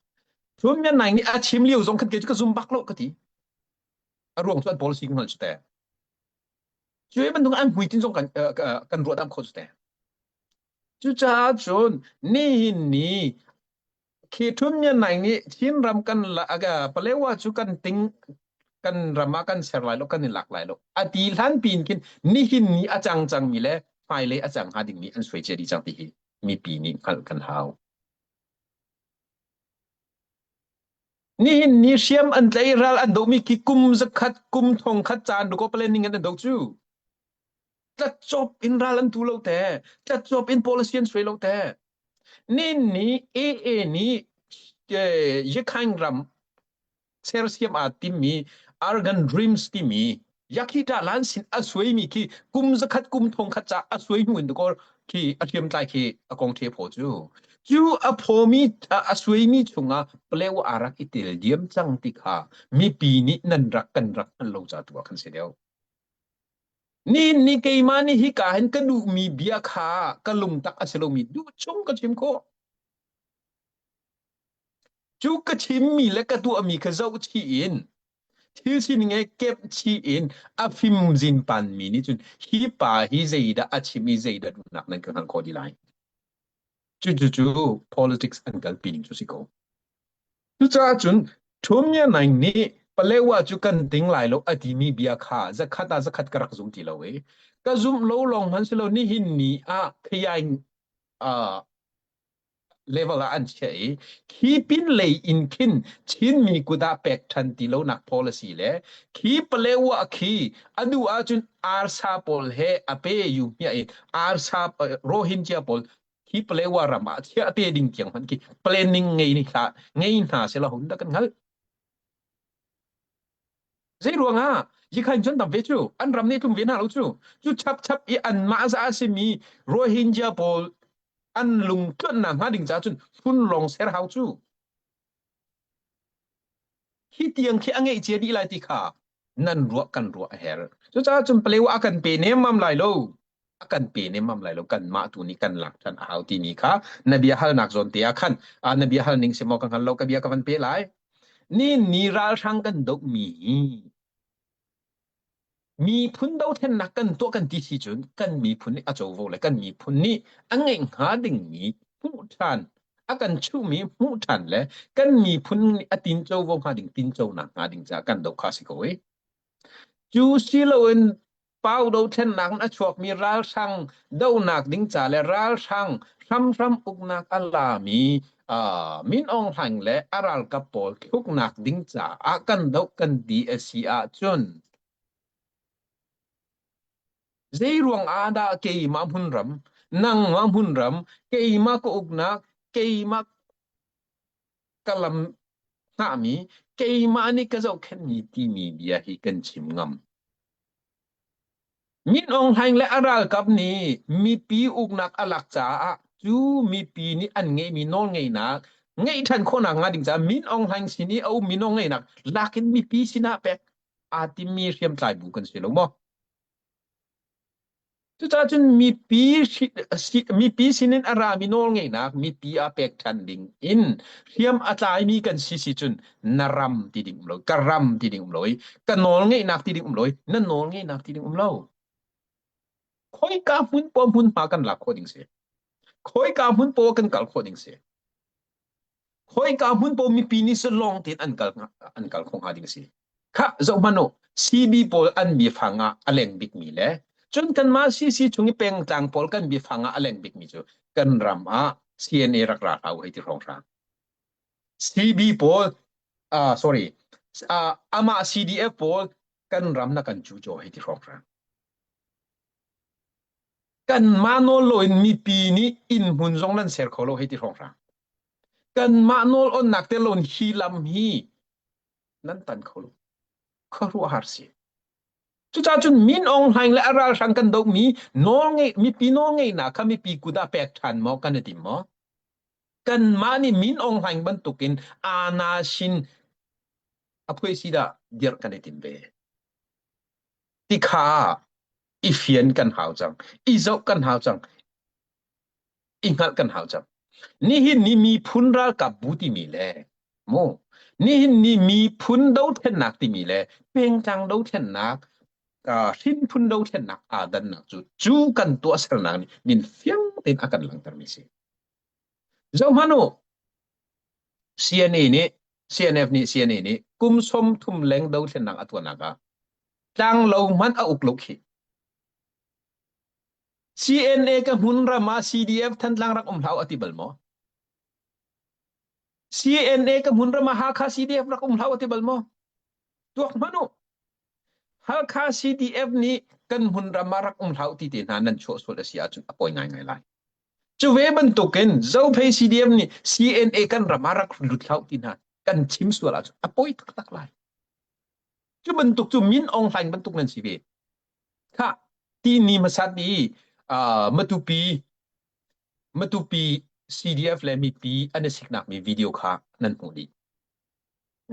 Thum Myan Naing nih a chim lio zong khan kei cu ka zum bak lo ka ti. A ruang cu an policy ka hngalh cu te. Cu bantuk an hmuitinh zong kan kan ruahdamh kho cu te. Cucaah cun nihin ni khi Thum Myan Naing nih Chinram kan la Palewa cu kan ting kan ram ah kan ser lai lo kan i lak lai lo a ti hlan pin khin nihin ni a cang cangmi le hmailei a cang hnga dingmi an suai cia dih cang ti hi mipi nih hngalh kan hau. Nihin ni hriam an tlai ral an dohmi khi kum zakhat kum thong khat caan duko planning an do cu. Tlatcawp in ral an tu lo te, tlatcawp in policy an suai lo te. Nin ni AA nih Yekhaing ram sersiam aa timmi Argan Dreams timi Yakhita lan sin a suaimi khi kum zakhat kum thong khat ca a suai hnu in dakaw khi a hriamtlai khi a kong the phaw cu cu a phawmi a suaimi chungah pleu a rak i tel diam cang ti kha mipi nih nan rak kan rak hngal lo ca tu ah khan si deuh ni ni keimah nih hika hin ka duhmi bia kha ka lungtak a si lomi duh chung ka chim khawh Cu ka chimmi le ka tuahmi kha zohchih in thil sining he kepchih in a fimzin panmi nih cun hi pa hi zeidah a chim i zeidah duhnak nan ka hngalh khawh dih lai. Cucu cu politics an kalpi ning cu si ko. Cucaah cun Thum Mya Naing nih Palewa cu kan ting lai lo a timi bia kha zakhat ah zakhat ka rak zum ti lo i ka zumh lo lawng hmanh si lo nihin ni ah khayaing uh, level ah an chiah i khi pin lei in khin Chinmi kut ah pek ṭhan ti lonak policy le khi Palewa khi a duh ahcun arsa pawl he a pe yu hmiah in arsa Rohingya pawl khi Palewa ram ah chiah te ding tiang hmanh khi planning ngei ni hlah ngei hna sela hun dah kan hngalh. Zei ruangah yikhain cun tam ve cu an ram nih tlung ve hna lo cu cu chap chap i anmah za a simi Rohingya pawl an lung tluanhnak hnga ding caah cun hmun lawng ser hau cu hi tiang khi a ngeih cia dih lai ti kha nan ruah kan ruah a herh cucaah cun paleu a kan pe nemmam lai lo a kan pe nemmam lai lo kanmah tu nih kan lak ṭhan a hau timi kha na bia halnak zawn te ah khan na bia hal ning si maw ka hngal lo ka bia ka van pe lai. Ni ni ralhrang kan dohmi hi miphun dothlennak kan tuah kan ti si cun kan miphun nih a covo le kan miphun nih a ngeih hnga dingmi hmuh ṭhan a kan chuhmi hmuh ṭhan le kan miphun nih a tin covo hnga ding tin conak hnga ding caah kan doh kha si ko i cu si loin Pau dothlennak in a chuakmi ralhrang dohnak ding ca le ralhrang hramhram uknak a lami uh, Min Aung Hlaing le a ralkap pawl thluknak ding caah kan doh kan ti a si ahcun zei ruang ah dah keimah hmunram nangmah hmunram keimah ka uknak keimah ka lam hngahmi keimah nih ka zohkhenhmi timi bia hi kan chim ngam. Min Aung Hlaing le a ralkap nih mipi uknak a lak caah cu mipi nih an ngeihmi nawlngeihnak ngeih ṭhan khawhnak hnga ding caah Min Aung Hlaing sin i a ummi nawlngeihnak lak in mipi sinah pek aa timmi hriamtlai bu kan si lo maw? Cucaah cun mipi mipi sinin a rami nawlngeihnak mipi ah pek ṭhan ding in hriam a tlaimi kan si si cun na ram ti ding um lo, ka ram ti ding um lo i ka nawlngeihnak ti ding um lo i na nawlngeihnak ti ding um lo. Khoika hmun poah hmunhma kan lak khawh ding si. Khoika hmun poah kan kal khawh ding si. Khoika hmun paoh mipi nih salawng tein an kal an kal kho hnga ding a si. Khah zoh hmanh u, CB pawl an biafang ah a leng bikmi le cun kanmah CC chung i pengtlang pawl kan biafang ah a leng bikmi cu kan ram ah CNA rak ra hlah u hei ti hrawnghrang. CB pawl uh, sorry uh, amah CDF pawl kan ram na kan cucaw hei ti hrawnghrang. Kanmah nawl loin mipi nih inn hmun zong nan ser kho lo hei ti hrawnghrang. Kanmah nawl onnak te loin hi lam hi nan tan kho lo. Khuaruahhar si. Cucaah cun Min Aung Hlaing le a ralhrang kan dohmi nawl ngei mipi nawl ngeihnak kha mipi kut ah pek ṭhan maw kan i tim maw? Kanmah nih Min Aung Hlaing bantukin Ana Shin a phuai si dah dirh kan i tim ve. Tikha i fian kan hau cang i zoh kan hau cang i hngalh kan hau cang nihin ni miphun ralkap bu timi le mu nihin ni miphun dothlennak timi le pengtlang dothlennak uh, hrinphun dothlennak aa dannak cu cu kan tuahsernak nih min fiang tein a kan langhtermi si zohhmanh u CNA nih CNF nih CNA nih kum som thum leng dothlennak a tuahnak ah tlanglo hmanh a uk lo khi. CNA ka hmun ram ah CDF Thantlang rak um hlah a ti bal maw? CNA ka hmun ram ah Hakha CDF rak um hlah a ti bal maw? Tuak hmanh u. Hakha CDF nih kan hmun ram ah rak um hlah ti te hna nan chuah sual a si ahcun a pawi ngaingai lai. Cu ve bantukin Zophei CDF nih CNA kan ram ah rak lut hlah ti hna kan chim sual ahcun a pawi taktak lai. Cu bantuk cu Min Aung Hlaing bantuk nan si ve. Khah, ti ni hmasat i uh, Matupi Matupi CDF le mipi an i siknak mi video kha nan hmuh dih.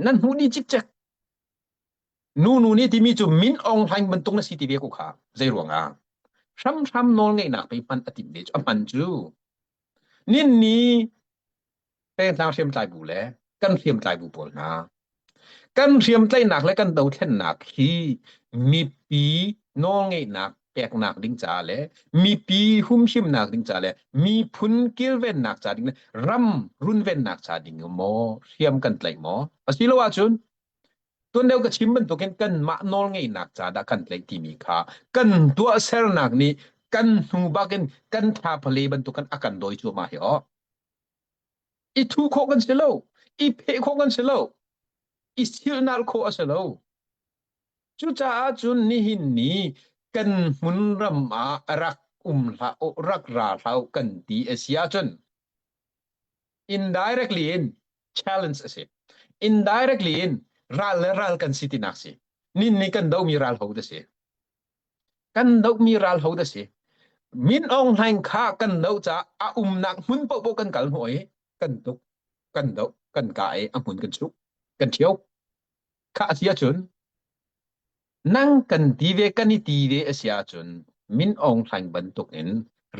Nan hmuh dih cikcek. Nu nu nih timi cu Min Aung Hlaing bantuk na si ti ve ko kha. Zei ruangah? Hramhram nawl ngeihnak pei hman a timh ve cu a hman cu. Nin ni pengtlang hriamtlai bu le kan hriamtlai bu pawl hna kan hriamtlaihnak le kan dothlennak hi mipi nawlngeihnak peknak ding caah le mipi humhimnak ding caah le miphun kilvennak ca ding le ram runvennak ca ding maw hriam kan tlaih maw asilo ahcun tuan deuh ka chim bantukin kanmah nawlngeihnak ca dah kan tlaih timi kha kan tuahsernak nih kan hnu bakin kan tha phale bantukin a kan dawi cuahmah hi aw I thu khawh kan si lo. I pheh khawh kan si lo. I silnal khawh a si lo. Cucaah cun nihin ni kan hmunram ah rak um hlah u, rak ra hlah u kan ti a si ahcun indirectly in challenge a si. Indirectly in ral le ral kan si tinak si. Nin ni kan domi ral ho da si. Kan dohmi ral ho dah si? Min Aung Hlaing kha kan doh caah a umnak hmun paohpaoh kan kal hnawh i kan tuk, kan doh, kan kah i a hmun kan chuh, kan ṭhio. Kha a si ahcun nang kan ti ve, kan i ti ve a si ahcun Min Aung Hlaing bantuk in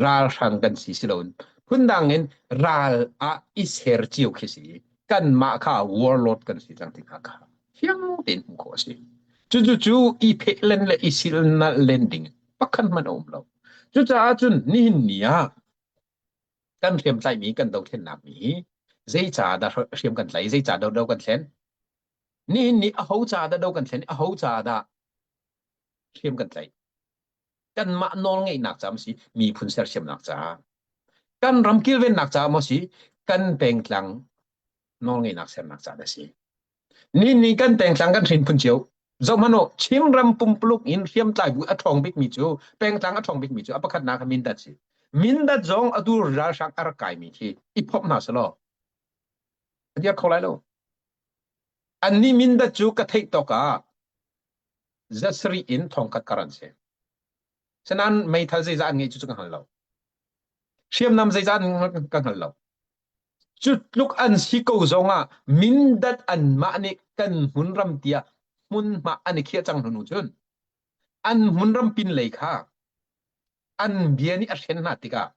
ralhrang kan si si loin phundang in ral ah i ser cio khi si. Kanmah kha warlord kan si cang ti kha kha fiang tein hmuh khawh a si. Cucu cu i pheh len le i sil nalh len ding pakhat hmanh a um lo. Cucaah cun nihin ni ah kan hriamtlaihmi kan dothlennak mi hi zei ca dah hriam kan tlaih, zei ca do do kan thlen? Nihin ni aho ca dah do kan thlen, aho ca dah hriam kan tlaih? Kanmah nawlngeihnak ca si, miphun sersiamnak caah. Kan ram kilvennak caah maw si, kan pengtlang nawlngeihnak sernak caah dah si. Ni ni kan pengtlang kan hrinphun cio. Zohhmanh u, Chinram pumpuluk in hriamtlai bu a ṭhawng bikmi cu pengtlang a ṭhawng bikmi cu a pakhatnak ah Mindat si. Mindat zong atu ralhrang a rak kaimi khi i phomh hna selaw a dir kho lai lo. Annih Mindat cu ka theih tawk ah zasarih in thongkhat kar an si. Sinain meithal zeizah an ngeih cu ka hngal lo. Hriamnam zeizah an ka hngal lo. Cu tluk an si ko zongah Mindat anmah nih kan hmunram tiah hmunhma an i khiah cang hnu cun an hmunram pinlei kha an bia nih a hren hna tikah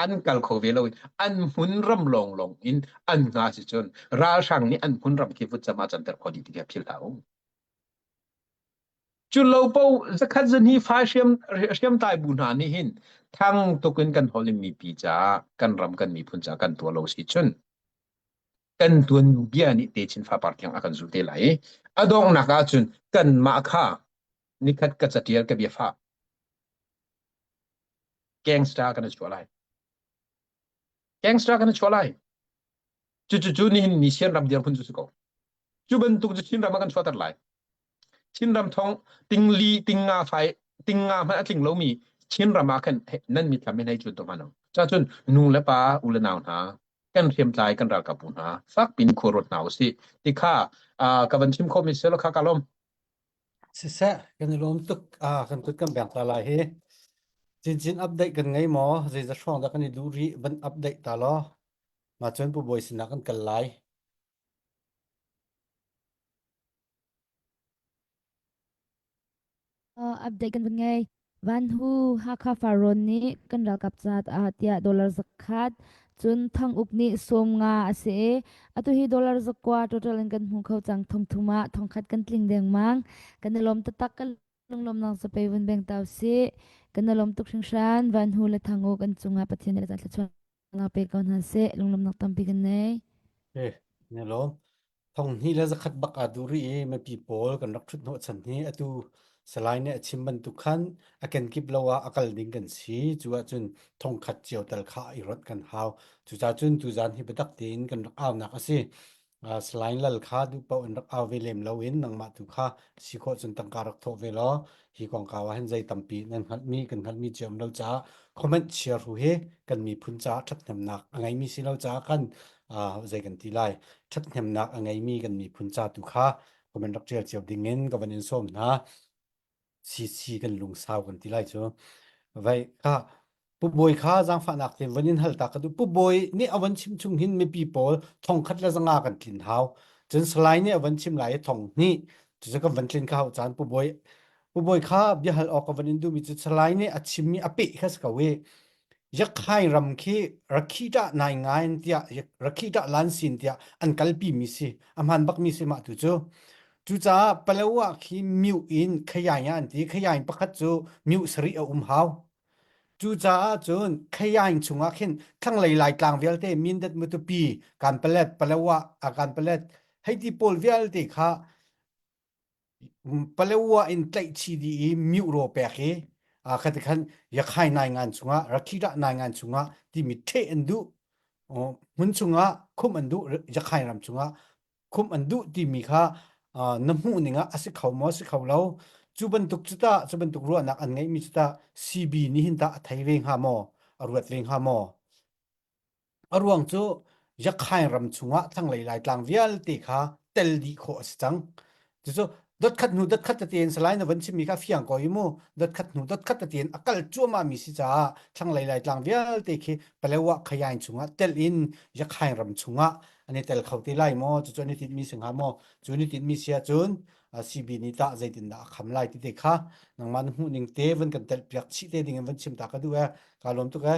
an kal kho ve lo in an hmunram lawnglawng in an hnga si cun ralhrang nih an hmunram khi vutcam ah canter khawh dih ti kha philh hlah u. Cu lo po zakhat zan hi fa hriam hriamtlai bu hna nih hin thang tuk in kan holh in mipi caah kan ram kan miphun caah kan tuah lo si cun kan tuanbia nih techin fapar tiang a kan zul te lai i a donghnak ah cun kanmah kha nikhat ka catial ka biafah gangster kan i chuah lai gangster kan i chuah lai Cucu cu nihin ni Chinram dirhmun cu si ko. Cu bantuk cu Chinram ah kan chuahter lai. Chinram thong tingli tingnga fai tingnga hmanh a tling lomi Chinram ah khan nan mitthlam in hei cun to hmanh. Cacun nu le pa u le nau hna kan hriamtlai kan ralkap bu hna fak pin khua ruat hna usih ti kha ka van chim khawh mi selo kha ka lawm. Siseh, kan i lawm tuk. Ah, kan kut kan beng ta lai hi. Cincin update kan ngei maw? Zeizat hrawng dah kan i duh rih? Van update ta law. Mah cun Pu Bawi sinah kan kal lai. Uh, update kan van ngei. Van Hu Hakha Farrawn nih kan ralkap caat ah tiah dollar zakhat cun Thang Uk nih sawm nga a si i atu hi dollar zakua total in kan hmu kho cang thong thum ah thongkhat kan tling dengmang kan i lawm taktak kan lunglawmnak zapei vun beng tau si kan i lawm tuk hringhran Van Hu le Thang Uk an cungah Pathian nih thluachuah Nga pe ko hna seh lunglawmhnak tampi kan nei. Eh, ne lawm. Thong hnih le zakhat bak aa duh rih i mipi pawl kan rak ṭhut hnawh chan hi atu Salai nih a chim bantuk khan a kenkip lo ah a kal ding kan si. Cu ahcun thongkhat cio tal kha i ronh kan hau. Cucaah cun tuzaan hi biatak tein kan rak aunak a si. Uh, Salai Lal kha duh paoh in rak au ve lem lo in nangmah tu kha si khawh cun tangka rak thawh ve law hi kongkau ah hin zei tampi nan hngalhmi kan hngalhmi cio um lo caah comment share hu hi kan miphun caah ṭhathnemnak a ngeimi si lo caah kan uh, zei kan ti lai ṭhathnemnak a ngeimi kan miphun ca tu kha comment rak ṭial cio ding in ka van in sawm hna. CC kan lungsau kan ti lai cu. Vai kha Pu Bawi kha zaangfahnak tein van in hal ta ka duh. Pu Bawi nih a van chim chung hin mipi pawl thong khat le zanga kan tlin hau. Cun Salai nih a van chim lai i thong hnih. Cucu kan van tlin kha hau caan Pu Bawi Pu Bawi kha biahal awk ka van in duhmi cu Salai nih a chimmi a peh kha si ko i Yakhai ram khi Rakhita nai ngain tiah Rakhita lansin tiah an kalpi mi si. A hman bak mi si mah tu cu. Cucaah Palawa khi myu in khayaing ah an ti. Khayaing pakhat cu myu sarih a um hau. Cucaah cun khayaing chungah khin thlanglei Laitlang vialte Mindat Matupi, Kanpalet, Palawa, Kanpalet hei ti pawl vialte kha Palawa in tlaih chih dih i myu raw pek i khati khan Yakhai nai ngan chungah Rakhita nai ngan chungah timi ṭheh an duh. Hmun chungah khumh an duh Yakhai ram chungah khumh an duh timi kha na hmuh ning ah a si kho maw si kho lo cu bantuk cu tah cu bantuk ruahnak an ngeihmi cu tah CB nih hin tah a thei ve hnga maw a ruat ve hnga maw a ruang cu Yakhain ram chungah thlanglei Laitlang vialte kha tel dih khawh a si cang cucu dotkhat hnu dotkhat tete in salai na van chimmi kha fiang ko i mu dotkhat hnu dotkhat tete in a kal cuahmah mi si caah thlanglei Laitlang vialte khi Palewa Khayain chungah tel in Yakhain ram chungah an i tel kho te lai maw cucu an i tinhmi si hnga maw cu an i tinhmi si ahcun CB nih tah zeitindah a kham lai ti te kha nangmah na hmuh ning te van kan telh piak chih te ding in van chim ta ka duh e ka lawm tuk e.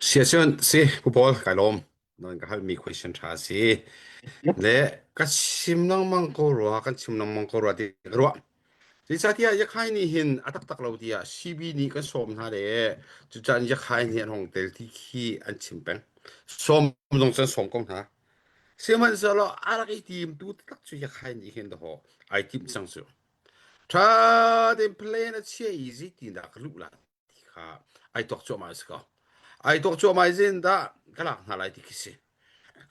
Siacun si Pu Paul kai lawm. Nan ka halmi question ṭha si. Le ka chim lengmang ko rua, kan chim lengmang ko rua ti ka ruah. Zeicahtiah Yakhai nih hin a taktak lo tiah CB nih kan sawm hna le cucaan Yakhai nih an hong tel ti khi an chim peng. Sawm zong cu an sawm ko hna. Sihmanhsehlaw a rak i timtu taktak cu Yakhai nih hin dahawh ai timh cang cu. Ṭha tein plan a chia i zeitindah ka luh lai ti kha ai tuak cuahmah a si ko. Ai tuak cuahmah i zeitindah ka lak hna lai ti khi si.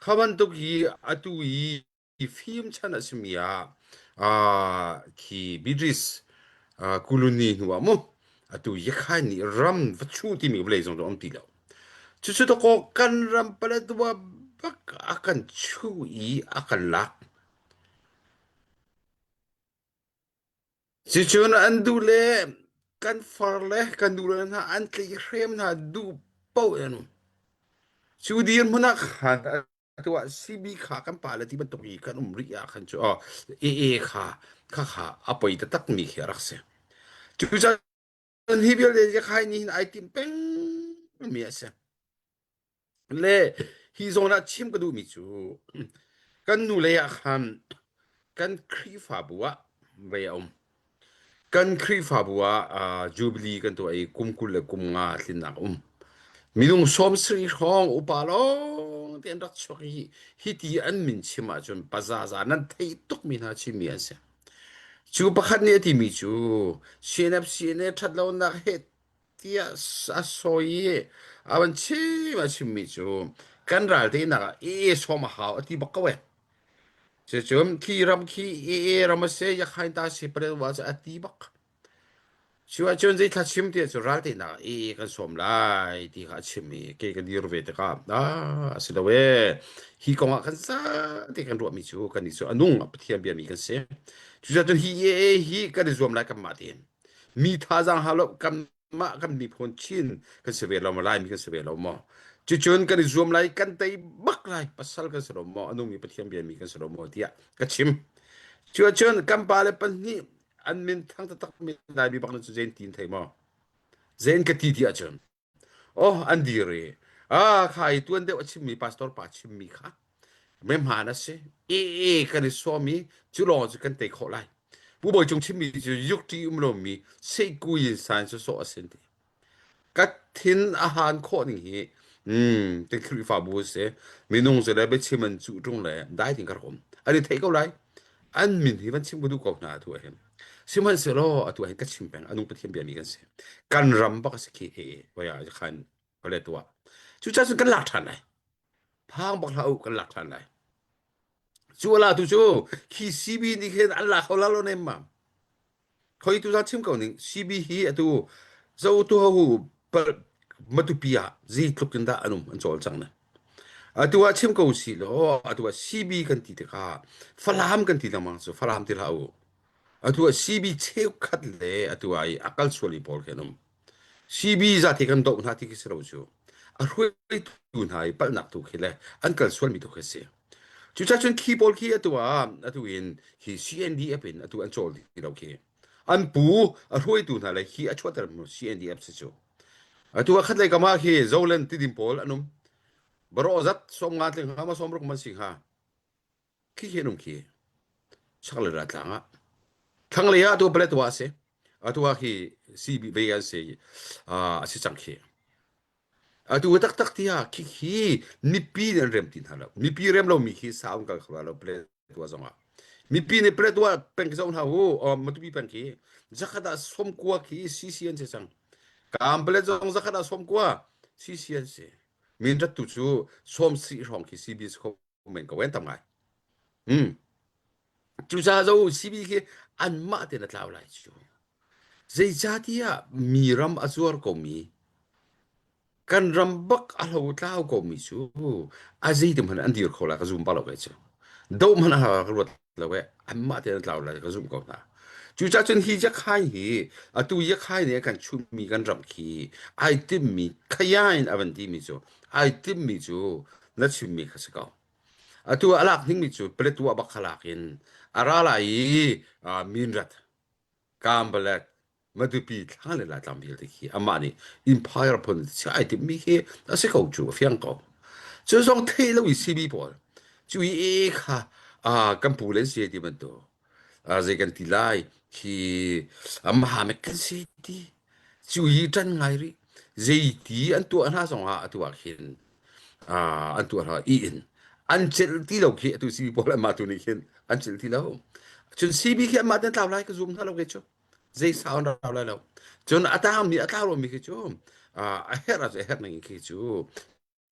Kha bantuk hi atu i fim chan a simi ah ah khi Bidris ah Kuluni hnu ah mu atu Yakhai nih ram va chuh timi vawlei zong cu a um ti lo. Cucu dakaw kan ram Paletwa bak a kan chuh i a kan lak. Cucun an duh le kan far le kan duh le hna an tlihrem hna duh paoh in an um. Cu dirhmun ah khan atu ah CB kha kan pa le ti bantuk i kan um rih ah khan cu aw AA kha kha kha a poi taktak mi khi a rak si. Cucaah hi vialte khai nih hin ai tim peng mi a si. Le hi zawn ah chim ka duhmi cu kan nu lei ah khan kan Khrihfabu ah vei a um. Kan Khrihfabu ah uh, Jubilee kan tuah i kum 20 le kum nga tlinnak a um. Minung 70 hrawng upa lawng te an rak chuak i hiti an min chim ahcun pazaza nan theih tukmi hna chimmi an si. Cu pakhat nih a timi cu CNF CNA ṭhatlonak he tiah a sawi i a van chim a chimmi cu kan ral teinak ah ee sawm a hau a ti bak ko e. Cucun khi ram khi ee ram a si yakhain ta si palelwa cu a ti bak. Cu ahcun zei thla chim ti cu ral teinak ah ee kan sawm lai ti kha a chim i kei ka dir ve tikah ah a si lo e hi kong ah kan zate kan ruahmi cu kan nih cu a nung Pathian biami kan si. Cucaah hi ee hi kan i zuam lai kanmah tein. Mi thazaang hau lo kanmah kan miphun Chin kan si ve lo maw Laimi kan si ve lo maw cucun kan i zuam lai kan tei bak lai pasal kan si lo maw a nungmi Pathian biami kan si lo maw tiah ka chim cuacun kan pale pahnih an min thang taktak mi Laimi bak cu zein tin thei maw zein ka ti ti ahcun Oh, an dir i ah kha i tuan deuh a chimmi pastor pa chimmi kha mehman a si. E e kan i sawm i cu lawng cu kan tei khawh lai. Pu Bawi Cung chimmi cu yukti um lomi seihku yin san cu sawh a sin ti. Ka thin a han khawh ning hi mm te Khrihfabu si minung cu le biachim an cuh ṭung le dai ding ka rak um. An i theih ko lai. An min hi van chim ka duh ko hna atu ah hin. Sihmanhsehlaw atu ah hin ka chim peng anung Pathian biami kan si. Kan ram bak a si khi e voia khan vale tuah. Cucaah cun kan lak ṭhan lai. Phang bak hlah u kan lak ṭhan lai. Cu ala tu cu khi CB nih khin an la kho la lo nem mam. Khoi tu za chim ko ning CB hi atu zo tu ho Matupi ah zeitluk in dah an um an cawl cang ne. Atu ah chim ko si law atu ah CB kan ti tikah Falam kan ti lengmang cu Falam ti hlah u. Atu ah CB cheukhat le atu ah i a kal sual i pawl khi an um. CB zate kan doh hna ti khi si lo cu. A hruaitu hna i palhnak tu khi le an kal sualmi tu khi si. Cucaah cun khi pawl khi atu ah atu in hi CNDF in atu an cawl ti lo khi. An pu a hruaitu hna le hi a chuahter mu CNDF si cu. Atu ah khatlei kam ah khi Zoland tidim pawl an um. Barawh zat 50 tling hnga ma 60 man si hnga. Khi khi an um khi. Chaklei raltlang ah. Thlanglei ah atu Paletwa a si. Atu ah khi CB ve an si a si cang khi. Atu taktak tiah khikhi mipi nih an rem ti hna lo. Mipi rem lomi khi sau an kal kho lo Paletwa zong ah. Mipi nih Paletwa peng khi zoh hna u, Matupi peng khi zakhat ah 90 khi CC an si cang. Kampalet zong zakhat ah 90 CC an si. Min rat tu cu sawm si hrawng khi CB si kho men ko en tam ngai. Hmm. Cucaah zo CB khi anmah tein a tlau lai cu. Zeicahtiah mi ram a zuar komi, kan ram bak a hlotlau komi cu a zeitik hmanh an dir kho lai ka zum bak lo kei cu. Doh hmanh a ka ruat lo e anmah tein an tlau lai ka zumh ko hna. Cucaah cun hi Yakhai hi atu Yakhai nih a kan chunmi kan ram khi ai timmi khaya in a van timi cu ai timmi cu na chimmi kha si ko. Atu a lak dingmi cu Paletwa bak kha lak in a ra lai i uh, Minrat, Kambalet. Matupi thla le Laitlang vialte khi amah nih empire phun chiah ai timhmi khi a si ko cu a fiang ko. Cu zong theih lo i CB pawl cu i e kha ah kan pu le si ti bantuk ah zei kan ti lai khi Mahamek kan si ti cu i ṭan ngai rih zei ti an tuah hna zong ah atu ah khin ah an tuah hna i in an celh ti lo khi atu CB pawl anmah tu nih khin an celh ti lo cun CB khi anmah ten tlau lai ka zum hna lo ke cu zei sau an rau lai lo cun a tangmi a tlau lomi khi cu a herh ah cu a herh ning khi cu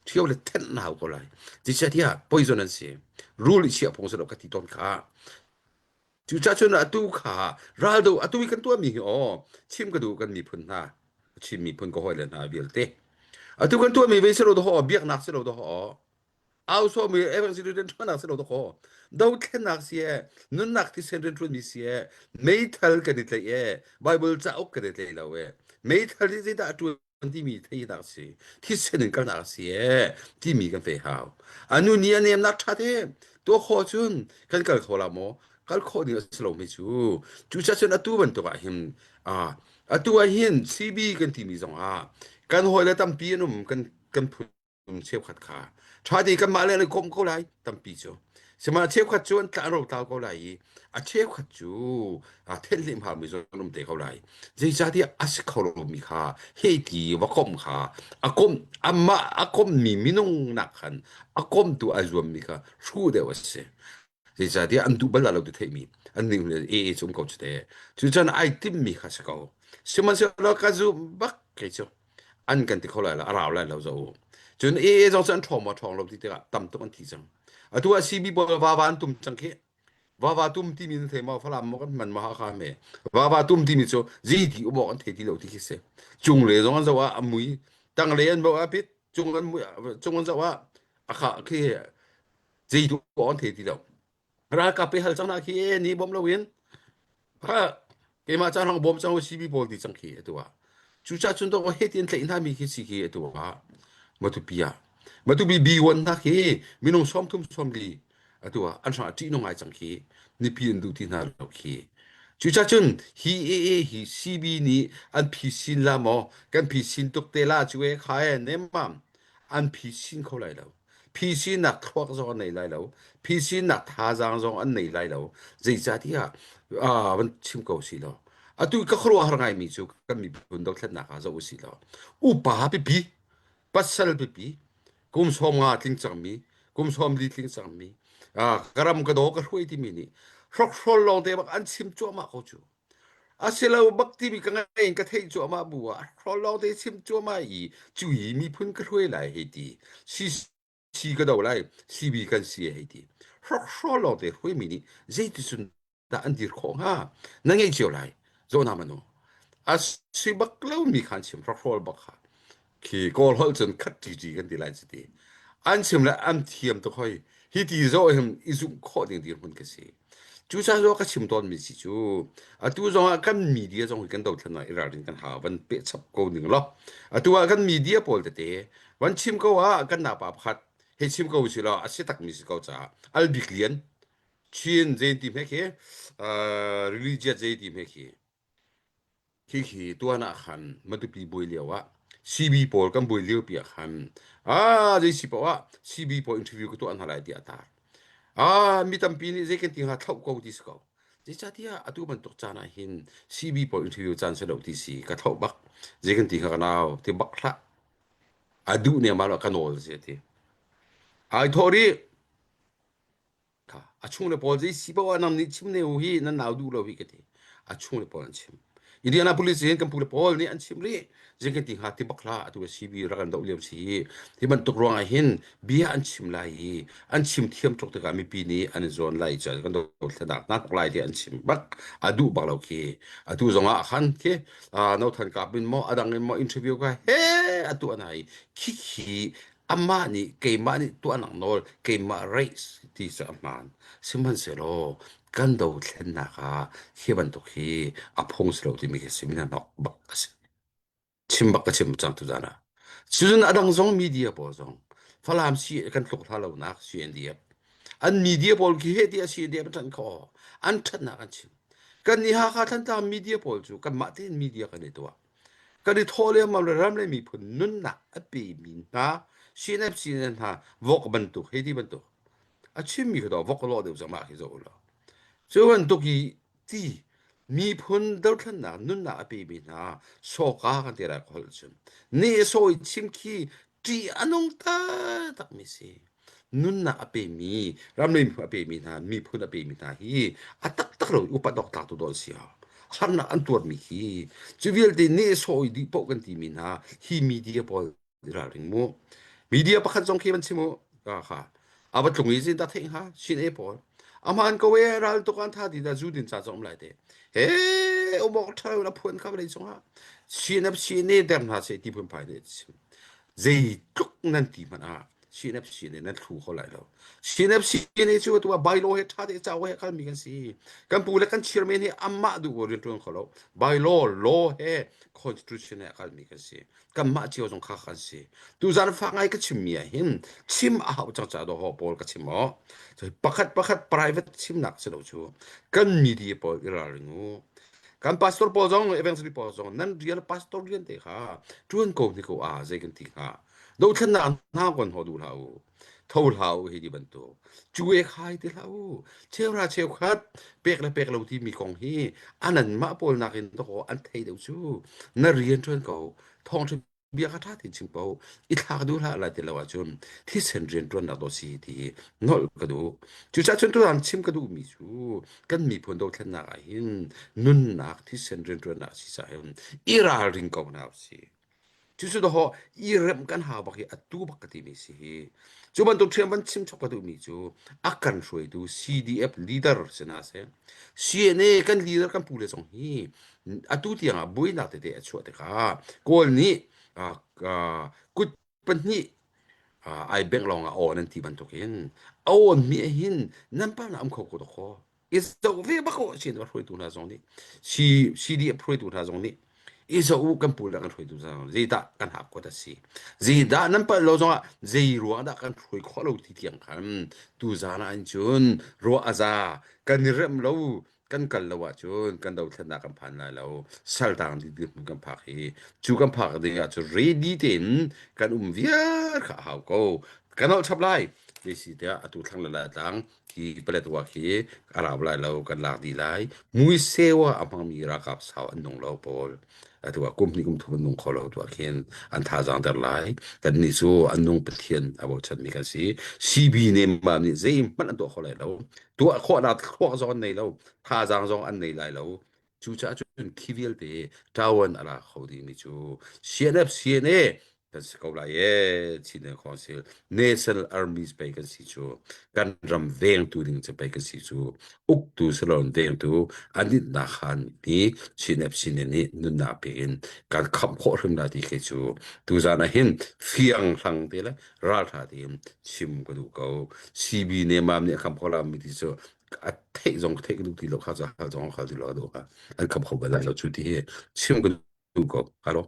ṭhio le thenh na hau ko lai zeicahtiah poison an si rul i chiah phung si lo ka ti tawn kha cucaah cun atu kha raldo atu i kan tuahmi hi aw chim ka duh kan miphun hna Chin miphun ka hawile hna vialte atu kan tuahmi ve si lo dawh biaknak si lo dawh au sawmi evangelist rianṭuannak si lo dawh dothlennak si e nunnak thisen rianṭuanmi si e meithal kan i tlaih e Bible cauk kan i tlaih lo e meithal hi zeidah a ṭuan timi theihnak si thisen in kalnak si e timi kan fei hau anu ni a nemnak ṭha te tuah khawh cun kan kal kho la maw kal khawh ding a si lo mi cu cucaah cun atu bantuk ah hin atu ah hin CB kan timi zong ah kan hawile tampi an um kan kan phun cheukhat kha ṭha te kanmah le an i komh ko lai tampi cu sihmanhsehlaw cheukhat cu an tla an rotlau ko lai i a cheukhat cu thenhlim haumi zong an um te ko lai zeicahtiah a si kho lomi kha hei ti va komh kha a komh amah a komhmi minung nak khan a komtu a zuammi kha hruh deuh a si zeicahtiah an duh bal lo ti theihmi an ning le e e cu um ko cu te cucan ai timmi kha si ko sihmanhsehlaw ka zum bak kei cu an kan ti kho lai lo a rau lai lo zo cun AA zong cu an ṭhawng maw ṭhawng lo ti tikah tam tuk an thi cang atu ah CB pawl vava an tum cang khi vava tum timi nan thei maw Falam maw kan hman maw Hakha me vava tum timi cu zi ti um awk an thei ti lo ti khi si cung le zong an zoh ah a mui tang le an zoh ah pit cung an mui cung an zoh ah a kha khi zei tu an thei ti lo ralkap pe hal cang na khi e ni bom lo in ha keimah caan hong bawm cang CB pawl ti cang khi atu ah cucaah cun to he ti an tlaih hna mi khi si khi atu ah Matupi ah Matupi B1 hna khi minung 30 40 atu ah an hrang ṭih nung ai cang khi nipi an duh ti hna lo khi cucaah cun hi AA hi CB nih an phisin la maw kan phisin tuk te la cu e kha e nemmam an phisin kho lai lo Phisin-nak thluak zong an nei lai lo. Phisin-nak thazaang zong an nei lai lo. Zeicahtiah uh, van chim ko si law. Atu ka khuaruahhar ngaimi cu kan miphun dothlennak ah zoh usih law upa pipi, pasal pipi, kum 50 tling cangmi, kum 40 tling cangmi, uh, ka ram ka daw ka hruai timi nih hrokhrol lawng te bak an chim cuahmah ko cu. Asilo bak timi ka ngai in ka theih cuahmah bu ah hrol lawng te chim cuahmah i cu i miphun ka hruai lai hei ti CC ka do lai CB kan si hei ti hrokhrol lawng te hruaimi nih zeiticun dah an dir khawh hnga na ngei cio lai zona manu a si bak lomi khan chim hrokhrol bak kha khi kawl holh cun khat ṭiṭi kan ti lai cu ti an chim le an thiam tuk hoi hi ti zawh hin i zumh khawh ding dirhmun ka si cucaah zo ka chim tawnmi si cu atu zong ah kan media zong hi kan dothlennak i ralrin kan hau van peh chap ko ning law atu ah kan media pawl tete van chim ko ah kan napa pakhat hei chim ko si law a si takmi si ko caah albik lian Chin zei ti hme khi religious zei ti hme khi Khikhi tuan ah khan Matupi buai lio ah CB pawl kan buai lio pi ah khan ah zei si paoh ah CB pawl interview ka tuah hna lai tiah a tar. Ah mi tampi nih zei kan ti hnga thlauh ko ti si ko. Zeicahtiah atu bantuk caan ah hin CB pawl interview caan si lo ti si ka thlauh bak. Zei kan ti hnga ka nau ti bak hlah. A duh ne ma lo ka nawl si ti. Ai thawh rih. Kha a chungle pawl zei si paoh ah nang nih chim ne u hi nan nau duh lo hi ka ti. A chungle pawl an chim. Indianapolis hin kan pule pawl nih an chim rih. Zei kan ti hnga ti bak hlah atu CB rak an doh lio si hi. Hi bantuk ruang ah hin bia an chim lai i an chim thiam tuk tikah mipi nih an i zawn lai i kan dothlennak hna tuk lai ti an chim bak a duh bak lo khi. Atu zong ah khan khi no than kap in maw adang in maw interview ka he atu an ai khi khi Amah nih keimah nih tuahnak nawl keimah race ti cu a hmaan. Sihmanhsehlaw kan dothlennak ah hi bantuk hi a phung si lo timi khi si mi hnok bak a si. Chim bak ka chim cang tuzaan ah. Cun a dang zong media pawl zong Falam si kan tluk hla lonak CNDF. An media pawl khi he ti a CNDF an ṭanh kho. An ṭhatnak an chim. Kan nih Hakha Thantlang media pawl cu kanmah tein media kan i tuah. Kan i thawh lengmang le ram le miphun nunnak a pemi hna CNF CNF hna vok bantuk hei ti bantuk a chimmi kha vok lawh deuh cang mah khi zoh ulaw. Cu bantuk i ti miphun dothlennak nunnak a pemi hna sawka kan ti lai holh cun nih sawi chim khi ṭih a nung taktakmi si. Nunnak a pemi, ram le miphun a pemi hna, miphun a pemi hna hi a taktak lo upat awk tlak tu dawn si hau. Harnak an tuarmi khi cu vialte nih sawi dih paoh kan timi hna hi media pawl ralring mu. Media pakhat zong khi van chim u ka kha a va tlung i zin ta theih hnga shin e pawl aman ko e ral tuk an tha ti da zu din cha zong lai te he umok thalo na phuan kha vlei chungah chin ap chin ne der hna se ti phun phai ne chim zeitluk nan ti hmanh ah CNFC nih nan thlu kho lai lo. CNFC nih cu tu ah bylaw he ṭha te cauk he kalmi kan si. Kan pu le kan chairman hi amah duh rian ṭuan kho lo. Bylaw, law he constitution he a kalmi kan si. Kanmah cio zong kha kan si. Tuzan fak ngai ka chimmi ah hin chim a hau cang ca daw pawl ka chim aw. Pakhat pakhat private chimnak si lo cu kan media pawl i ralring u. Kan pastor pawl zong evangelist pawl zong nan rian pastor rian te kha ṭuan ko ni ko a zei kan ti hnga. Dothlennak hna kon ho duh hlah u. Tho hlah u hi ti bantuk. Cu e khai ti hlah u. Cheuhra cheukhat pek le pek lo timi kong hi anan mah pawl nakin dawkaw an thei deuh cu. Na rian ṭuan ko. Thawngṭha bia kha ṭha tein chim ko. I thlak duh hlah lai ti lo ahcun thisen rian ṭuannak dawh si ti hi nolh ka duh. Cucaah cun tutan chim ka duhmi cu kan miphun dothlennak ah hin nunnak thisen rian ṭuannak si caah hin i ralring ko hna usih. Cucu dawh i remh kan hau bak hi atu bak ka timi si hi. Cu bantuk ṭhiam van chim chok ka duhmi cu a kan hruaitu CDF leader si hna seh. CNA kan leader kan pule zong hi atu tiang ah buainak tete a chuah tikah Kawl nih kut pahnih ai bengh lawng ah aw nan ti bantukin a awn mi hin nan pa na um kho ko dawkaw i zoh ve bak ko sin hruaitu hna zong nih CDF hruaitu hna zong nih i zoh u kan pu le kan hruaitu hna zong zeidah kan hak kuat a si zeidah nan palh lo zongah zei ruang dah kan hruai khawh lo ti tiang khan tu zan ah cun ruah a za kan i remh lo kan kal lo ahcun kan dothlennak kan phan lai lo saltang ding dirhmun kan phak hi cu kan phak ding ah cun ready tein kan um viar kha a hau ko kan holh chap lai ti si tiah atu thlang le lai tlang hi paletwa khi a rau lai lo kan lak dih lai muisewa a hmangmi ralkap sau an nung lo pawl atu ah kum hnih kum thum an nung kho lo tu ah khin an thazaang der lai kan nih cu an nung pathian a bochan mi kan si CB nemam nih zeihmanh an tuah kho lai lo tuah khawhnak thluak zong an nei lo thazaang zong an nei lai lo cucaah cun khi vialte ṭawan a la kho dingmi cu CNF CNA kan si ko lai ee Chin Council National Armies pei kan si cu kan ram vengtu ding cu pei kan si cu uktu salon vengtu anitnak han hi Chin FC nih nunnak pe in kan khamh khawh hrim la ti khi cu tuzan ah hin fiang hlang te le raltha tein chim ka duh ko CB nemam nih a kham kho la mi ti cu a theih zong theih ka duh ti lo kha cu hal zong hal ti lo ka duh an kham kho bal lai lo cu ti hi chim ka duh ko halo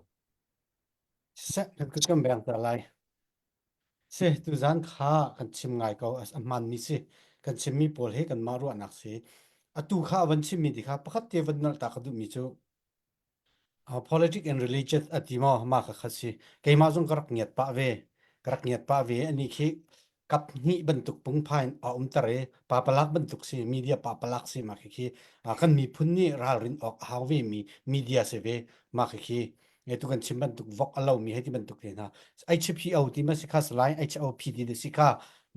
Siseh kan kut kan beng ter lai. Si tuzan kha kan chim ngai ko a hmanmi si. Kan chimmi pawl hi kanmah ruahnak si. Atu kha a van chimmi ti kha pakhat te van nolh ta ka duhmi cu uh, politics and religion a ti maw mah kha kha si. Keimah zong ka rak ngiat pah ve. Ka rak ngiat pah ve ani khi kap hnih bantuk pungphai in a umter i papalak bantuk si media papalak si mah khi khi kan miphun nih ralrin awk a hau ve mi media si ve mah khi khi tu kan chim bantuk vok a lo mi hei ti bantuk te hna HPO ti ma si kha salai HOP ti si kha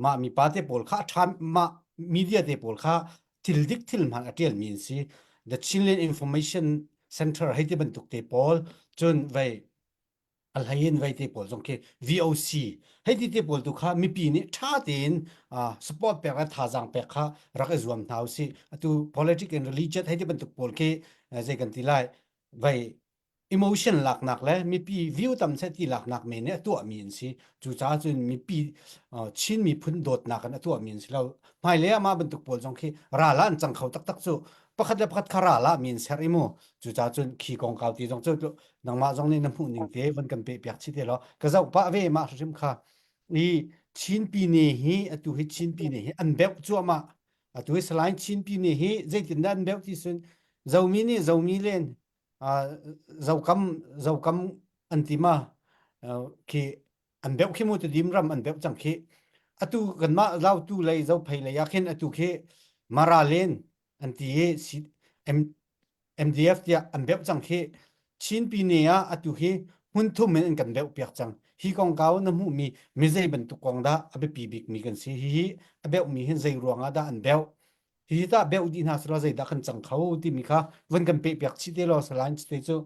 mah mi pa te pawl kha tha mah media te pawl kha thil dik thil hman a tial mi an si the Chinland Information Center hei ti bantuk te pawl cun vei a hlei in vei te pawl zong khi VOC hei ti te pawl tu kha mipi nih ṭha tein support pek le thazaang pek kha rak i zuam hna usih atu politics and religion hei ti bantuk pawl khi zei kan ti lai vei emotion laknak le mipi view tam seh ti laknak men nih a tuahmi an si cucaah cun mipi Chin miphun dawtnak in a tuahmi an si lo hmailei ah mah bantuk pawl zong khi ral ah an cang kho taktak cu pakhat le pakhat kha ral ah mi an ser i mu cucaah cun khi kongkau ti zong cu nangmah zong nih na hmuh ning te van kan peh piak chih te law ka zoh pah ve mah hrim kha i Chin Pine hi atu hi Chin Pine hi an beuh cuahmah atu hi Salai Chin Pine hi zeitindah an beuh ti sun. Zomi nih Zomi len Zokam Zokam an ti ma khi an beuh khi mu Tedim ram an beuh cang khi atu kanmah Lautu lei Zophei lei ah khin atu khi Mara len an ti i MDF tiah an beuh cang khi Chin Pine ah atu hi hmun thum in an kan beuh piak cang. Hi kongkau na hmuhmi mi zei bantuk kong dah a biapi bikmi kan si. Hihi a beuhmi hin zei ruang ah dah an beuh. Hihi tah beuh dih hna selaw zeidah kan cang kho timi kha vun kan peh piak chih te law salain te cu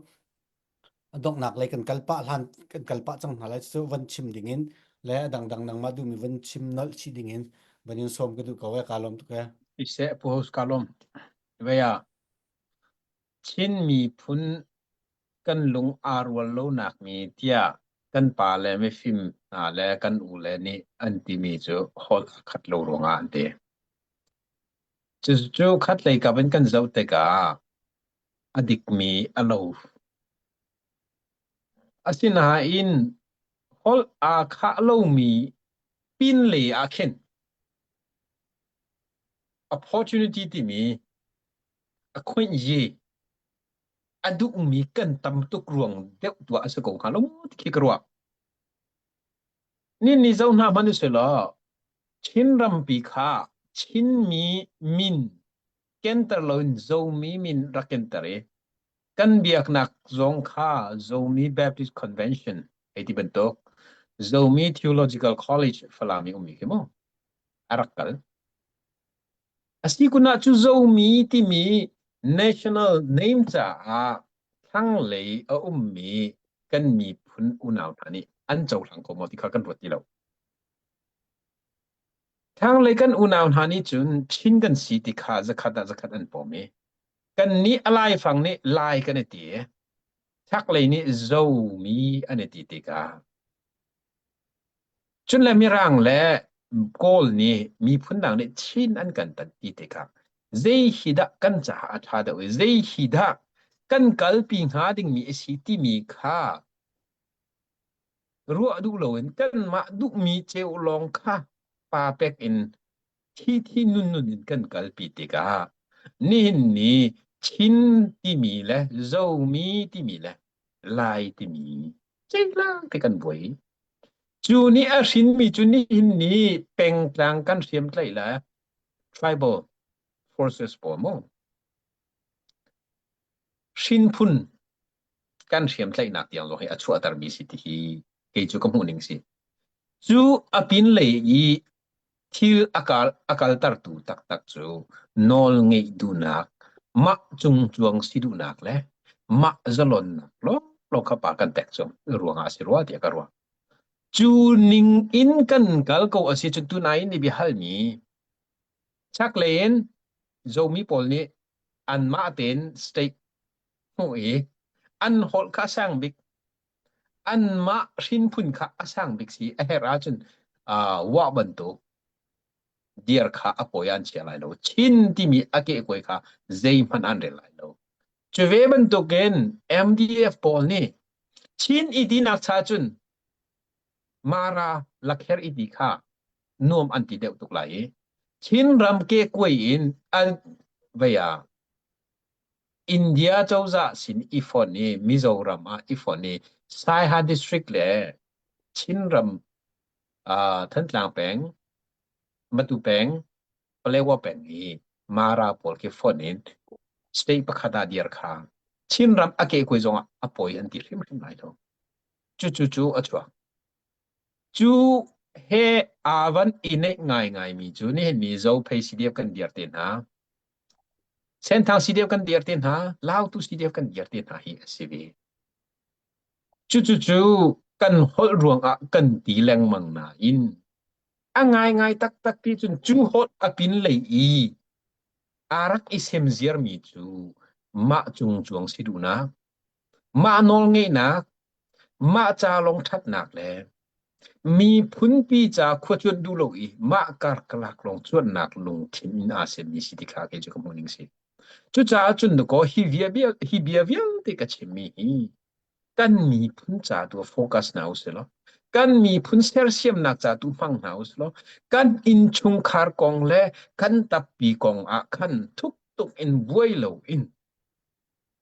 a donghnak lei kan kal pah hlan kan kal pah cang hna lai cu van chim ding in le a dangdang nangmah duhmi van chim nolh chih ding in van in sawm ka duh ko e ka lawm tuk e. Iseh pu host ka lawm. Veya Chin miphun kan lung aa rual lonak mi tiah kan pa le mifim hna le kan u le nih an timi cu holh a khat lo ruangah an ti. Cucu khatlei kap in kan zoh tikah a dikmi a lo. Asinain holh aa khah lomi pinlei ah khin opportunity timi a khuanh-yi a duhmi kan tam tuk ruang deuh tuah a si ko hnga lo ti khi ka ruah. Nin ni zo hna hmanh usih law Chin rampi kha Chinmi min kenter loin Zomi min rak kenter i kan biaknak zong kha Zomi Baptist Convention hei ti bantuk Zomi Theological College Falam i ummi khi mu a rak kal. A si kun ah cu Zomi timi national name caah thlanglei a ummi kan miphun unau hna nih an cohlang ko maw ti kha kan ruat ti lo. Thlanglei kan unau hna nih cun Chin kan si ti kha zakhat ah zakhat an pawm i kannih a laifang nih Lai kan i ti i chaklei nih Zomi an i ti tikah Cun le Mirang le Kawl nih miphun dang nih Chin an kan tan ti tikah zei hi dah kan caah a ṭha deuh i zei hi dah kan kalpi hnga dingmi a si timi kha ruah duh loin kanmah duhmi ceu lawng kha pa pek in thi thi nun nun in kan kalpi tikah nihin ni Chin timi le Zomi timi le Lai timi ceihlang te kan buai. Cu nih a hrinmi cu nihin ni pengtlang kan hriamtlaih le tribal forces pawl mu. Hrinphun kan hriamtlaihnak tiang zong hi a chuahtermi si ti hi kei cu ka hmuh ning si. Cu a pinlei i thil a kal a kaltertu taktak cu nawl ngeih duhnak, mah cungcuang si duhnak le mah zalonnak lawnglawng kha pa kan tek cu ruangah a si rua tiah ka ruah. Cu ning in kan kal ko a si cun tunai in i biahalmi chaklei in Zomi pawl nih anmah tein state hmuh i an holh kha a sang bik anmah hrinphun kha a sang bik si a herh ahcun uh, wah bantuk dir kha a kawi an chia lai lo chin timi a ke kuai kha zeihmanh an rel lai lo cu ve bantukin MDF pawl nih Chin i tinak cha cun Mara lakher i ti kha nuam an ti deuh tuk lai i Chin ram ke kuai in an vei ah India cozah sin i fonh i Mizoram ah i fonh i Saiha district le Chinram uh, Thantlang peng, Matu peng, Palewa peng i Mara pawl khi fonh in state pakhat ah dir kha Chinram a kehkuai zong ah a poi an ti hrimhrim lai lo. Cucu cu a chuak. Cu he aa van i neih ngaingaimi cu nihin mi Zophei CDF kan dir te hna. Senthang CDF kan dir te hna, Lautu CDF kan dir te hna hi a si ve. Cucucu kan holh ruangah kan ti lengmang nain a ngaingai taktak ti cun cu holh a pinlei i aa rak i semziarmi cu mah cungcuang si duhnak, mah nawlngeihnak, mah ca lawng ṭhatnak le miphunpi ca khua cuanh duh lo i mah karkalak lawng cuanhnak lungthin in aa semmi si ti kha kei cu ka hmuh ning si. Cucaah cun dakaw hi bia, hi bia vialte ka chimmi hi kan miphun ca tu focus hna usih law kan miphun sersiamnak ca tu hmang hna usih law kan innchungkhar kong le kan tappi kong ah khan thuk tuk in buai lo in.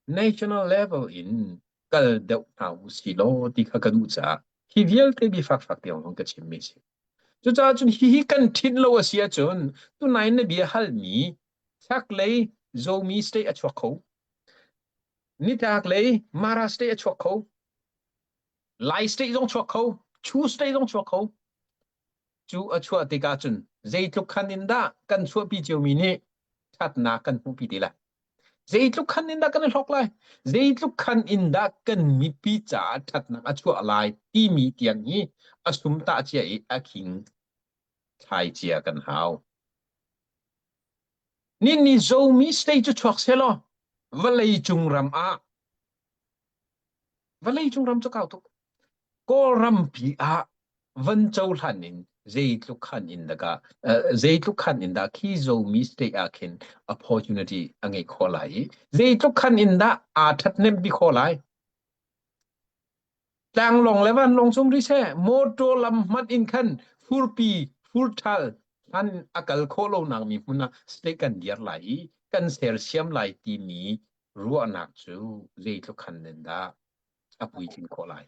National level in kal deuh hna u si law ti kha ka duh caah hi vialte bi fakfak tiang zong ka chimmi si. Cucaah cun hihi kan ṭhinh lo a si ahcun tunai na bia halmi chaklei Zomi state a chuak kho. Nitlaklei Mara state a chuak kho. Lai state zong chuak kho. Chu state zong chuak kho. Cu a chuah tikah cun zeitluk khan in dah kan chuahpi ciomi nih ṭhatnak kan hmuhpi ti lai. Zeitluk khan in dah kan i hlawk lai? Zeitluk khan in dah kan mipi caah ṭhatnak a chuah lai timi tiang hi a sum tah cia i a khing thlai cia kan hau. Ninni Zomi state cu chuak selaw vawlei cung ram ah Vawleicung ram cu kau tuk. Kawlrampi ah van cohlan in zeitluk khan in dah zeitluk khan in dah khi Zomi state ah khin opportunity a ngeih khawh lai i zeitluk khan in dah aa ṭhathnem pi khawh lai. Tlanglawng le vanlawng cum rih seh, motor lam hmanh in khan furpi, furṭhal hlan a kal khawh lo nak mi hmun ah state kan dir lai i kan sersiam lai timi ruahnak cu zeitluk khan in dah a puitlin khawh lai.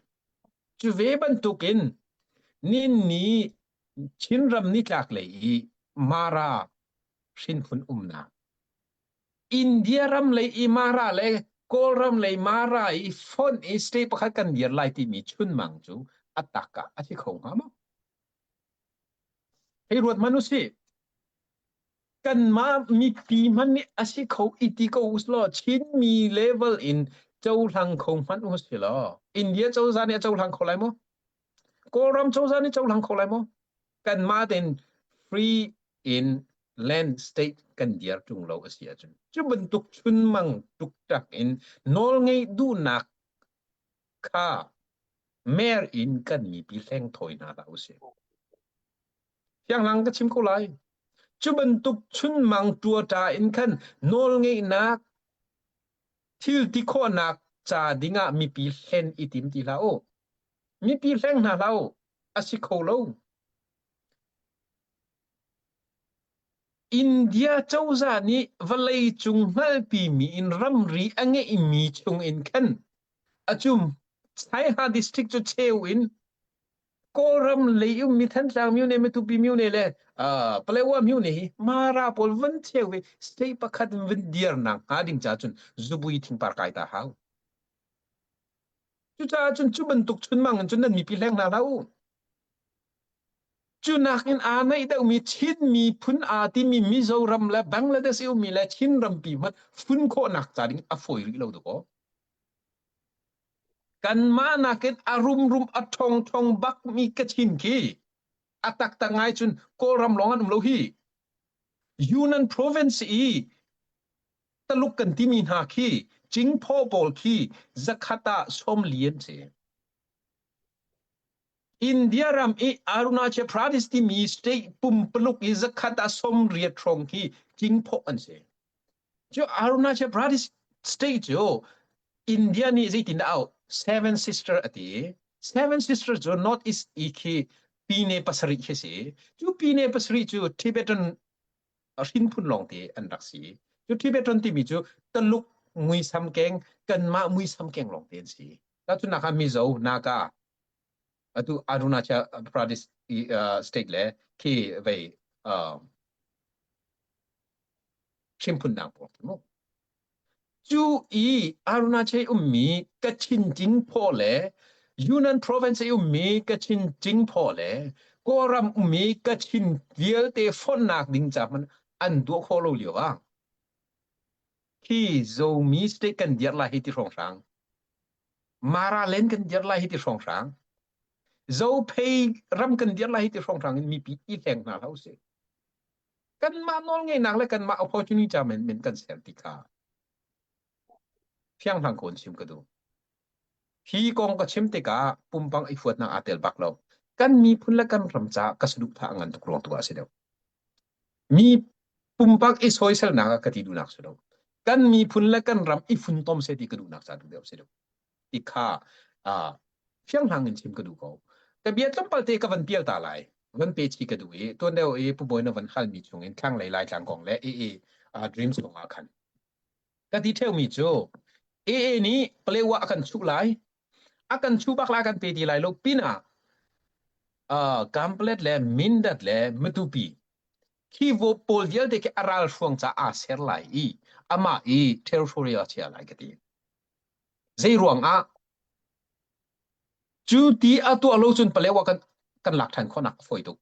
Cu ve bantukin ninni Chinram nitlak lei i Mara hrinphun umnak India ram lei i Mara le Kawlram lei Mara i fonh i state pakhat kan dir lai timi chunmang cu a tak ah a si kho hnga maw? Hei ruat hmanh usih. Kanmah mipi hmanh nih a si kho i ti ko usilaw Chinmi level in cohlang kho hmanh usilaw India cozah nih a cohlang kho lai maw? Kawlram cozah nih cohlang kho lai maw? Kanmah tein free in land state kan dir ṭung lo a si ahcun cu bantuk chunmang tuktak in nawlngeih duhnak kha mer in kan mipi hleng thawi hna hlah usih. Fianghlang ka chim ko lai. Cu bantuk chunmang ṭuaṭa in khan nawlngeihnak thil ti khawhnak ca dingah mipi hlen i tim ti hlah u. Mipi hleng hna hlah u. A si kho lo. India cozah nih vawlei cung hngalhpimi in ramri a ngeihmi chung in khan a cum Saiha district cu cheu in Kawlram lei ummi Thantlang myone Matupi myone le Palewa myone hi Mara pawl van cheu i state pakhat in van dirnak hnga ding ca cun zubui thingpar kai ta hau. Cucaah cun cu bantuk chunmang in cun nan mipi hleng hna hlah u. Cu nakin aa naih deuhmi Chin miphun aa timi Mizoram le Bangladesh i ummi le Chin rampi hmanh fun khawhnak ca ding a fawi rih lo dakaw. Kanmah nakin a rumrum a ṭhawngṭhawng bakmi Kachin khi a taktak ngai cun Kawlram lawng an um lo hi. Yunnan province i Taluk kan timi hna khi Cingphaw pawl khi zakhat ah 40 an si. India ram i Arunachal Pradesh timi state pumpaluk i zakhat ah 80 hrawng khi Cingphaw an si. Cu Arunachal Pradesh state cu India nih zeitin dah auh? Seven Sister a ti. Seven Sister cu North East i khi pine pasarih khi si. Cu pine pasarih cu Tibetan hrinphun lawngte an rak si. Cu Tibetan timi cu Taluk muisam keng, kanmah muisam keng lawngte an si. Tahchunhnak ah Mizo, Naga, atu Arunachal Pradesh state le khi vei hrimphunnak pawl khi mu. Cu i Arunachal ummi Kachin Jingphaw le Yunnan province i ummi Kachin Jingphaw le Kawlram ummi Kachin vialte fonhnak ding ca hmanh an tuah khawh lo lio ah khi Zomi state kan dirh lai hi ti hrawnghrang Mara len kan dirh lai hi ti hrawnghrang Zophei ram kan dirh lai hi ti hrawnghrang in mipi i hleng hna hlah usih. Kanmah nawlngeihnak le kanmah opportunity ca men kan ser ti kha fianghlang ko in chim ka duh. Hi kong ka chim tikah pumpang i huatnak aa tel bak lo. Kan miphun le kan ram caah ka saduhthah a ngan tuk ruang tu ah a si deuh. Mi pumpak i soiselnak ah ka ti duhnak si lo. Kan miphun le kan ram i funtom se ti ka duhnak ca tu deuh si deuh. Ti kha uh, fianghlang in chim ka duh ko. Ka bia tlawmpal te ka van pial ta lai. Van pe chi ka duh i tuan deuh i pu Bawi na van halmi chung in thlanglei Laitlang kong le i i uh, dreams kong ah khan. Ka ti theumi cu. AA nih Palewa a kan chuh lai. A kan chuh bak lai kan pe ti lai lo pinah uh, Kamplet le Mindat le Matupi khi vo pawl vialte khi a ral hruang ca aa ser lai i amah i territory a chia lai ka ti. Zei ruang ah cu ti a tuah lo cun Palewa kan kan lak ṭhan khawhnak a fawi tuk.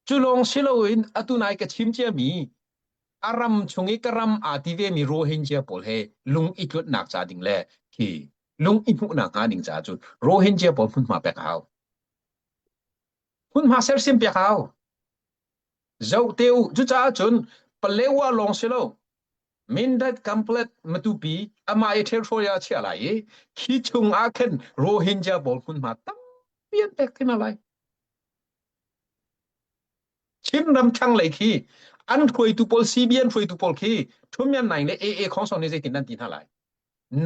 Cu lawng si loin atu nai ka chim ciami a ram chung i ka ram aa ti vemi Rohingya pawl he lung i tlutnak ca ding le khi lung i hmuhnak hnga ding caah cun Rohingya pawl hmunhma pek a hau. Hmunhma sersiam piak a hau. Zoh te u. Cucaah cun Palewa lawng si lo. Mindat Kamplet Matupi amah i ṭhelhrawi ah a chiah lai i khi chung ah khin Rohingya pawl hmunhma tampi an pek te hna lai. Chinram thlanglei khi an hruaitu pawl CBN hruaitu pawl khi Thumyan Naing le AA Khongsong nih zeitin nan ti hna lai?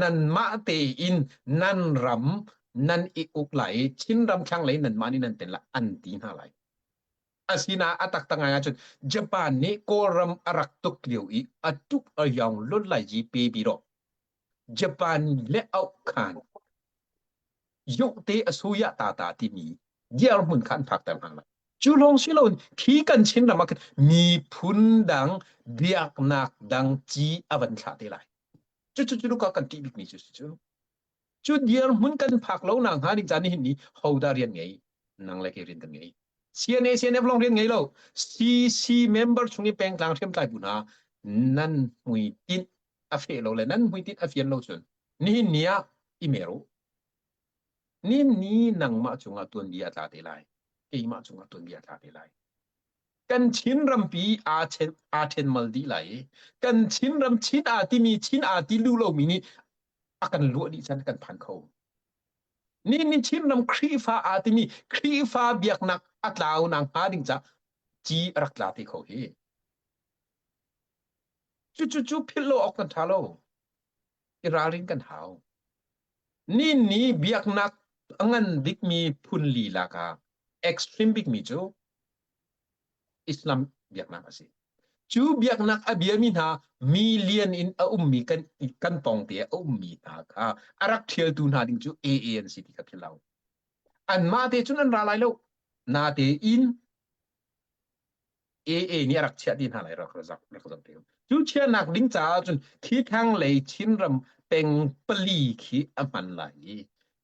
Nanmah tein nan ram nan i uk lai i Chinram thlanglei nanmah nih nan tel lai an ti hna lai. Asina a taktak ngai ahcun Japan nih Kawlram a rak tuk lio i a tuk a yaung lun lai ji pe bi ro. Japan le auh khan Yukte asuya tata timi dirhmun kha an phakter hna lai. Cu lawng si loin khi kan Chinram ah khin miphun dang biaknak dang ci a van thlah te lai. Cu cu cu ka kan ṭih bikmi cu si cu. Cu dirhmun kan phak lo nak hnga ding caan nihin ni hodah rian ngei nang le kei rian kan ngei. CNA CNF lawng rian ngei lo CC member chung i pengtlang hriamtlai bu hna nan hmuitinh a feh lo le nan hmuitinh a fian lo cun nihin ni ah i mer u. Ni ni nangmah cungah tuanbia a tla te lai. Keimah cungah tuanbia a tla te lai. Kan Chin rampi aa chen, aa ṭhenmal dih lai i kan Chin ram Chin aa timi Chin aa ti lu lomi nih a kan luah dih chan kan phan kho. Ni ni Chin ram Khrihfa aa timi Khrihfa biaknak a tlau nak hnga ding ca ci a rak tla te kho hi. Cucu cu philh lo awk kan ṭha lo. I ralrin kan hau. Ni ni biaknak a ngan bikmi phun li lakah extreme bikmi cu Islam biaknak a si. Cu biaknak a biami hna million in a ummi kan kan pawngte a ummi hna kha a rak ṭhialtu hna ding cu AA an si ti kha philh lo. Anmah te cun an ra lai lo. Natein AA nih a rak chiah ti hna lai rak rak rak zoh te. Cu chiahnak ding caah cun khi thlanglei Chinram peng pali khi a hman lai i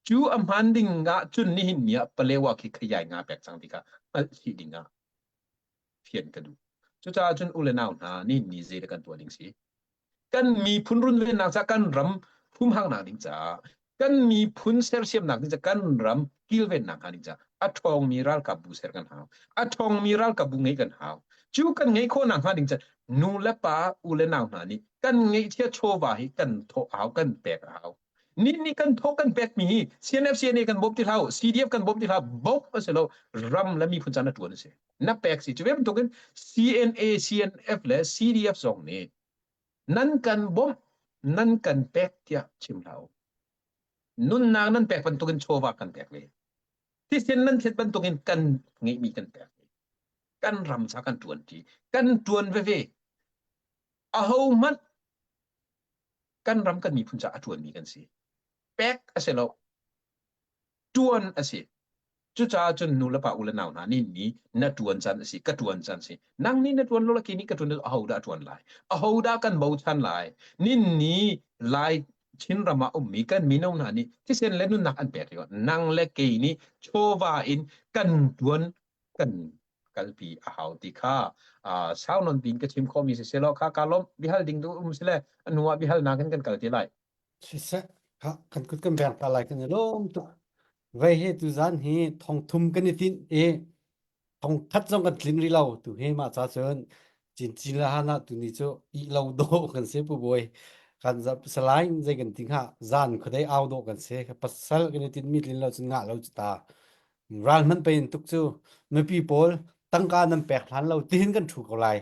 cu a hman ding ah cun nihin ni ah Palewa khi khayai nga pek cang tikah hngalh chih ding ah fian ka duh. Cucaah cun u le nau hna nihin ni zei kan tuah ding si. Kan miphun runvennak caah kan ram humhaknak ding caah kan miphun sersiamnak ding caah kan ram kilvennak hnga ding caah a ṭhawngmi ralkapbu ser kan hau. A ṭhawngmi ralkapbu ngeih kan hau. Cu kan ngeih khawhnak hnga ding caah nu le pa u le nau hna nih kan ngeihchia chawva hi kan thawh a hau, kan pek a hau. Ni nih kan thawh kan pekmi hi CNF CNA kan bawm ti hlah u, CDF kan bawm ti hlah, bawmh a si lo, ram le miphun caan a ṭuan a si. Na pek si. Cu ve bantukin CNA, CNF le CDF zong nih nan kan bawmh, nan kan pek tiah chim hlah u. Nunnak nan pek bantukin chawva kan pek ve. Thisen nan thlet bantukin kan ngeihmi kan pek ve. Kan ram ca kan ṭuanṭi. Kan ṭuan veve. Ahohmanh kan ram kan miphun caah a ṭuanmi kan si. Pek a si lo. Ṭuan a si. Cucaah cun nu le pa u le nau hna nih ni na ṭuan caan a si, ka ṭuan caan a si. Nang nih na ṭuan lo le kei nih ka ṭuan lo, ahodah a ṭuan lai? Ahodah kan bochan lai? Nin ni Lai Chinram ah ummi kan mino hna nih thisen le nunnak an pek lio nang le kei nih chawva in kan ṭuan kan kalpi a hau ti kha sau non pin ka chim khawhmi si selaw kha ka lawm bihal ding tu um sile a hnu ah bihal nak in kan kal ti lai. Siseh kha kan kut kan beng ta lai kan i lawm tuk. Vei he tu zan hi thong thum kan i tinh i thong khat zong kan tling rih lo tu hi mah ca cun cincin le hana tu ni cu i lo do kan si pu bawi kan salai zei kan ti hnga zan khuadei au do kan si pasal kan i tinh mi tlin lo cun ngah lo cu ta Ral hmanh pei in tuk cu mipi pawl tangka nan pek hlan lo tihin kan ṭhu ko lai.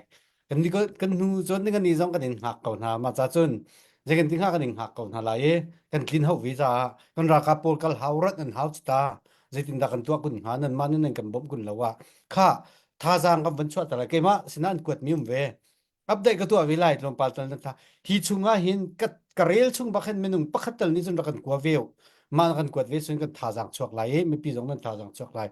Kan ni kan hnu cun kan ni zong kan in hngak ko hna. Mah ca cun zei kan ti hnga kan in hngak ko hna lai i kan tlin hau ve caah kan ralkap pawl kal hau rat an hau cu ta. Zeitindah kan tuah kun hnga nanmah nih nan kan bawmh kun lo ah kha thazaang kan van chuah ta lai. Keimah sinah an kuat mi um ve. Update ka tuah ve lai tlawmpal tal na tha. Hi chungah hin ka ka rel chung bak hin minung pakhat tal nih cun rak kan kua ve mah kan kuat ve cun kan thazaang chuak lai i mipi zong nan thazaang chuak lai.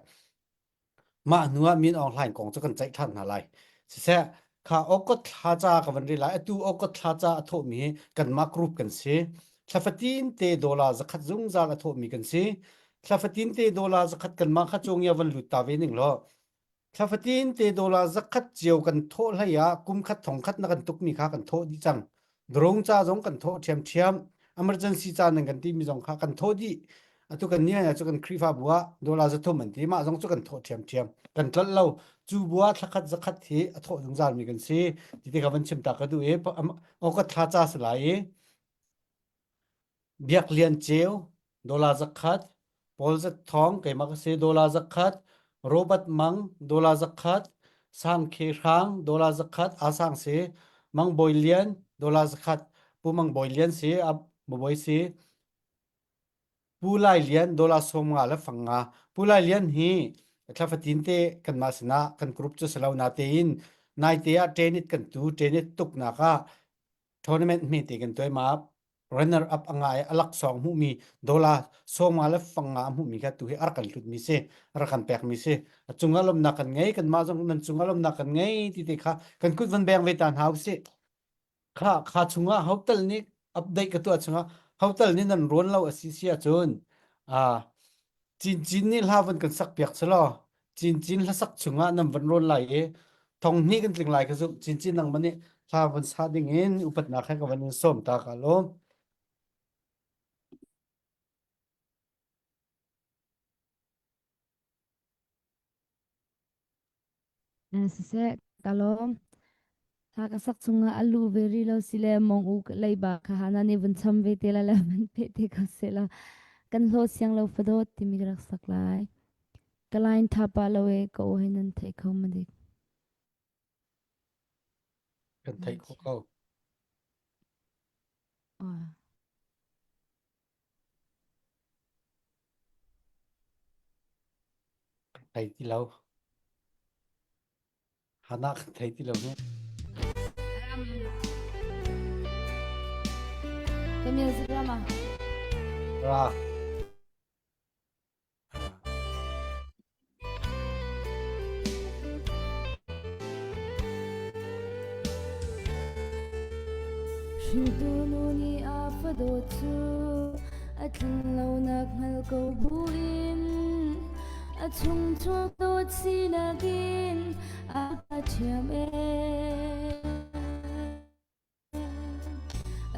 Mah hnu ah Min Aung Hlaing kong cu kan ceih ṭhan hna lai. Siseh, kha August thla ca ka van rel lai. Atu August thla ca a thawhmi hi kanmah group kan si. Thla fatin te dollar zakhat zungzal a thawhmi kan si. Thla fatin te dollar zakhat kanmah kha cawngia van lut ta ve ning law Thla fatin te dollar zakhat cio kan thawh hlei ah kum khat thong khat na kan tukmi kha kan thawh dih cang. Drone ca zong kan thawh ṭhiamṭhiam. Emergency ca nan kan timi zong kha kan thawh dih. Atu kan ni cu kan Khrihfabu ah dollar 300 an ti mah zong cu kan thawh ṭhiamṭhiam. Kan tlolh lo. Cu bu ah thla khat zakhat hi a thawh zungzal mi kan si. Ti te kha van chim ta ka duh i August thla ca si lai i Biak Lian Ceu, dollar 100, Paul Zat Thawng keimah ka si dollar 100, Robert Mang dollar 100, Sang Khe Hrang dollar 100, A Sang si, Mang Bawi Lian dollar 100, Pu Mang Bawi Lian si, a bawi si, Pu Lai Lian dollar 50 le fang nga. Pu Lai Lian hi thla fatin te kanmah sinah kan group cu si lo natein naite ah tennis kan tu tennis tuknak ah tournament hmete kan tuai ma runner up a ngai a laksawng hmuhmi dollar sawma le fanga a hmuhmi kha tu hi a rak kan hlutmi si a rak kan pekmi si a cungah lawmnak kan ngei kanmah zong nan cungah lawmnak kan ngei ti te kha kan kut van beng ve ta hna usih kha kha chungah hotel nih update ka tuah chungah hotel nih nan rawn lo a si si ahcun a Cincin nih hla van kan sak piak selaw Cincin hlasak chungah nan van rawn lai i thong hnih kan tling lai ka zumh. Cincin nangmah nih hla van sa ding in upatnak he ka van in sawm ta ka lawm. Siseh, ka lawm. Hla ka sak chungah a lu ve rih lo sile mong u leiba kha hana nih vun cham ve te la le van pe te ko se la kan hlaw siang lo fadawt timi ka rak sak lai. Ka line tha pa lo e ka aw he nan theih kho ma dik. Kan theih khawh ko. Oh. Thei ti lo. Hana kan thei ti lo hi. Ka music rama. Ra. Hringtu nu nih a fadawt cu a tlin lonak hngal ko buin a chung chuak dawt sinak in a ka ṭhiam ee.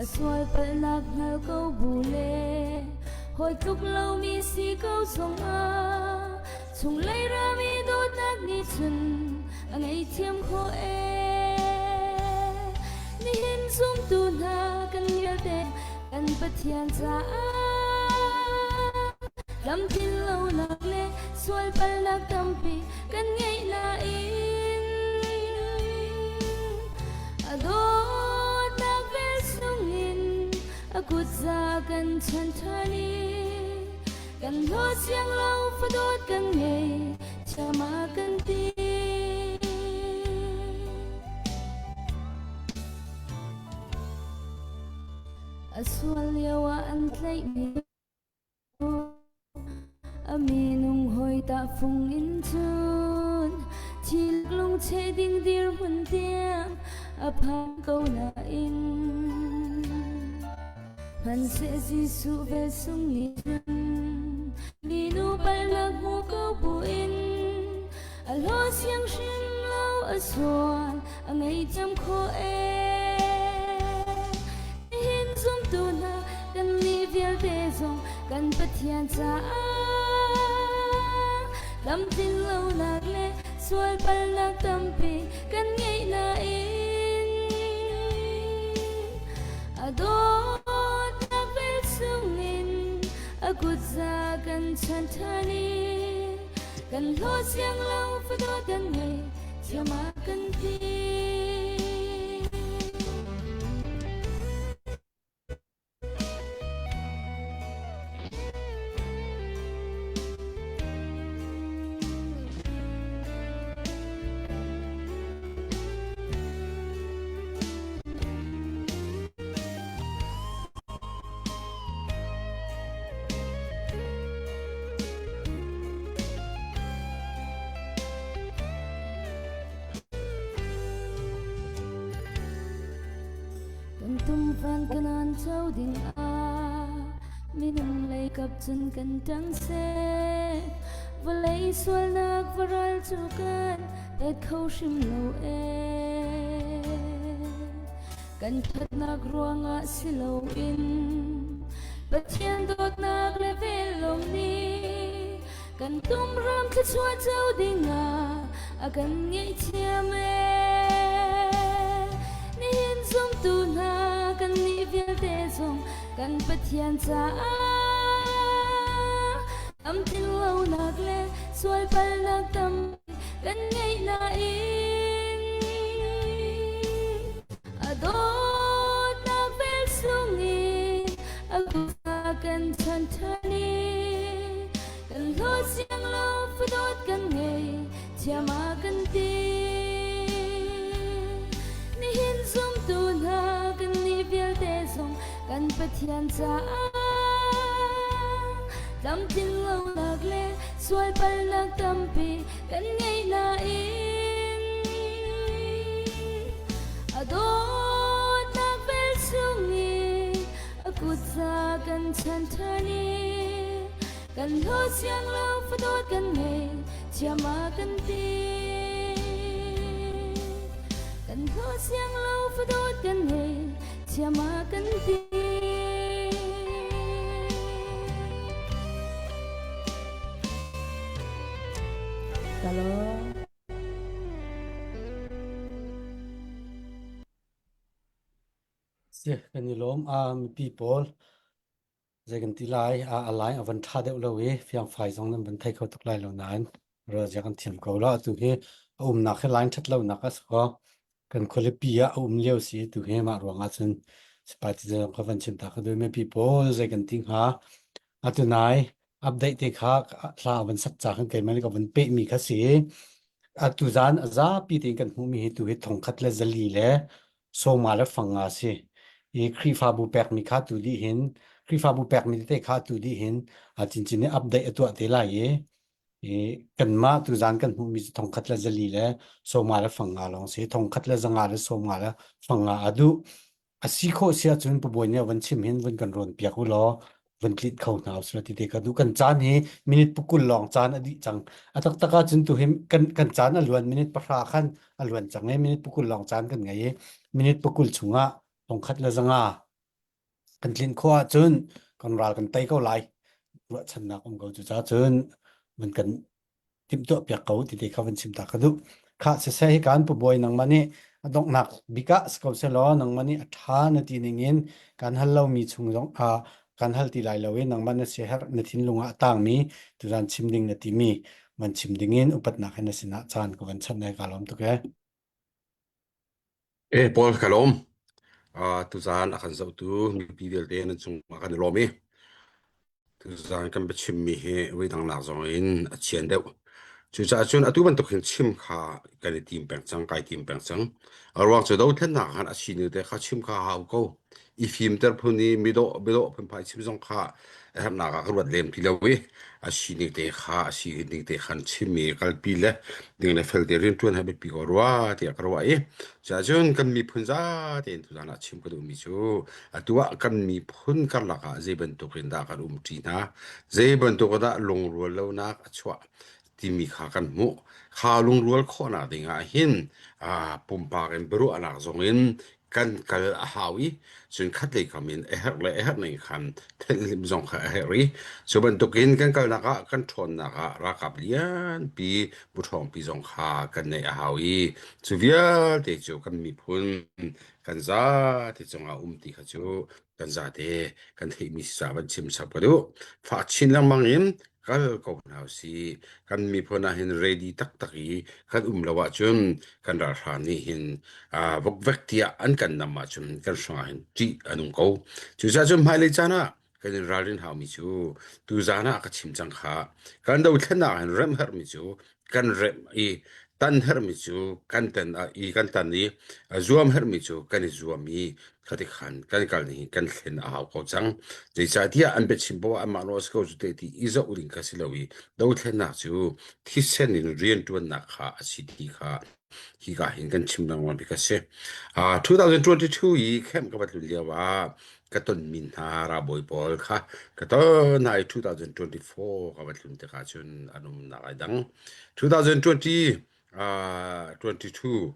A sual palhnak hngal ko bu le hawi tluk lomi si ko zongah chunglei rami dawtnak nih cun a ngaihthiam khawh ee. Nihin zumtu hna kan vialte kan Pathian caah lamtlin lonak le sual palhnak tampi kan ngeih nain a dawtnak vel sungin a kutza kan chan ṭhan i kan hlaw siang lo fadawt kan ngei thiam a kan ti. A sual lio ah an tlaihmi A minung hawi tahfung in cun thil lungcheh ding dirhmun tiang a phan ko nain hmanhseh Jesuh vel sung nih cun minu palhnak hmu ko buin a hlaw siang hrim lo a sual a ngaihthiam khawh ee. Nihin zumtu hna kannih vialte zong kan Pathian caah lamtlin lonak le sual palhnak tampi kan ngeih nain a dawtnak vel chungin a kutza kan chan ṭhan i kan hlaw siang lo fadawt kan ngei thiam a kan ti. Van kanan co ding ah minung lei kap cun kan ṭang seh. Vawlei sualnak varal cu kan et kho hrim lo ee. Kan ṭhatnak ruangah si loin Pathian dawtnak le vel lawng nih kan tum ram thluachuah co dingah a kan ngaihthiam ee. Nihin zumtu hna kannih vialte zong kan Pathian caah lamtlin lonak le sualpalnak tam kan ngeih nain a dawtnak vel sung in a kut kan chan ṭhan i kan hlawt siang lo fadawt kan ngei thiam a kan ti. Nihin zumtu hna kannih vialte zong kan Pathian caah tlamtlin lonak le sualpalnak tampi kan ngei nain a dawtnak vel chungin a kut za kan chan ṭhan i kan hlawt siang lo fadawt kan ngei thiam a kan ti. Kan hlawt siang lo fadawt kan ngei thiam a kan ti. Si, kan i lawm. Ah, mipi pawl zei kan ti lai a a line a van ṭha deuh lo i fiangfai zong nan van thei kho tuk lai lo nain ruahzia kan thiam ko la atu hi a umnak hi line ṭhat lonak a si ko kan khualipi ah a um lio si tu hi mah ruangah cun sipai ti zong ka van chim ta ka duh mipi pawl zei kan ti hnga atu nai update te kha hla van sak ca kan keimah nih ka van peh mi kha si atu zan a zapi tein kan hmuh mi hi tu hi thongkhat le zali le sawma le fanga si. I Khrihfabu pekmi kha tu dih hin Khrihfabu pekmi tete kha tu dih hin a cincin nih update a tuah te lai i i kanmah tuzan kan hmuhmi cu thongkhat le zali le sawma le fanga lawng si thongkhat le zanga le sawma le fanga a duh a si khawh si ahcun pabawi nih van chim hin vun kan rawn piak u law vun tlit kho hna usila ti te ka duh kan caan hi minute pukul lawng caan a dih cang a taktak ahcun tu hi kan kan caan a luan minute pahra khan a luan cang i minute pukul lawng caan kan ngei i minute pukul chungah thongkhat le zanga kan tlin khawh ahcun kan ral kan tei ko lai ruahchannak um ko cu ca cun van kan timhtuah piak ko ti te kha van chim ta ka duh. Khah siseh hi kan pabawi nangmah nih a donghnak bik ah si ko selaw nangmah nih a ṭha na ti ning in kan hal lomi chung zong ah kan hal ti lai lo i nangmah na siaherh na thinlung ah a tangmi tuzan chim ding na timi van chim ding in upatnak he na sinah caan ka van chanh he ka lawm tuk ee. Eh Paul ka lawm. Uh, tuzan a kan zohtu mipi vialte nan cung ah kan i lawm i Tuzaan kan biachimmi hi voidang nak zong in a chian deuh. Cucaah cun atu bantuk hin chim kha kan i tim peng cang, kai tim peng cang. A ruang cu dothlennak khan a sinu te kha chim kha hau ko. I fimter phun i midawh biadawh phunphai chim zong kha a herhnak ah ka ruat lem ti lo i a sining te kha a sining te khan chimmi kalpi le ding le fel te rianṭuan he biapi ko rua tiah ka ruah i cuahcun kan miphun zate in tuzaan ah chim ka duhmi cu atu ah kan miphun karlak ah zei bantuk in dah kan umṭi hna zei bantuk dah lungrual lonak a chuah timi kha kan hmuh kha lungrual khawhnak ding ah hin pumpak in biaruahnak zong in kan kal a hau i cun khatlei kam in a herh le a herh ning khan thenhlim zong kha a herh i cu bantukin kan kalnak ah kan ṭhawnnak ah ralkap lianpi buṭhawngpi zong kha kan neih a hau i cu vialte cu kan miphun kan zate cungah um ti kha cu kan zate kan theihmi si caah van chim chap ka duh. Fah chin lengmang in kal ko hna usih. Kan miphun ah hin ready taktak i kan um lo ahcun kan ralhrang nih hin uh, vokvek tiah an kan nam ahcun kan hrangah hin ṭih a nung ko. Cucaah cun hmailei caan ah kan in ralrin haumi cu tuzaan ah ka chim cang kha kan dothlennak hin remh herhmi cu kan remh i Tan herhmi cu kan tan i kan tan i zuam herhmi cu kan i zuam i khati khan kan kal ning hi kan thlen a hau ko cang. Zeicahtiah an biachim poah anmah nawl a si ko cu te ti i zoh ding kha si lo i dothlennak cu thisen in rianṭuannak kha a si ti kha hika hin kan chim lengmang bik a si. Uh, 2022 i camp ka va tlun lio ah ka tonmi hna ralbawi pawl kha ka ton hna i 2024 ka va tlun tikah cun an umnak ai dang. 2020 uh, 22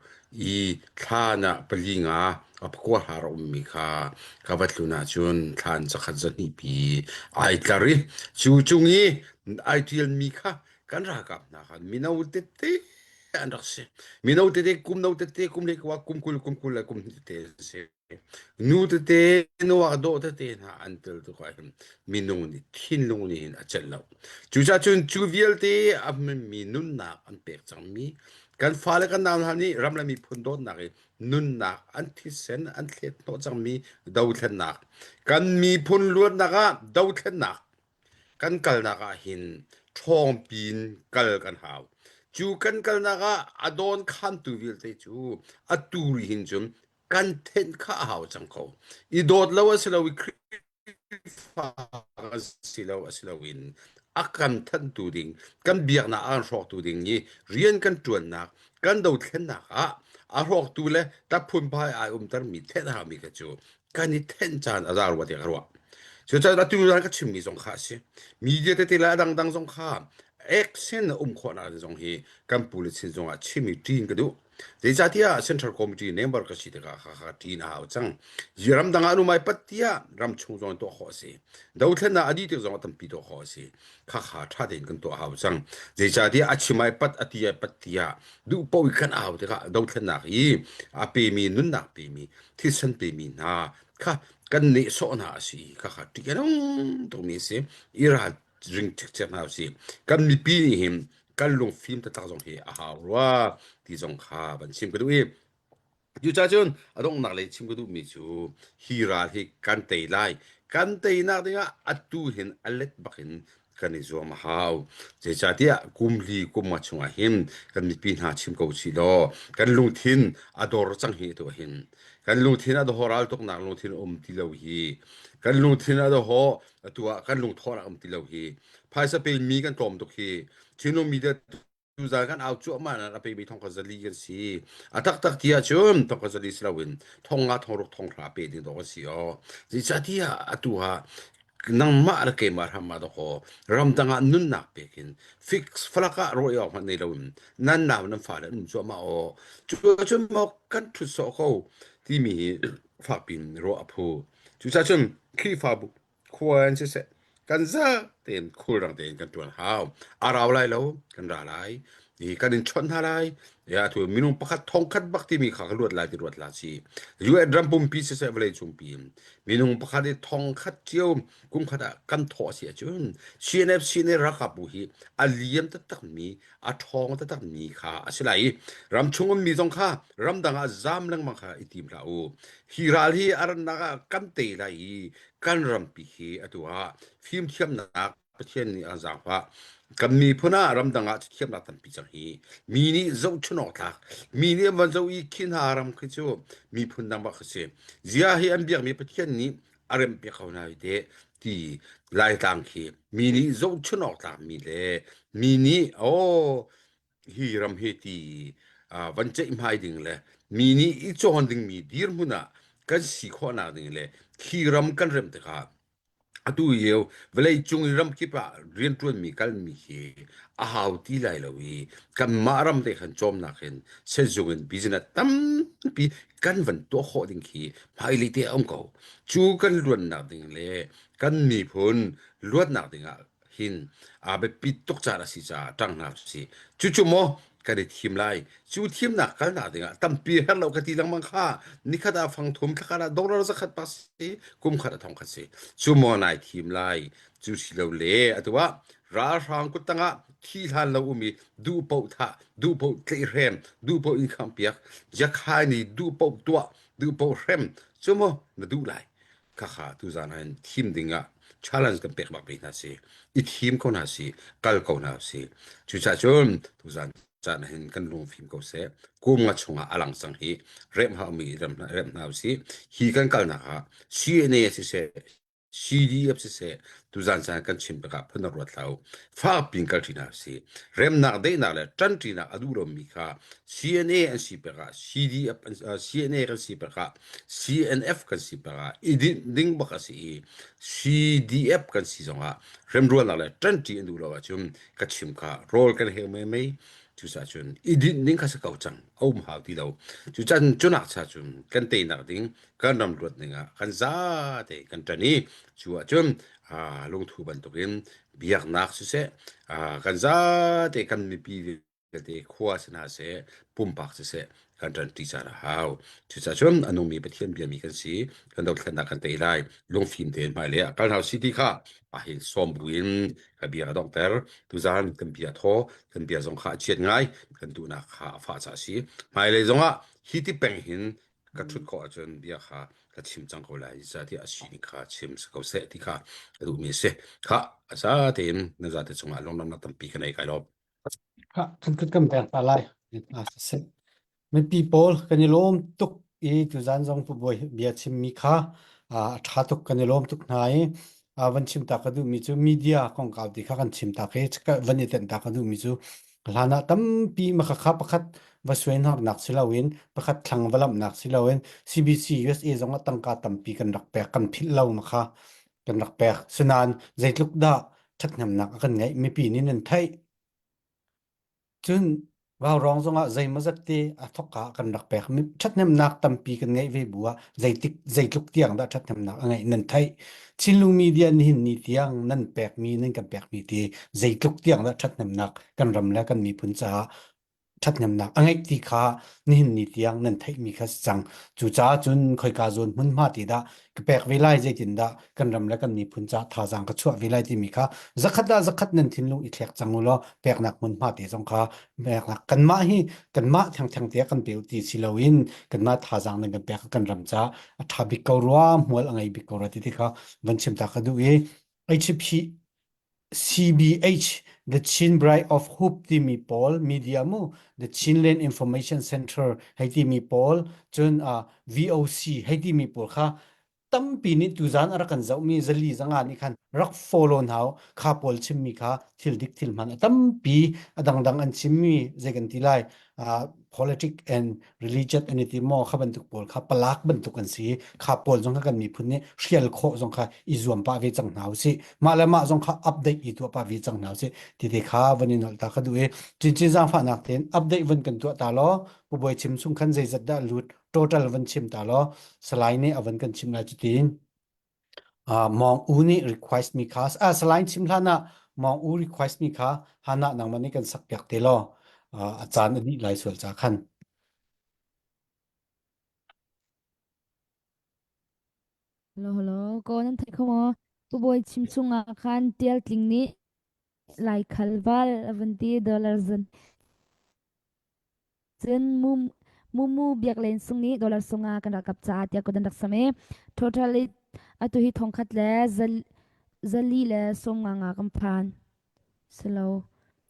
i thlan ah pali nga a pakua hla ra ummi kha ka va tlun ahcun thlan zakhat zahnih pi ai tlar i cu cung i ai ṭialmi kha kan ralkap hna khan mino tete an rak si. Mino tete kum no tete kum le kwa kum kul kum kul le kum hnih tete an si. Nu tete nuak dawh tete hna an tel tuk ah hin minung nih thinlung nih hin a celh lo. Cucaah cun cu vialte a hmanmi nunnak an pek cangmi kan fale kan nau hna nih ram le miphun dawtnak i nunnak an thisen an thlet hnawh cangmi dothlennak kan miphun luatnak ah dothlennak Kan kalnak ah hin ṭhawngpi in kal kan hau. Cu kan kalnak ah a dawn khantu vialte cu atu ri hin cun kan thenh kha a hau cang ko. I dawt lo a si lo i Khrihfa a si lo a si loin a kan thanhtu ding, kan biaknak a kan hrawktu ding i rian kan ṭuannak, kan dothlennak ah a hrawktu le taphunphai ai umtermi thenh a haumi kha cu kan i thenh caan a za rua tiah ka ruah. Cucaah atu zan ka chimmi zong kha a si. Media tete le a dangdang zong kha action a um khawhnak ding zong hi kan pu le chin zong ah chim i ṭin ka duh. Zeicahtiah Central Committee member ka si tikah kha kha ṭin a hau cang. Ramdang ah an um ai pat tiah ram chung zong in tuah khawh a si. Dothlennak a dih tik zong ah tampi tuah khawh a si. Kha kha ṭha tein kan tuah hau cang. Zeicahtiah a chim ai pat a ti ai pat tiah duh paoh i kan au tikah dothlennak i a pemi nunnak pemi thisen pemi hna kha kan nehsawh hna a si kha kha ṭih a nung tukmi a si i ral ring cikcek hna usih kan mipi nih hin kan lungfim taktak zong hi a hau rua ti zong kha van chim ka duh i cucaah cun a donghnak lei chim ka duhmi cu hi ral hi kan tei lai kan teinak dingah atu hin a let bakin kan i zuam a hau. Zeicahtiah kum li kum nga chungah hin kan mipi hna chim ko usih law kan lungthin a dor cang hi atu hin kan lungthin a dor ral tuknak lungthin um ti lo hi kan lungthin a dor atu ah kan lungthawhnak um ti lo hi phaisa pe mi kan tlawm tuk hi Chinlung media Tuzaan kan au cuahmah nain a pemi thong kha zali kan si. A taktak ti ahcun thong kha zali si loin thong nga thong ruk thong hra pe ding dawh kan si aw. Zeicahtiah atu ah nangmah le keimah hram ah dawkaw ramdang ah nunnak pekin fix falak ah rawi awk hmanh nei loin nan nau nan fale an um cuahmah aw. Cu ahcun maw kan ṭhut sawh ko timi hi fakpi in ruah a phu. Cucaah cun Khrihfabu khua in siseh kan za tein khulrang tein kan ṭuan hau. A rau lai lo, kan ra lai. I kan in chawnh hna lai. Ya tu minung pakhat thongkhat bak timi kha ka luat lai ti ruat la si. UN ram pumpi siseh vawlei cungpi minung pakhat i thongkhat cio kum khat ah kan thawh a si ahcun CNFC nih ralkap bu hi a liam taktak mi a ṭhawng taktak mi kha a si lai i ramchung ummi zong kha ramdang ah zam lengmang kha i tim hlah u. Hi ral hi a rannak ah kan tei lai i kan rampi hi atu ah fimthiamnak Pathian nih a zaangfah. Kan miphun ah ramdang ah thiamnak tampi cang hi mi nih zohchun awk tlak mi nih an van zoh i khi hna ram khi cu miphun dang bak khi si. Zia hi an biakmi Pathian nih a remhpiak ko hna hi teh ti Laitlang khi mi nih zohchun awk tlak mi le mi nih aw hi ram hi ti van ceihmai ding le mi nih i cawn dingmi dirhmun ah kan si khawhnak ding le khi ram kan remh tikah atu lio vawlei cung i ram kip ah rianṭuanmi kalmi hi a hau ti lai lo i kanmah ram te khan cawmnak in senzung in business tampi kan van tuah khawh ding khi hmailei te a um ko. Cu kan luannak ding le kan miphun luatnak ding ah hin aa biapit tuk caan a si caah ṭang hna usih. Cucu maw kan i thim lai. Cu thimnak kalnak dingah tampi herh lo ka ti lengmang kha nikhat ah fang thum thlakhat ah dollar zakhat pa si kum khat ah thong khat si. Cu maw nai thim lai. Cu si lo le atu ah ralhrang kut tangah thi hlan lo um i duh paoh thah, duh paoh tlaihhrem, duh paoh inn khangpiak, jakhai nih duh paoh tuah, duh paoh hrem. Cu maw na duh lai. Khakha tuzaan ah hin thim ding ah challenge kan pek bak ve hna si. I thim ko hna si, kal ko hna si. Cucaah cun tuzaan caan ah hin kan lungfim ko seh. Kum nga chungah a lang cang hi remh haumi rem remh hna usih. Hi kan kalnak ah CNA siseh CDF siseh tuzaan caan kan chim tikah phun a ruat hlah u. Fak pin kal ṭi hna usih. Remnak daihnak le ṭanṭinak a duh lomi kha CNA an si pek ah CDF an, uh, CNA kan si pek ah CNF kan si pek ah i dinh ding bak a si i CDF kan si zongah remrualnak le ṭanṭi an duh lo ahcun ka chim kha rawl kan heng mei mei cucaah cun i dinh ding kha si ko cang a um hau ti lo cucan cunak cha cun kan teinak ding kan ram luat ning ah kan zate kan ṭan i cu ahcun lungthu bantukin biaknak siseh kan zate kan mipi vialte khua si hna seh pumpak siseh kan ṭanṭi caan a hau. Cucaah cun a nungmi Pathian biami kan si, kan dothlennak kan tei lai, lungfim tein hmailei ah kal hna usih ti kha ahin sawm buin ka bia a donghter. Tuzaan kan bia thaw, kan bia zong kha a chiat ngai, kan duhnak kha a fah caah a si. Hmailei zongah hi ti peng hin ka ṭhut khawh ahcun bia kha ka chim cang ko lai zeicahtiah a sining kha chim si ko seh ti kha ka duhmi a si. Khah, a za tein na zate cungah lunglawmhnak tampi ka nei kai lawm. Khah, kan kut kan pek ta lai. Siseh. Mipi pawl kan i lawm tuk i tuzaan zong Pu Bawi bia chimmi kha a ṭha tuk kan i lawm tuk hna i van chim ta ka duhmi cu media kongkau ti kha kan chim ta khi van i tenh ta ka duhmi cu hlan ah tampi makhakha pakhat va suaihnawknak si loin pakhat thlang va lamhnak si loin CBC USA zong ah tangka tampi kan rak pek kan philh lo makha kan rak pek sinain zeitluk dah ṭhathnemnak a kan ngeih mipi nih nan theih Cun vaurawng zongah zeimawzat te a thawkka ah kan rak pek. Ṭhathnemnak tampi kan ngeih ve bu ah zeitik zeitluk tiang dah ṭhathnemnak a ngeih nan theih. Chinlung media nihin ni tiang nan pekmi nan kan pekmi ti zeitluk tiang dah ṭhathnemnak kan ram le kan miphun caah ṭhathnemnak a ngeih ti kha nihin ni tiang nan theihmi kha si cang. Cucaah cun khoika zawn hmunhma ti dah ka pek ve lai zeitindah kan ram le kan miphun caah thazaang ka chuah ve lai timi kha zakhat ah zakhat nan thinlung i thlek cang u law peknak hmunhma te zong kha peknak kanmah hi kanmah thengtheng te kan pe ti si loin kanmah thazaang nan kan pek kan ram caah a ṭha bik ko rua hmual a ngei bik ko rua ti ti kha van chim ta ka duh i HP CBH The Chin Bride of Hope timi pawl media mu The Chinland Information Center hei timi pawl cun uh, VOC hei timi pawl kha tampi nih tuzan a rak kan zohmi zali zanga nih khan rak follow hna kha pawl chimmi kha thil dik thil hman a tampi a dangdang an chimmi zei kan ti lai uh, politic and religion an i ti maw kha bantuk pawl kha palak bantuk an si kha pawl zong kha kan miphun nih hrial khawh zong kha i zuam pah ve cang hna usih mah le mah zong kha update i tuah pah ve cang hna usih ti te kha van i nolh ta ka duh i cincin zaangfahnak tein update van kan tuah ta law pu bawi chim chung khan zeizat dah lut total van chim ta law salai nih a van kan chim lai cutin Uh, Mong U nih request mi kha ah salai chim hlan ah Mong U request mi kha hana nangmah nih kan sak piak te law uh, a caan a dih lai sual ca khan. Hello, hello. Ko nan thei kho maw? Pu Bawi chim chung ah khan Tial Tling nih Laikhal val a vun ti dollar zan Cun Mumu Biak Len Sung nih dollar sunga kan ralkap caah tiah kut an rak sam i total i atu hi thongkhat le zali le sawmnga nga kan phan. Silo.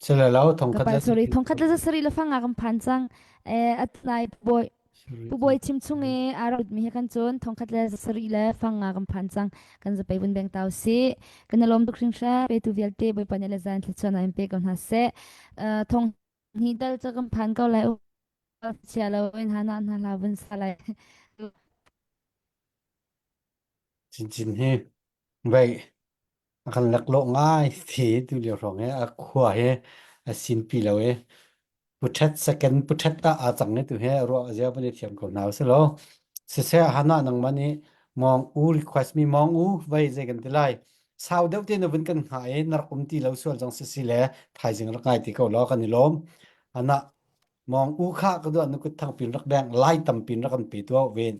Silo lo Ka thongkhat pal le sorry thongkhat le zasarih le fanga kan phan cang. Eh atlai boy Pu Bawi chim chung i a rak mi he kan cun thongkhat le zasarih le fanga kan phan cang. Kan zapei vun beng tau si. Kan i lawm tuk hringhran. Petu vialte Bawipa nih le zan thluachuah in pe ko hna seh. Thong Ni tal cu kan phan ko lai. Chia lo in hana hna hla vun sa lai. Chinchin hi vei a kan laklawh ngai thi tu lio hrawng he a khua he a sin pi lo e puthet second puthet ta a cang ne tu he ruah zia van i thiam ko hna se lo siseh hana nangmah nih mong u request mi mong u vei zei kan ti lai sau deuh te na vun kan hnga i na rak um ti lo sual zong sisi le thaizing rak ngai ti ko law kan i lawm ana mong u kha ka duah nu kut thang pin rak beng lai tam pin rak kan pe tuah ven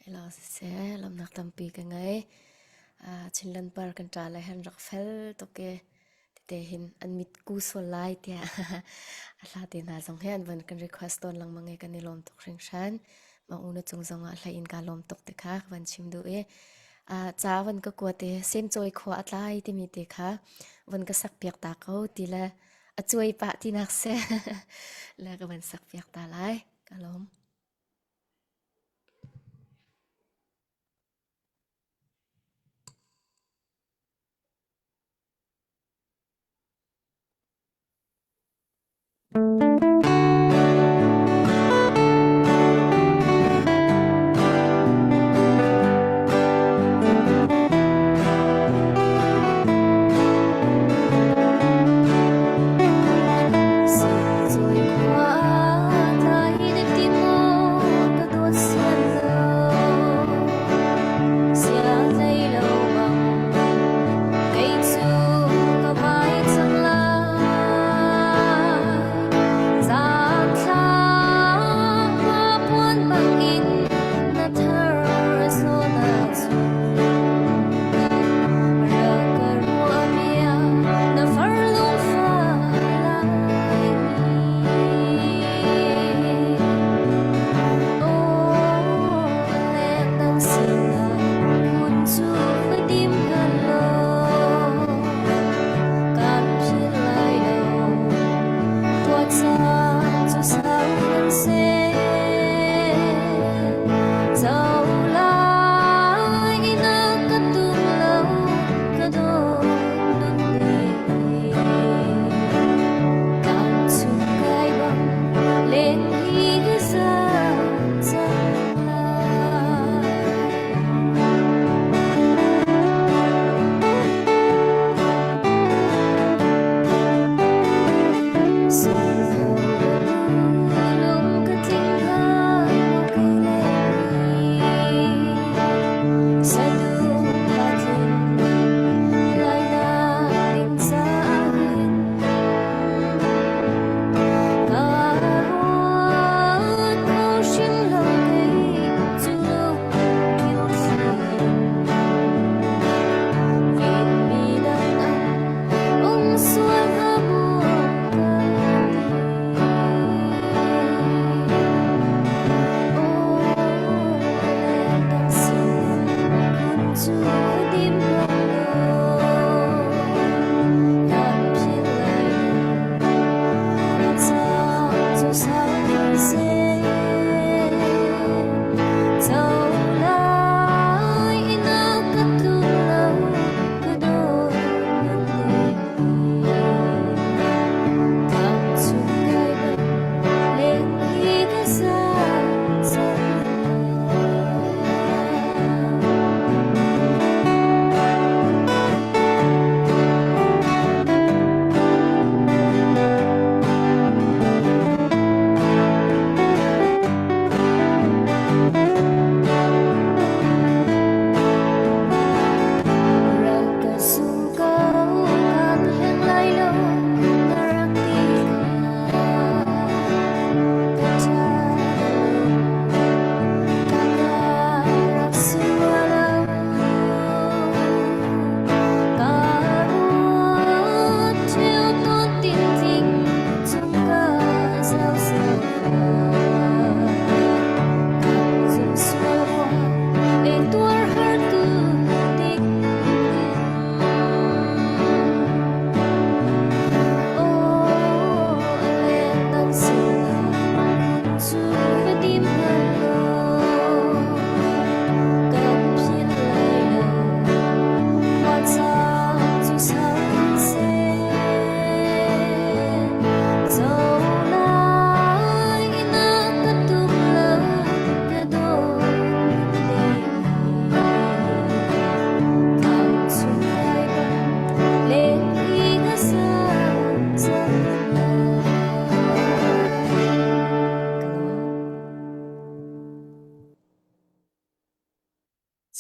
Hello siseh lawmnak tampi ka ngei. Uh, Chinland par kan ṭa le han rak fel tuk e. Tete hin an mit ku sual lai tiah a hla te hna zong he an van kan request tawn lengmang i kan i lawm tuk hringhran. Mang u na cung zong ah hlei in ka lawm tuk te kha ka van chim duh i. Ca van ka kuat i semcawi khua a tlai timi te kha van ka sak piak ta ko ti le a cuai pah tinak seh le ka van sak piak ta lai. Ka lawm.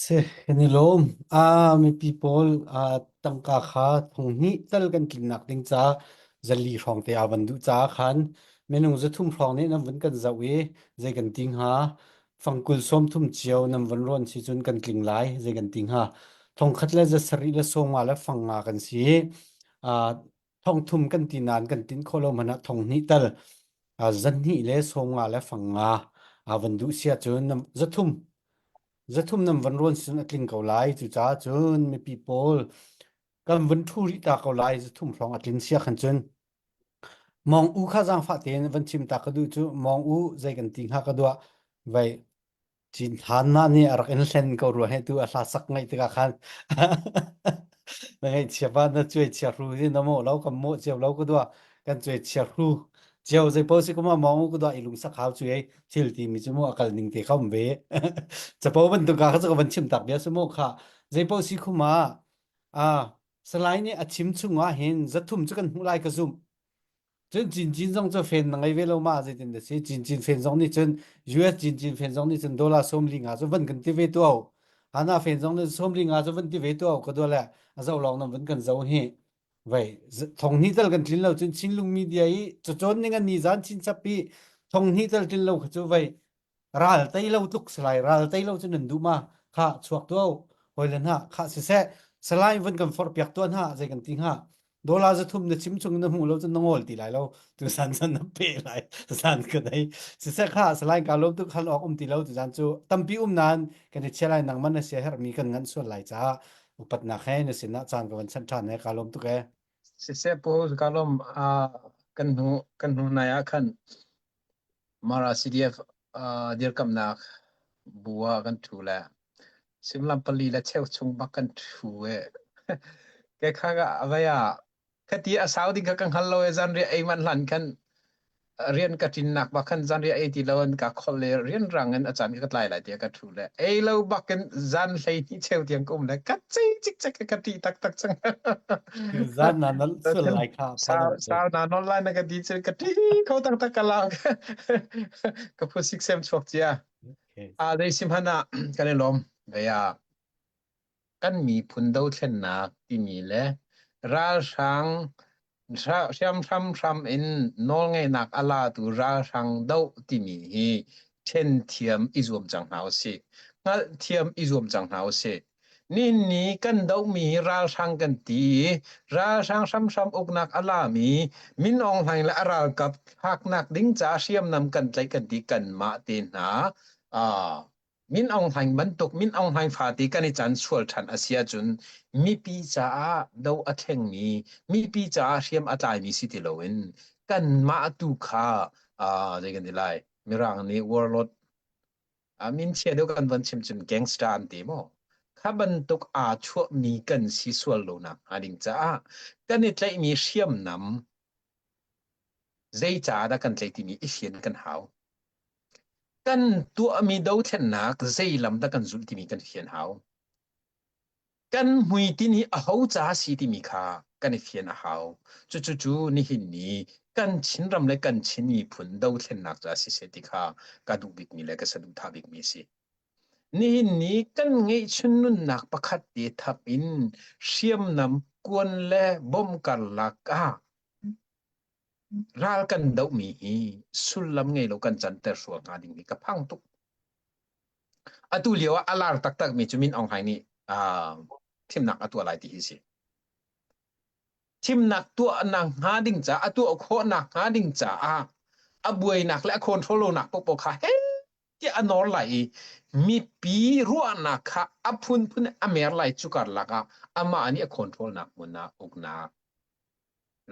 Si, kan i lawm. Ah, mipi pawl ah, tangka kha thong hnih tal kan tlinnak ding ca zali hrawng te aa van duh caah khan minung 300 hrawng nih nan vun kan zoh i zei kan ti hnga? Fangkul 30 cio nan vun rawn si cun kan tling lai zei kan ti hnga? Thongkhat le 700 le 50 le 5 kan si. Ah, 3000 kan ti nain kan tin khawh lo hmanh ah 2000 tal 200 le 50 le 5 aa van duh sia cun 300. Zathum nan van rawn sin a tling ko lai. Cucaah cun mipi pawl kan vun ṭhu rih ta ko lai. Zathum hrawng a tlin sia khan cun. Mong u kha zaangfah tein van chim ta ka duh cu mong u zei kan ti hnga ka duah vai Cinthan na nih a rak in hlen ko rua he tu a hla sak ngaih tikah khan na ngaihchia pa na cuai chia hru hi na mawh lo kan mawh cio lo ka dua kan cuai chia hru cio zei po si kuma mong u ka dua i lungsak hau cu ei thil ti mi cu mu a kal ning te kha um ve capo bantuk ka kha ka van chim tak bia su mu kha zei po si khuma a salai nih a chim chungah hin zathum cu kan hmuh lai ka zumh Cun Cincin zong cu fen na ngei ve lo ma zeitin dah si Cincin fen zong nih cun US Cincin fen zong nih cun dollar 40 nga cu van kan ti ve tuau. Hana fen zong nih 40 nga cu van ti ve tuau ka dua le a zo lawng nan van kan zo hi. Vei thong hnih tal kan tlin lo cun Chinlung media i cacawn ning an ni zan chin chap i thong hnih tal tlin lo kha cu vei ral tei lo tluk salai ral tei lo cu nan duh ma kha chuak tuau hoi le hna kha siseh salai vun kan forh piak tuah hna zei kan ti hnga dollar zathum na chim chung na hmuh lo cun na ngol ti lai lo tu san san na pe lai san ka dei siseh kha salai ka lom tu khal awk um ti lo tu zan cu tampi um nan kan i chia lai nang man na sia herh mi kan ngan sual lai ca upatnak he na sin ah caan ka van chan than he ka lom tuk e Siseh pu ka lom kan hnu kan hnu nai ah khan Mara CDF dirkamhnak bu ah kan ṭhu le suimilam pali le cheu chung bak kan ṭhu i ke kha ka vei ah khati a sau ding kha ka hngal lo i zanriah ei manh hlan khan rian ka ṭinnak bak khan zanriah ei ti lo in ka kholh le rianrang in a caan ka tlai lai tiah ka ṭhu le ei lo bak in zan 12 cheu tiang ka um le ka cei cikcek ka ṭih taktak cang. Zan na nal sual lai kha Sau sau na non lai na ka ti cun ka ṭi kho taktak ka lang. Ka phu sik sem chuak cia. Okay. A dei sim han ah kan i lawm. Vei ah kan miphun dothlennak timi le ralhrang hriamhram hram in nawlngeihnak a latu ralhrang doh timi hi ṭhen thiam i zuam cang hna usih. Hngalhthiam i zuam cang hna usih. Nihin ni kan dohmi hi ralhrang kan ti i ralhrang hramhram uknak a lami Min Aung Hlaing le a ralkap thlaknak ding caah hriamnam kan tlaih kan ti kanmah te hna uh, Min Aung Hlaing bantuk Min Aung Hlaing fate kan i can sual ṭhan a si ahcun mipi caah do a thlengmi mipi caah hriam a tlaimi si ti loin kanmah tu kha uh, zei kan ti lai Mirang nih warlord a min chia deuh kan von chim cun gangster an ti maw kha bantuk aa chuahmi kan si sual lo nak hnga ding caah kan i tlaihmi hriamnam zei caah dah kan tlaih timi i fian kan hau kan tuahmi dothlennak zei lam dah kan zulh timi kan fian hau kan hmuitinh hi aho ca si timi kha kan i fian a hau. Cucu cu nihin ni kan Chinram le kan Chin miphun dothlennak ca siseh ti kha ka duh bikmi le ka saduhthah bikmi a si. Nihin ni kan ngeihchun nunnak pakhat te thap in hriamnam kuan le bom karlak ah ral kan dohmi hi sullam ngei lo kan canter sual hnga ding hi ka phang tuk. Atu lio ah a lar taktakmi cu Min Aung Hlaing nih uh, thimnak a tuah lai ti hi si. Thimnak tuahnak hnga ding caah a tuah khawhnak hnga ding caah a buainak le a control lonak paohpaoh kha he tiah a nawr lai i mipi ruahnak kha a phunphun a mer lai cu karlak ah amah nih a control nak hmun ah uknak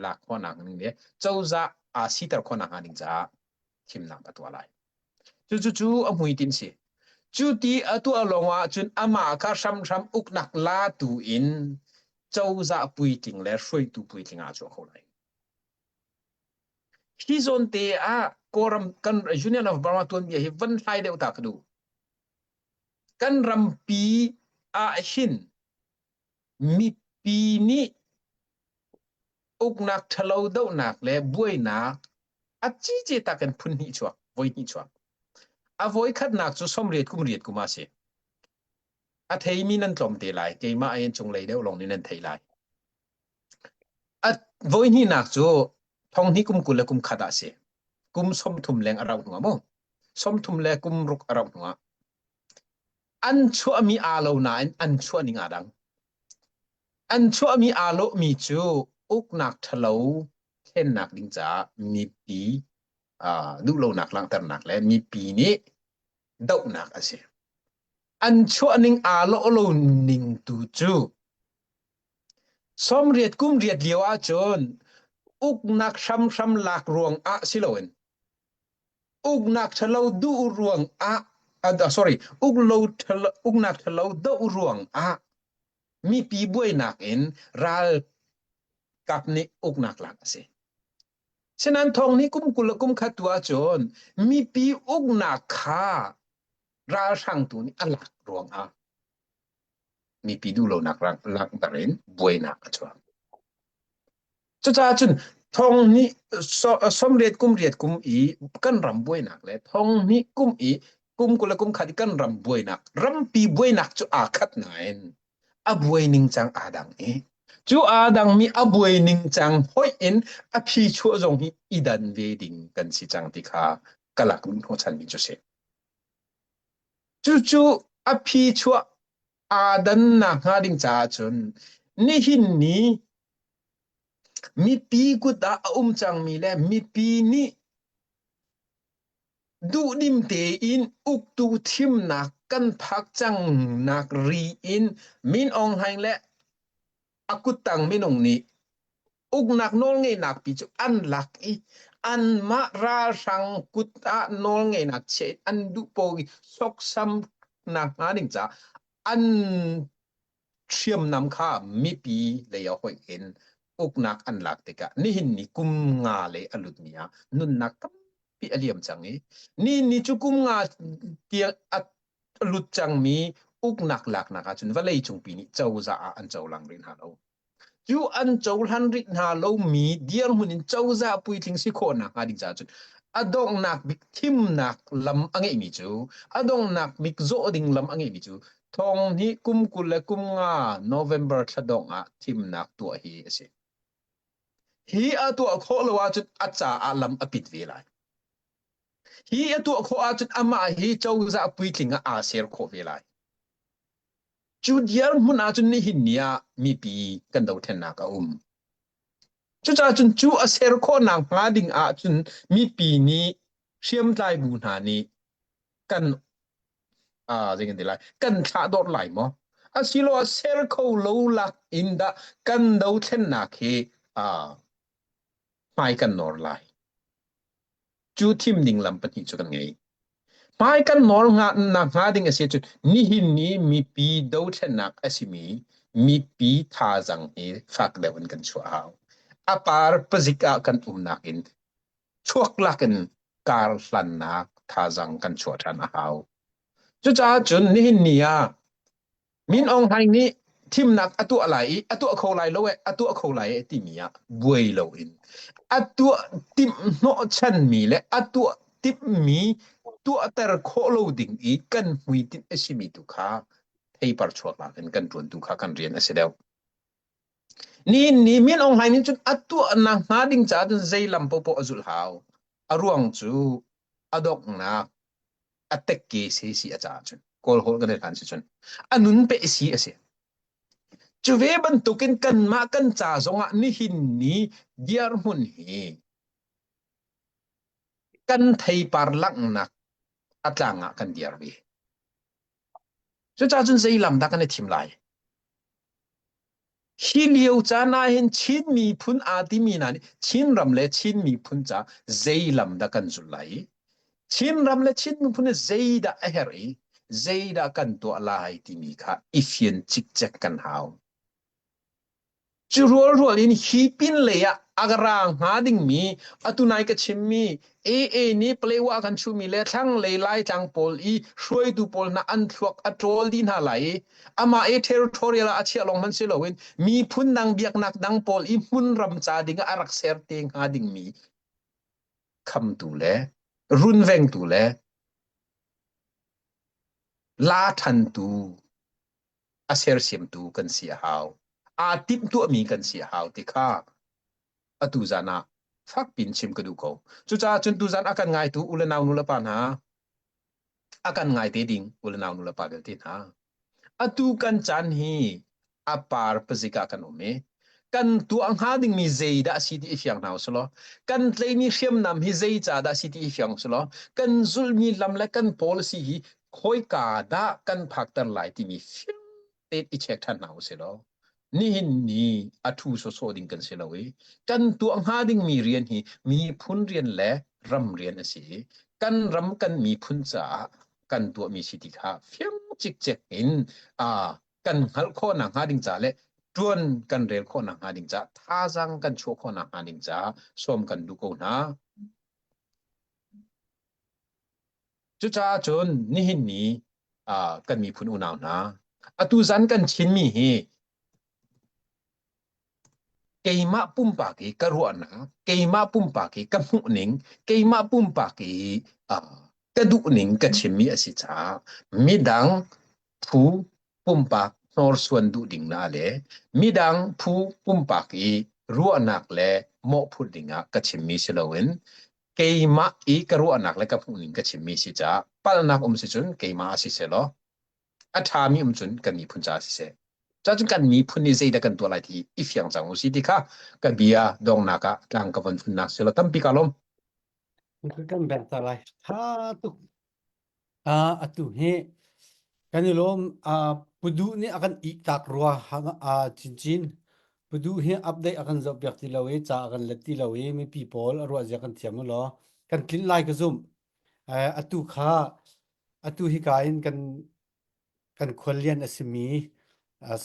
lak khawhnak ning le cozah aa siter khawhnak hnga ding caah thimnak a tuah lai. Cucu cu a hmuitinh si. Cu ti a tuah lawngah cun amah kha hramhram uknak latu in cozah puitling le hruaitu puitling ah a chuah kho lai. Hi zawn te ah Kawlram kan Union of Burma tuanbia hi van hlai deuh ta ka duh. Kan rampi ah hin mipi nih uknak ṭhalo dohnak le buainak a cice tak in phun hnih chuak, voi hnih chuak. A voi khatnak cu 80 kum riat kum ah si. A theimi nan tlawm te lai, keimah in cunglei deuh lawng nih nan thei lai. A voi hnihnak cu thong hnih kum 20 le kum khat ah si. Kum 30 leng a rauh hnu ah mu. 30 le kum ruk a rauh hnu ah. An chuahmi aa lo nain an chuah ning aa dang. An chuahmi aa lawhmi cu uknak ṭhalo thlennak ding caah mipi uh, duhlonak langhternak le mipi nih dohnak a si. An chuah ning aa lawh lo ning tu cu 80 kum riat lio ahcun uknak hramhram lak ruang ah si loin uknak ṭhalo duh ruang ah uh, sorry uklo ṭhalo uknak ṭhalo doh ruang ah mipi buainak in ralkap nih uknak lak a si. Sinain thawng nih kum 20 le kum khat tu ahcun mipi uknak kha ralhrangtu nih a lak ruangah mipi duhlonak langhter in buainak a chuak. Cucaah cun thong nih 80 kum riat kum i kan ram buainak le thong hnih kum i kum 20 le kum khat i kan ram buainak rampi buainak cu aa khat nain a buai ningcang aa dang i cu aa dangmi a buai ningcang hoih in a phi chuah zong hi i dan ve ding kan si cang ti kha ka lak in hnawhchanmi cu si. Cucu a phi chuah aa dannak hnga ding caah cun nihin ni mipi kut ah a um cangmi le mipi nih duhdim tein uktu thimnak kan phak cangnak ri in Min Aung Hlaing le a kuttang minung nih uknak nawlngeihnak pi cu an lak i anmah ralhrang kut ah nawlngeihnak chiah in an duh paoh i sawksam nak hnga ding caah an hriamnam kha mipi lei ah hoih in uknak an lak tikah nihin ni kum nga lei a lutmi ah nunnak tampi a liam cang i ni ni cu kum nga tiang a lut cangmi uknak laknak ahcun vawlei cungpi nih cozah ah an cohlang rih hna lo. Cu an cohlan rih hna lomi dirhmun in cozah puitling si khawhnak hnga ding caah cun a donghnak bik thimnak lam a ngeihmi cu a donghnak bik zawh ding lam a ngeihmi cu thong hnih kum 20 le kum nga November thla dongh ah thimnak tuah hi a si. Hi a tuah khawh lo ahcun a caah lam a pit ve lai. Hi a tuah khawh ahcun amah hi cozah puitling ah aa ser khawh ve lai. Cu dirhmun ahcun nihin ni ah mipi kan dothlennak a um. Cucaah cun cu a ser khawhnak hnga ding ahcun mipi nih hriamtlai bu hna nih kan uh, zei kan ti lai kan thlahdorh lai maw? Asiloah ser kho lo lak in dah kan dothlennak hi uh, hmai kan nawr lai. Cu thim ding lam pahnih cu kan ngei. Hmai kan nawl nak hnga ding a si cu nihin ni mipi dothlennak a simi mipi thazaang hi fak deuh in kan chuah hau. A par pazik ah kan umnak in chuak lak in kar hlannak thazaang kan chuah ṭhan a hau. Cucaah cun nihin ni ah Min Aung Hlaing nih thimnak a tuah lai i a tuah kho lai lo eh a tuah kho lai eh timi ah buai loin a tuah timh hnawhchanmi le a tuah timhmi tuahter khawh lo ding i kan hmuitinh a simi tu kha theipar chuaknak in kan ṭuan tu kha kan rian a si deuh. Ni ni Min Aung Hlaing nih cun a tuahnak hnga ding caah cun zei lam paohpaoh a zulh hau. A ruang cu a donghnak a tekke si si a caah cun kawl holh kan i hlan si cun a nun pe si a si cu ve bantukin kanmah kan ca zongah nihin ni dirhmun hi kan theipar langhnak a tlang ah kan dir ve cucaah cun zei lam dah kan i thim lai Hi lio caan ahhin Chin miphun aa timi hna nih Chinram le Chin miphun ca zei lam dah kan zulh lai i Chinram le Chin miphun nih zeidah a herh i zeidah kan tuah lai timi kha i fian cikcek kan hau. Cu rualrual in hi pinlei ah a ra hnga dingmi atu nai ka chimmi AA nih Palewa kan chuhmi le thlanglei Laitlang pawl i hruaitu pawl hna an thluak a ṭawl dih hna lai i amah i territorial ah a chiah lawng hmanh si loin miphun dang biaknak dang pawl i hmunram ca ding ah a rak ser te hnga dingmi khamtu le runvengtu le la ṭhantu a sersiamtu kan si a hau. Aa timhtuahmi kan si a hau ti kha atu zan ah fakpin chim ka duh ko. Cucaah cun tuzan a kan ngaitu u le nau nu le pa hna, a kan ngai te ding u le nau nu le pa vialte hna, atu kan caan hi a par pazik ah kan um i kan tuah hnga dingmi zeidah a si ti i fiang hna usih law kan tleimi hriamnam hi zei ca dah a si ti i fiang usih law kan zulhmi lam le kan policy hi. Khawika dah kan phakter lai timi fiang tein i check ṭhan hna usih law nihin ni a ṭhu sawsawh ding kan si lo i kan tuah hnga dingmi rian hi miphun rian le ram rian a si i kan ram kan miphun caah kan tuahmi si ti kha fiang cikcek in uh, kan hngalh khawh nakhnga ding ca le ṭuan kan rel khawh nakhnga ding ca thazaang kan chuah khawh nakhnga ding caah sawm kan duh ko hna. Cucaah cun nihin ni uh, kan miphun unau hna atu zan kan chinmi hi keimah pumpak i ka ruahnak, keimah pumpak i ka hmuhning, keimah pumpak i uh, ka duhning ka chimmi a si caah midang phu pumpak hnorsuan duh ding na le midang phu pumpak i ruahnak le mawhphurh dingah ka chimmi si loin keimah i ka ruahnak le ka hmuhning ka chimmi si caah palhnak um si cun keimah a si selaw a ṭhami um cun kan miphun caah siseh cun kan miphun nih zeidah kan tuah lai ti i fiang cang u si ti kha ka bia dongnak ah tlang ka von funnak si lo tampi ka lawm. Kan bek ta lai. Tha tuk. Ah atu hi kan i lawm ah pudu nih a kan ih tak rua a chinchin pudu hi update a kan zoh piak ti lo i ca a kan let ti lo i mipi pawl a ruah zia kan thiam law kan tlinh lai ka zumh. Atu kha atu hika in kan kan khuallian a simi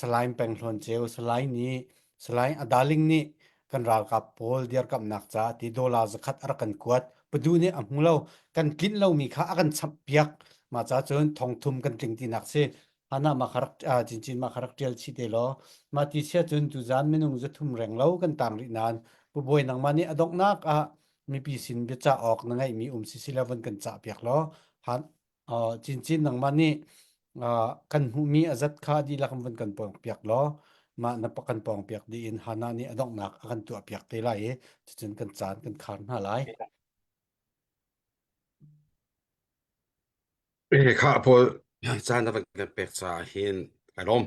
Salai Peng Hlawn Ceu Salai nih Salai Adaling nih kan ralkap pawl dirkamhnak caah ti dollar zakhat a rak kan kuat. Padu nih a hmu lo kan tlinh lomi kha a kan chamh piak. Mah ca cun thongthum kan tling tinak si. Hana ma kha rak cincin ma kha rak tial chih te law mah ti sia cun tuzan minung zathum reng lo kan tang rih nain Pu Bawi nangmah nih a donghnak ah mipi sin biacah awk na ngeihmi um si sila von kan cah piak law han cincin nangmah nih kan hmuhmi a zat kha dihlak in von kan pawng piak law mah na kan pawng piak dih in Hana nih a donghnak a kan tuah piak te lai i cucun kan caan kan khar hna lai. Eh, kha pawl caan na van kan pek caah hin kai lawm.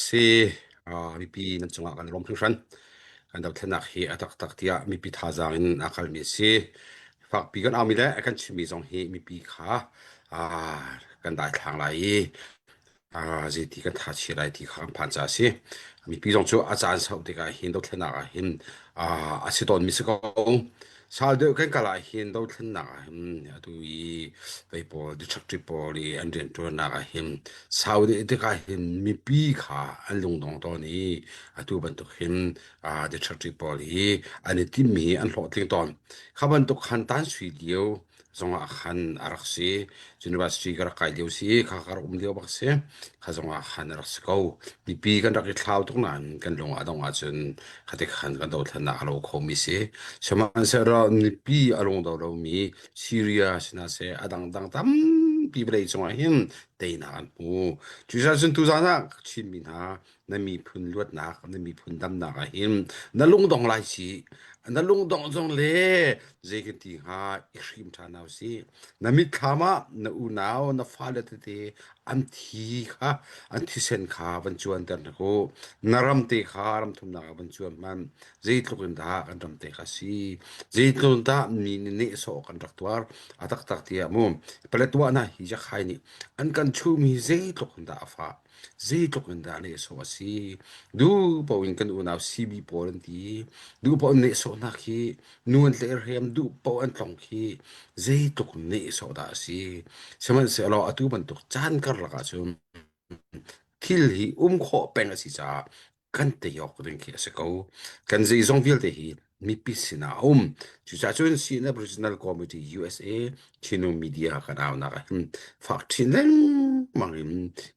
Si mipi nan cungah kan i lawm hringhran. Kan dothlennak hi a taktak tiah mipi thazaang in a kalmi a si. Fakpi kan aumi le kan chimmi zong hi mipi kha kan daithlang lai i zeiti kan tha chia lai ti kha kan phan caah a si. Mipi zong cu a caan sauh tikah hin dothlennak ah hin a si tawnmi si ko. Sal deuh kan kal ah hin dothlennak ah hin atu i vei pawl detective pawl i an rianṭuannak ah hin sau deuh tikah hin mipi kha an lungdong tawn i atu bantuk hin detective pawl hi an i timmi hi an hlawhtling tawn. Kha bantuk khan tan sui lio zongah khan a rak si. University ka rak kai lio si i kha ka rak um lio bak si. Kha zongah khan a rak si ko. Mipi kan rak i thlau tuk nain kan lung a dong ahcun khati khan kan dothlennak a lo khomi si. Sihmanhsehlaw mipi a lung do lomi Syria sinah seh a dangdang tampi vawlei cungah hin teinak an hmu. Cucaah cun tuzaan ah Chinmi hna na miphun luatnak na miphun damnak ah hin na lungdong lai si na lungdong zong le zei kan ti hnga i hrim ṭhan hau si na mitthlam ah na unau na fale tete an thi kha an thisen kha van cuanter hna ku na ram te kha ram thumnak ah van cuan hmanh zeitluk in dah kan ram te kha si zeitluk in dah mi nih nehsawh kan rak tuar a taktak tiah mu Paletwa hna hi Jakhai nih an kan chuhmi zeitluk in dah a fah Zeitluk in dah nehsawh a si. Duh paoh in kan unau CB pawl an ti. Duh paoh in nehsawhnak hi nu an tlaihhrem, duh paoh an tlong khi zeitluk nehsawh dah a si. Sihmanhsehlaw atu bantuk caan karlak ahcun thil hi um khawh peng a si caah kan tei awk ding khi a si ko. Kan zeizong vialte hi mipi sinah a um. Cucaah cun CNF Regional Committee USA Chinnu Media kan aunak ah hin fak chin lengmang in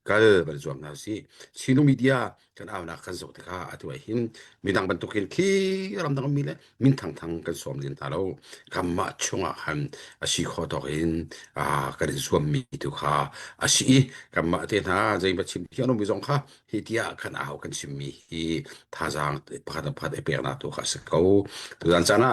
kal van zuam hna usih. Chinnu Media kan aunak kan zoh tikah atu ah hin midang bantukin khi ramdang mi le min thangthang kan sawm len hna lo. Kanmah chungah khan a si khawh tawk in kan in zuammi tu kha a si i kanmah te hna zeimaw chim thiam lomi zong kha hi tiah kan au kan chimmi hi thazaang pakhat le pakhat i peknak tu kha a si ko. Tuzan caan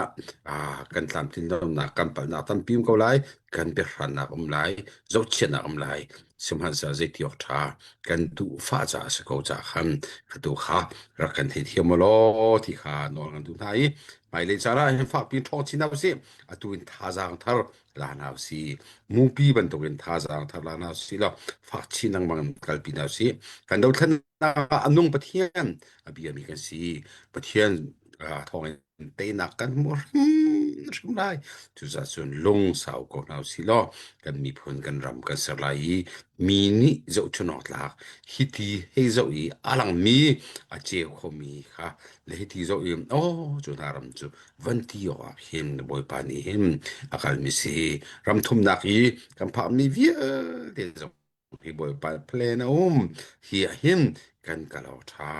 ah kan tlamtlin lonak kan palhnak tampi um ko lai, kan biahrannak um lai, zohchiatnak um lai. Sihmanhsehlaw zeiti awk ṭha kan duhfah caah a si ko caah khan atu kha rak kan theithiam u law ti kha nawl kan duh hna i. Hmailei caan ah hin fakpi ṭhawng chin hna usih. Atu in thazaang thar la hna usih. Mupi bantukin thazaang thar la hna usih law fak chin lengmang in kalpi hna usih. Kan dothlennak ah a nung Pathian a biami kan si. Pathian thawngin teinak kan hmu hrimhrim lai. Cucaah cun lungsau ko hna usih law kan miphun kan ram kan ser lai i mi nih zohchun awk tlak hiti hei zoh i a langmi a ceu khomi kha le hiti zoh i aw cu hna ram cu van ti awk ah hin Bawipa nih hin a kalmi si ram thumnak i kan phakmi vialte zong hi Bawipa plan a um hi ah hin kan kal awk ṭha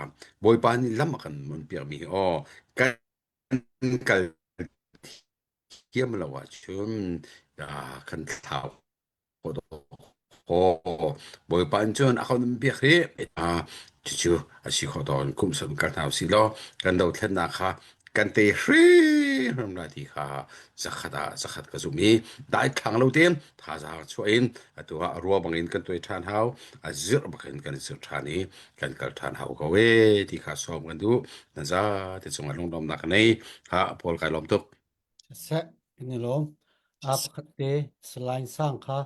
Bawipa nih lam a kan mon piakmi hi aw kan kal thiam lo ahcun kan thlau Bawipa in cun a kan biak hi cucu a si khawh tawn kum sam kal hna usih law kan dothlennak kha kan te hrimhrim lai ti kha zakhat ah zakhat ka zumh i daithlang lo tein thazaang chuah in atu ah rua bangin kan tuai ṭhan hau a zirh bakin kan zirh ṭhan i kan kal ṭhan hau ko e ti kha sawm kan duh na za te cungah lunglawmnak ka nei ha Paul kai lawm tuk Seh, kan i lawm. Aa pakhat te Salai Sang kha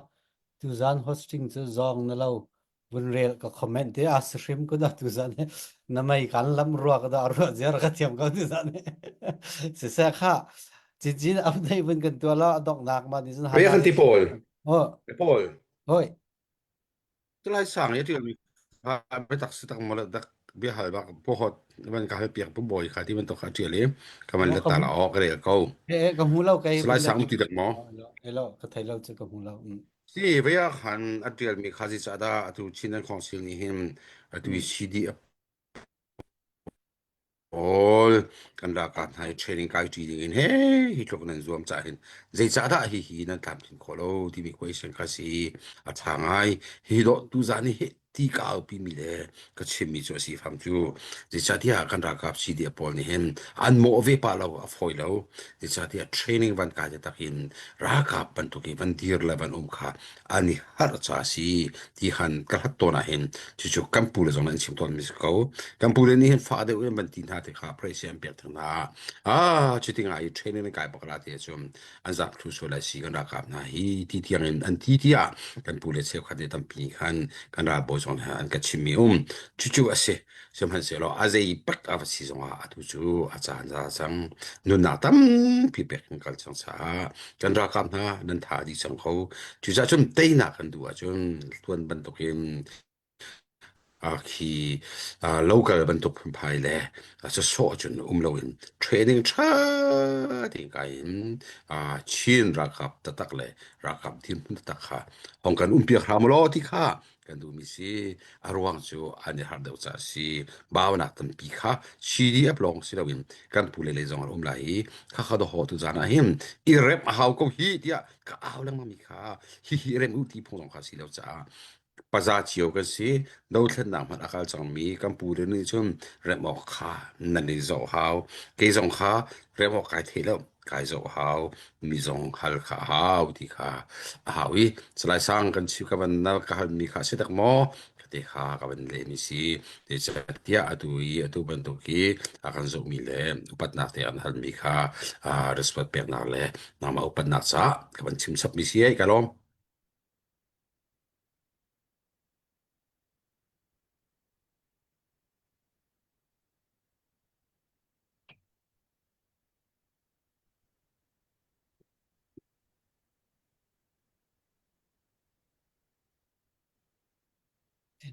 tuzan hosting cu zawng na lo vun rel ka comment te a si hrim ko dah tuzan hi na mei kan lam rua ka dah ruah ziar ka thiam ko tuzan hi siseh kha cincin update vun kan tua la donghnak ma ni cun Ve kan ti Paul. Oh. Paul. Hoi. Tulai sang i ṭialmi kha biatak si tak maw le dak biahal bak pawhawt van ka hal piak pu bawi kha ti bantuk kha a ṭial i ka van let ta la aw ka rel ko. Eh ka hmu lo kei. Salai sang ti dak maw? Elo ka thei lo cu ka hmu lo. Si vei ah khan a ṭialmi kha zi ca dah atu Chin an Council nih hin atu i CD a Paul kan ralkap hna hi training kai ṭi ding in he hi tluk nan zuam cah hin zeicahdah hi hi nan tlamtlin khawh lo timi question kha si a ṭha ngai hi dawh tuzan hi ti ka aupi mi le ka chimmi cu a si fam cu zeicahtiah kan ralkap CDF pawl nih hin an mawh ve pah lo a fawi lo zeicahtiah training van kai taktak in ralkap bantuk i van dir le van um kha an i harh ca a si ti khan ka hlat tawn ah hin cucu kan pu le zong nih an chim tawn mi si ko kan pu le nih hin fa deuh in van ti hna te kha praise an pek theng hna ah cuti ngai i training nan kai bak la ti ahcun an zap thlu sual lai si kan ralkap hna hi ti tiang in an ti tiah kan pu le cheukhat nih tampi khan kan ralbawi zong nih an ka chim mi um cucu a si Sihmanhsehlaw a zei pak a va si zongah atu cu a caan za cang. Nunnak tampi pek kan kal cang caah kan ralkap hna nan tha dih cang ko. Cucaah cun teinak kan duh ahcun tuan bantukin khi local bantuk phunphai le sawsawh cun um loin training ṭha tein kai in Chin ralkap taktak le ralkap dirhmun taktak kha hong kan umpiak hram law ti kha kan duhmi si a ruang cu an i harh deuh caah si baunak tampi kha CDF lawng si loin kan pu le lei zong an um lai i khakha doho tu zan ah hin i rem a hau ko hi tiah ka au lengmang mi kha hi hi rem u ti phung zong kha si lo caah paza cio kan si dothlennak hmanh a kal cangmi kan pu le nih cun rem awk kha nan i zoh hau kei zong kha rem awk kai thei lo kai zoh hau mi zong hal kha a hau ti kha a hau i Salai Sang kan chim ka van na ka halmi kha si tak maw ka te kha ka van leh mi si te tiah atu i atu bantuk hi a kan zohmi le upatnak te an halmi kha respect peknak le nangmah upatnak caah ka van chim chap mi si ai ka lawm.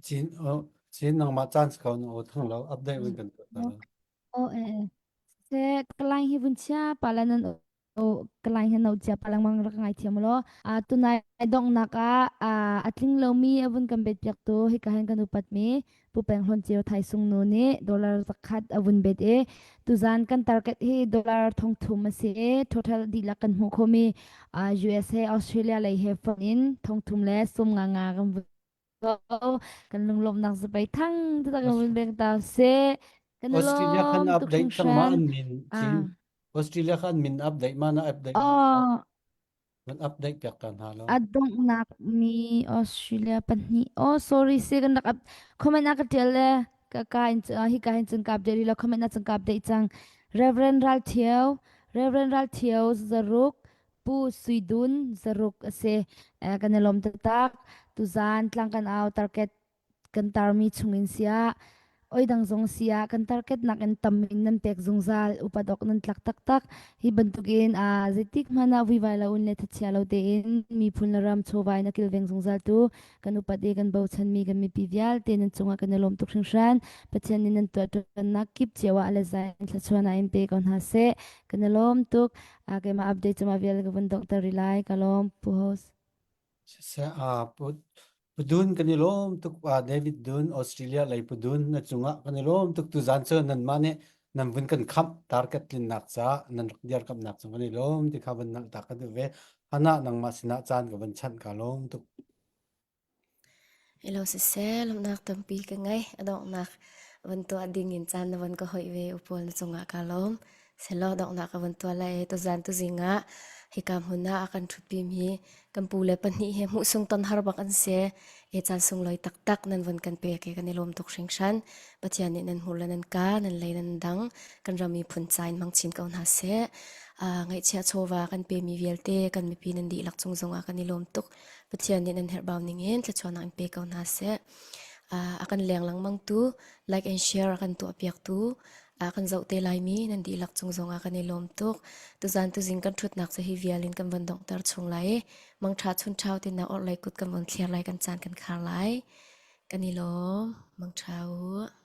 Chin chin nangmah caan si ko na aw thang lo update vun kan tuah ta lo. Oh eh se kalai hi vun chia pala nan kalai hi no chia palang mang rak ngai thiam lo a tunai donghnak ah a tling lomi a vun kan bet piak tu hika hin kan upat mi Pu Peng Hlawn Ceu Thai Sung Nu nih dollar zakhat a vun bet i tuzan kan target hi dollar 3000 a si i total dihlak kan hmuh khomi USA Australia lei he fonh in 3000 le sum nga nga kan vun ko kan lunglawmhnak zapei thang taktak kan vun bek ta se kan Australia khan lawm tuk update cang ma hringhran an min chin Australia khan min update ma na update oh Van update piak ta hna lo. A donghnak mi Australia pahnih. Oh sorry si kan rak up comment a ka tial le ka ka in hi ka hin cun ka update rih lo comment na cun ka update cang. Reverend Ral Thio, Reverend Ral Thio zaruk, Pu Sui Dun zaruk a si. Eh, kan i lawm taktak. Tuzaan tlang kan au target kan tarmi chungin siah oi dang zong siah kan target nak in tam in nan pek zungzal upat awk nan tlak taktak hi bantukin a zeitik hmanh ah vuivai lo in le thachia lo tein miphun le ram chawva in a kilveng zungzal tu kan upat i kan bochanmi kan mipi vialte nan cungah kan i lawm tuk hringhran Pathian nih nan tuahṭuannak kip cio ah le zai in thluachuah in pe ko hna seh kan i lawm tuk a keimah update cuma vial ka vun donghter rih lai ka lawm pu host Pudun kan i lawm tuk David Dun Australia lei Pudun na cungah kan i lawm tuk tuzaan cu nanmah nih nan vun kan khamh target tlinnak caah nan rak dirkamhnak cung kan i lawm ti kha van langhter ka duh ve. Hana nangmah sinah caan ka van chanh ka lawm tuk. Ilo siseh, lawmhnak tampi ka ngei. A donghnak van tuah ding in caan na van ka hoih ve upawl na cungah kaa lawm. Selaw donghnak ka van tuah lai i tuzaan tuzing ah hika hmun ah a kan ṭhutpi mi kan pu le pahnih he hmuhsung ton har bak an si. E caan sunglawi taktak nan van kan pek i kan i lawm tuk hringhran. Pathian nih nan hmur le nan ka, nan lei nan dang, kan ram miphun ca in hmang chin ko hna seh. Uh, ngaihchia chawva kan pemi vialte kan mipi nan dihlak cung zongah kan i lawm tuk. Pathian nih nan herhbau ningin thluachuahnak in pe ko hna seh. Uh, a kan leng lengmang tu, like and share a kan tuah piak tu, a kan zoh te laimi nan dihlak cung zongah kan i lawm tuk. Tuzan tuzing kan ṭhutnak cu hi vial in kan von donghter chung lai i mangṭha chun ṭhau tin na orhlei kut kan von thliar lai kan caan kan khar lai. Kan i lawm. Mangṭha u.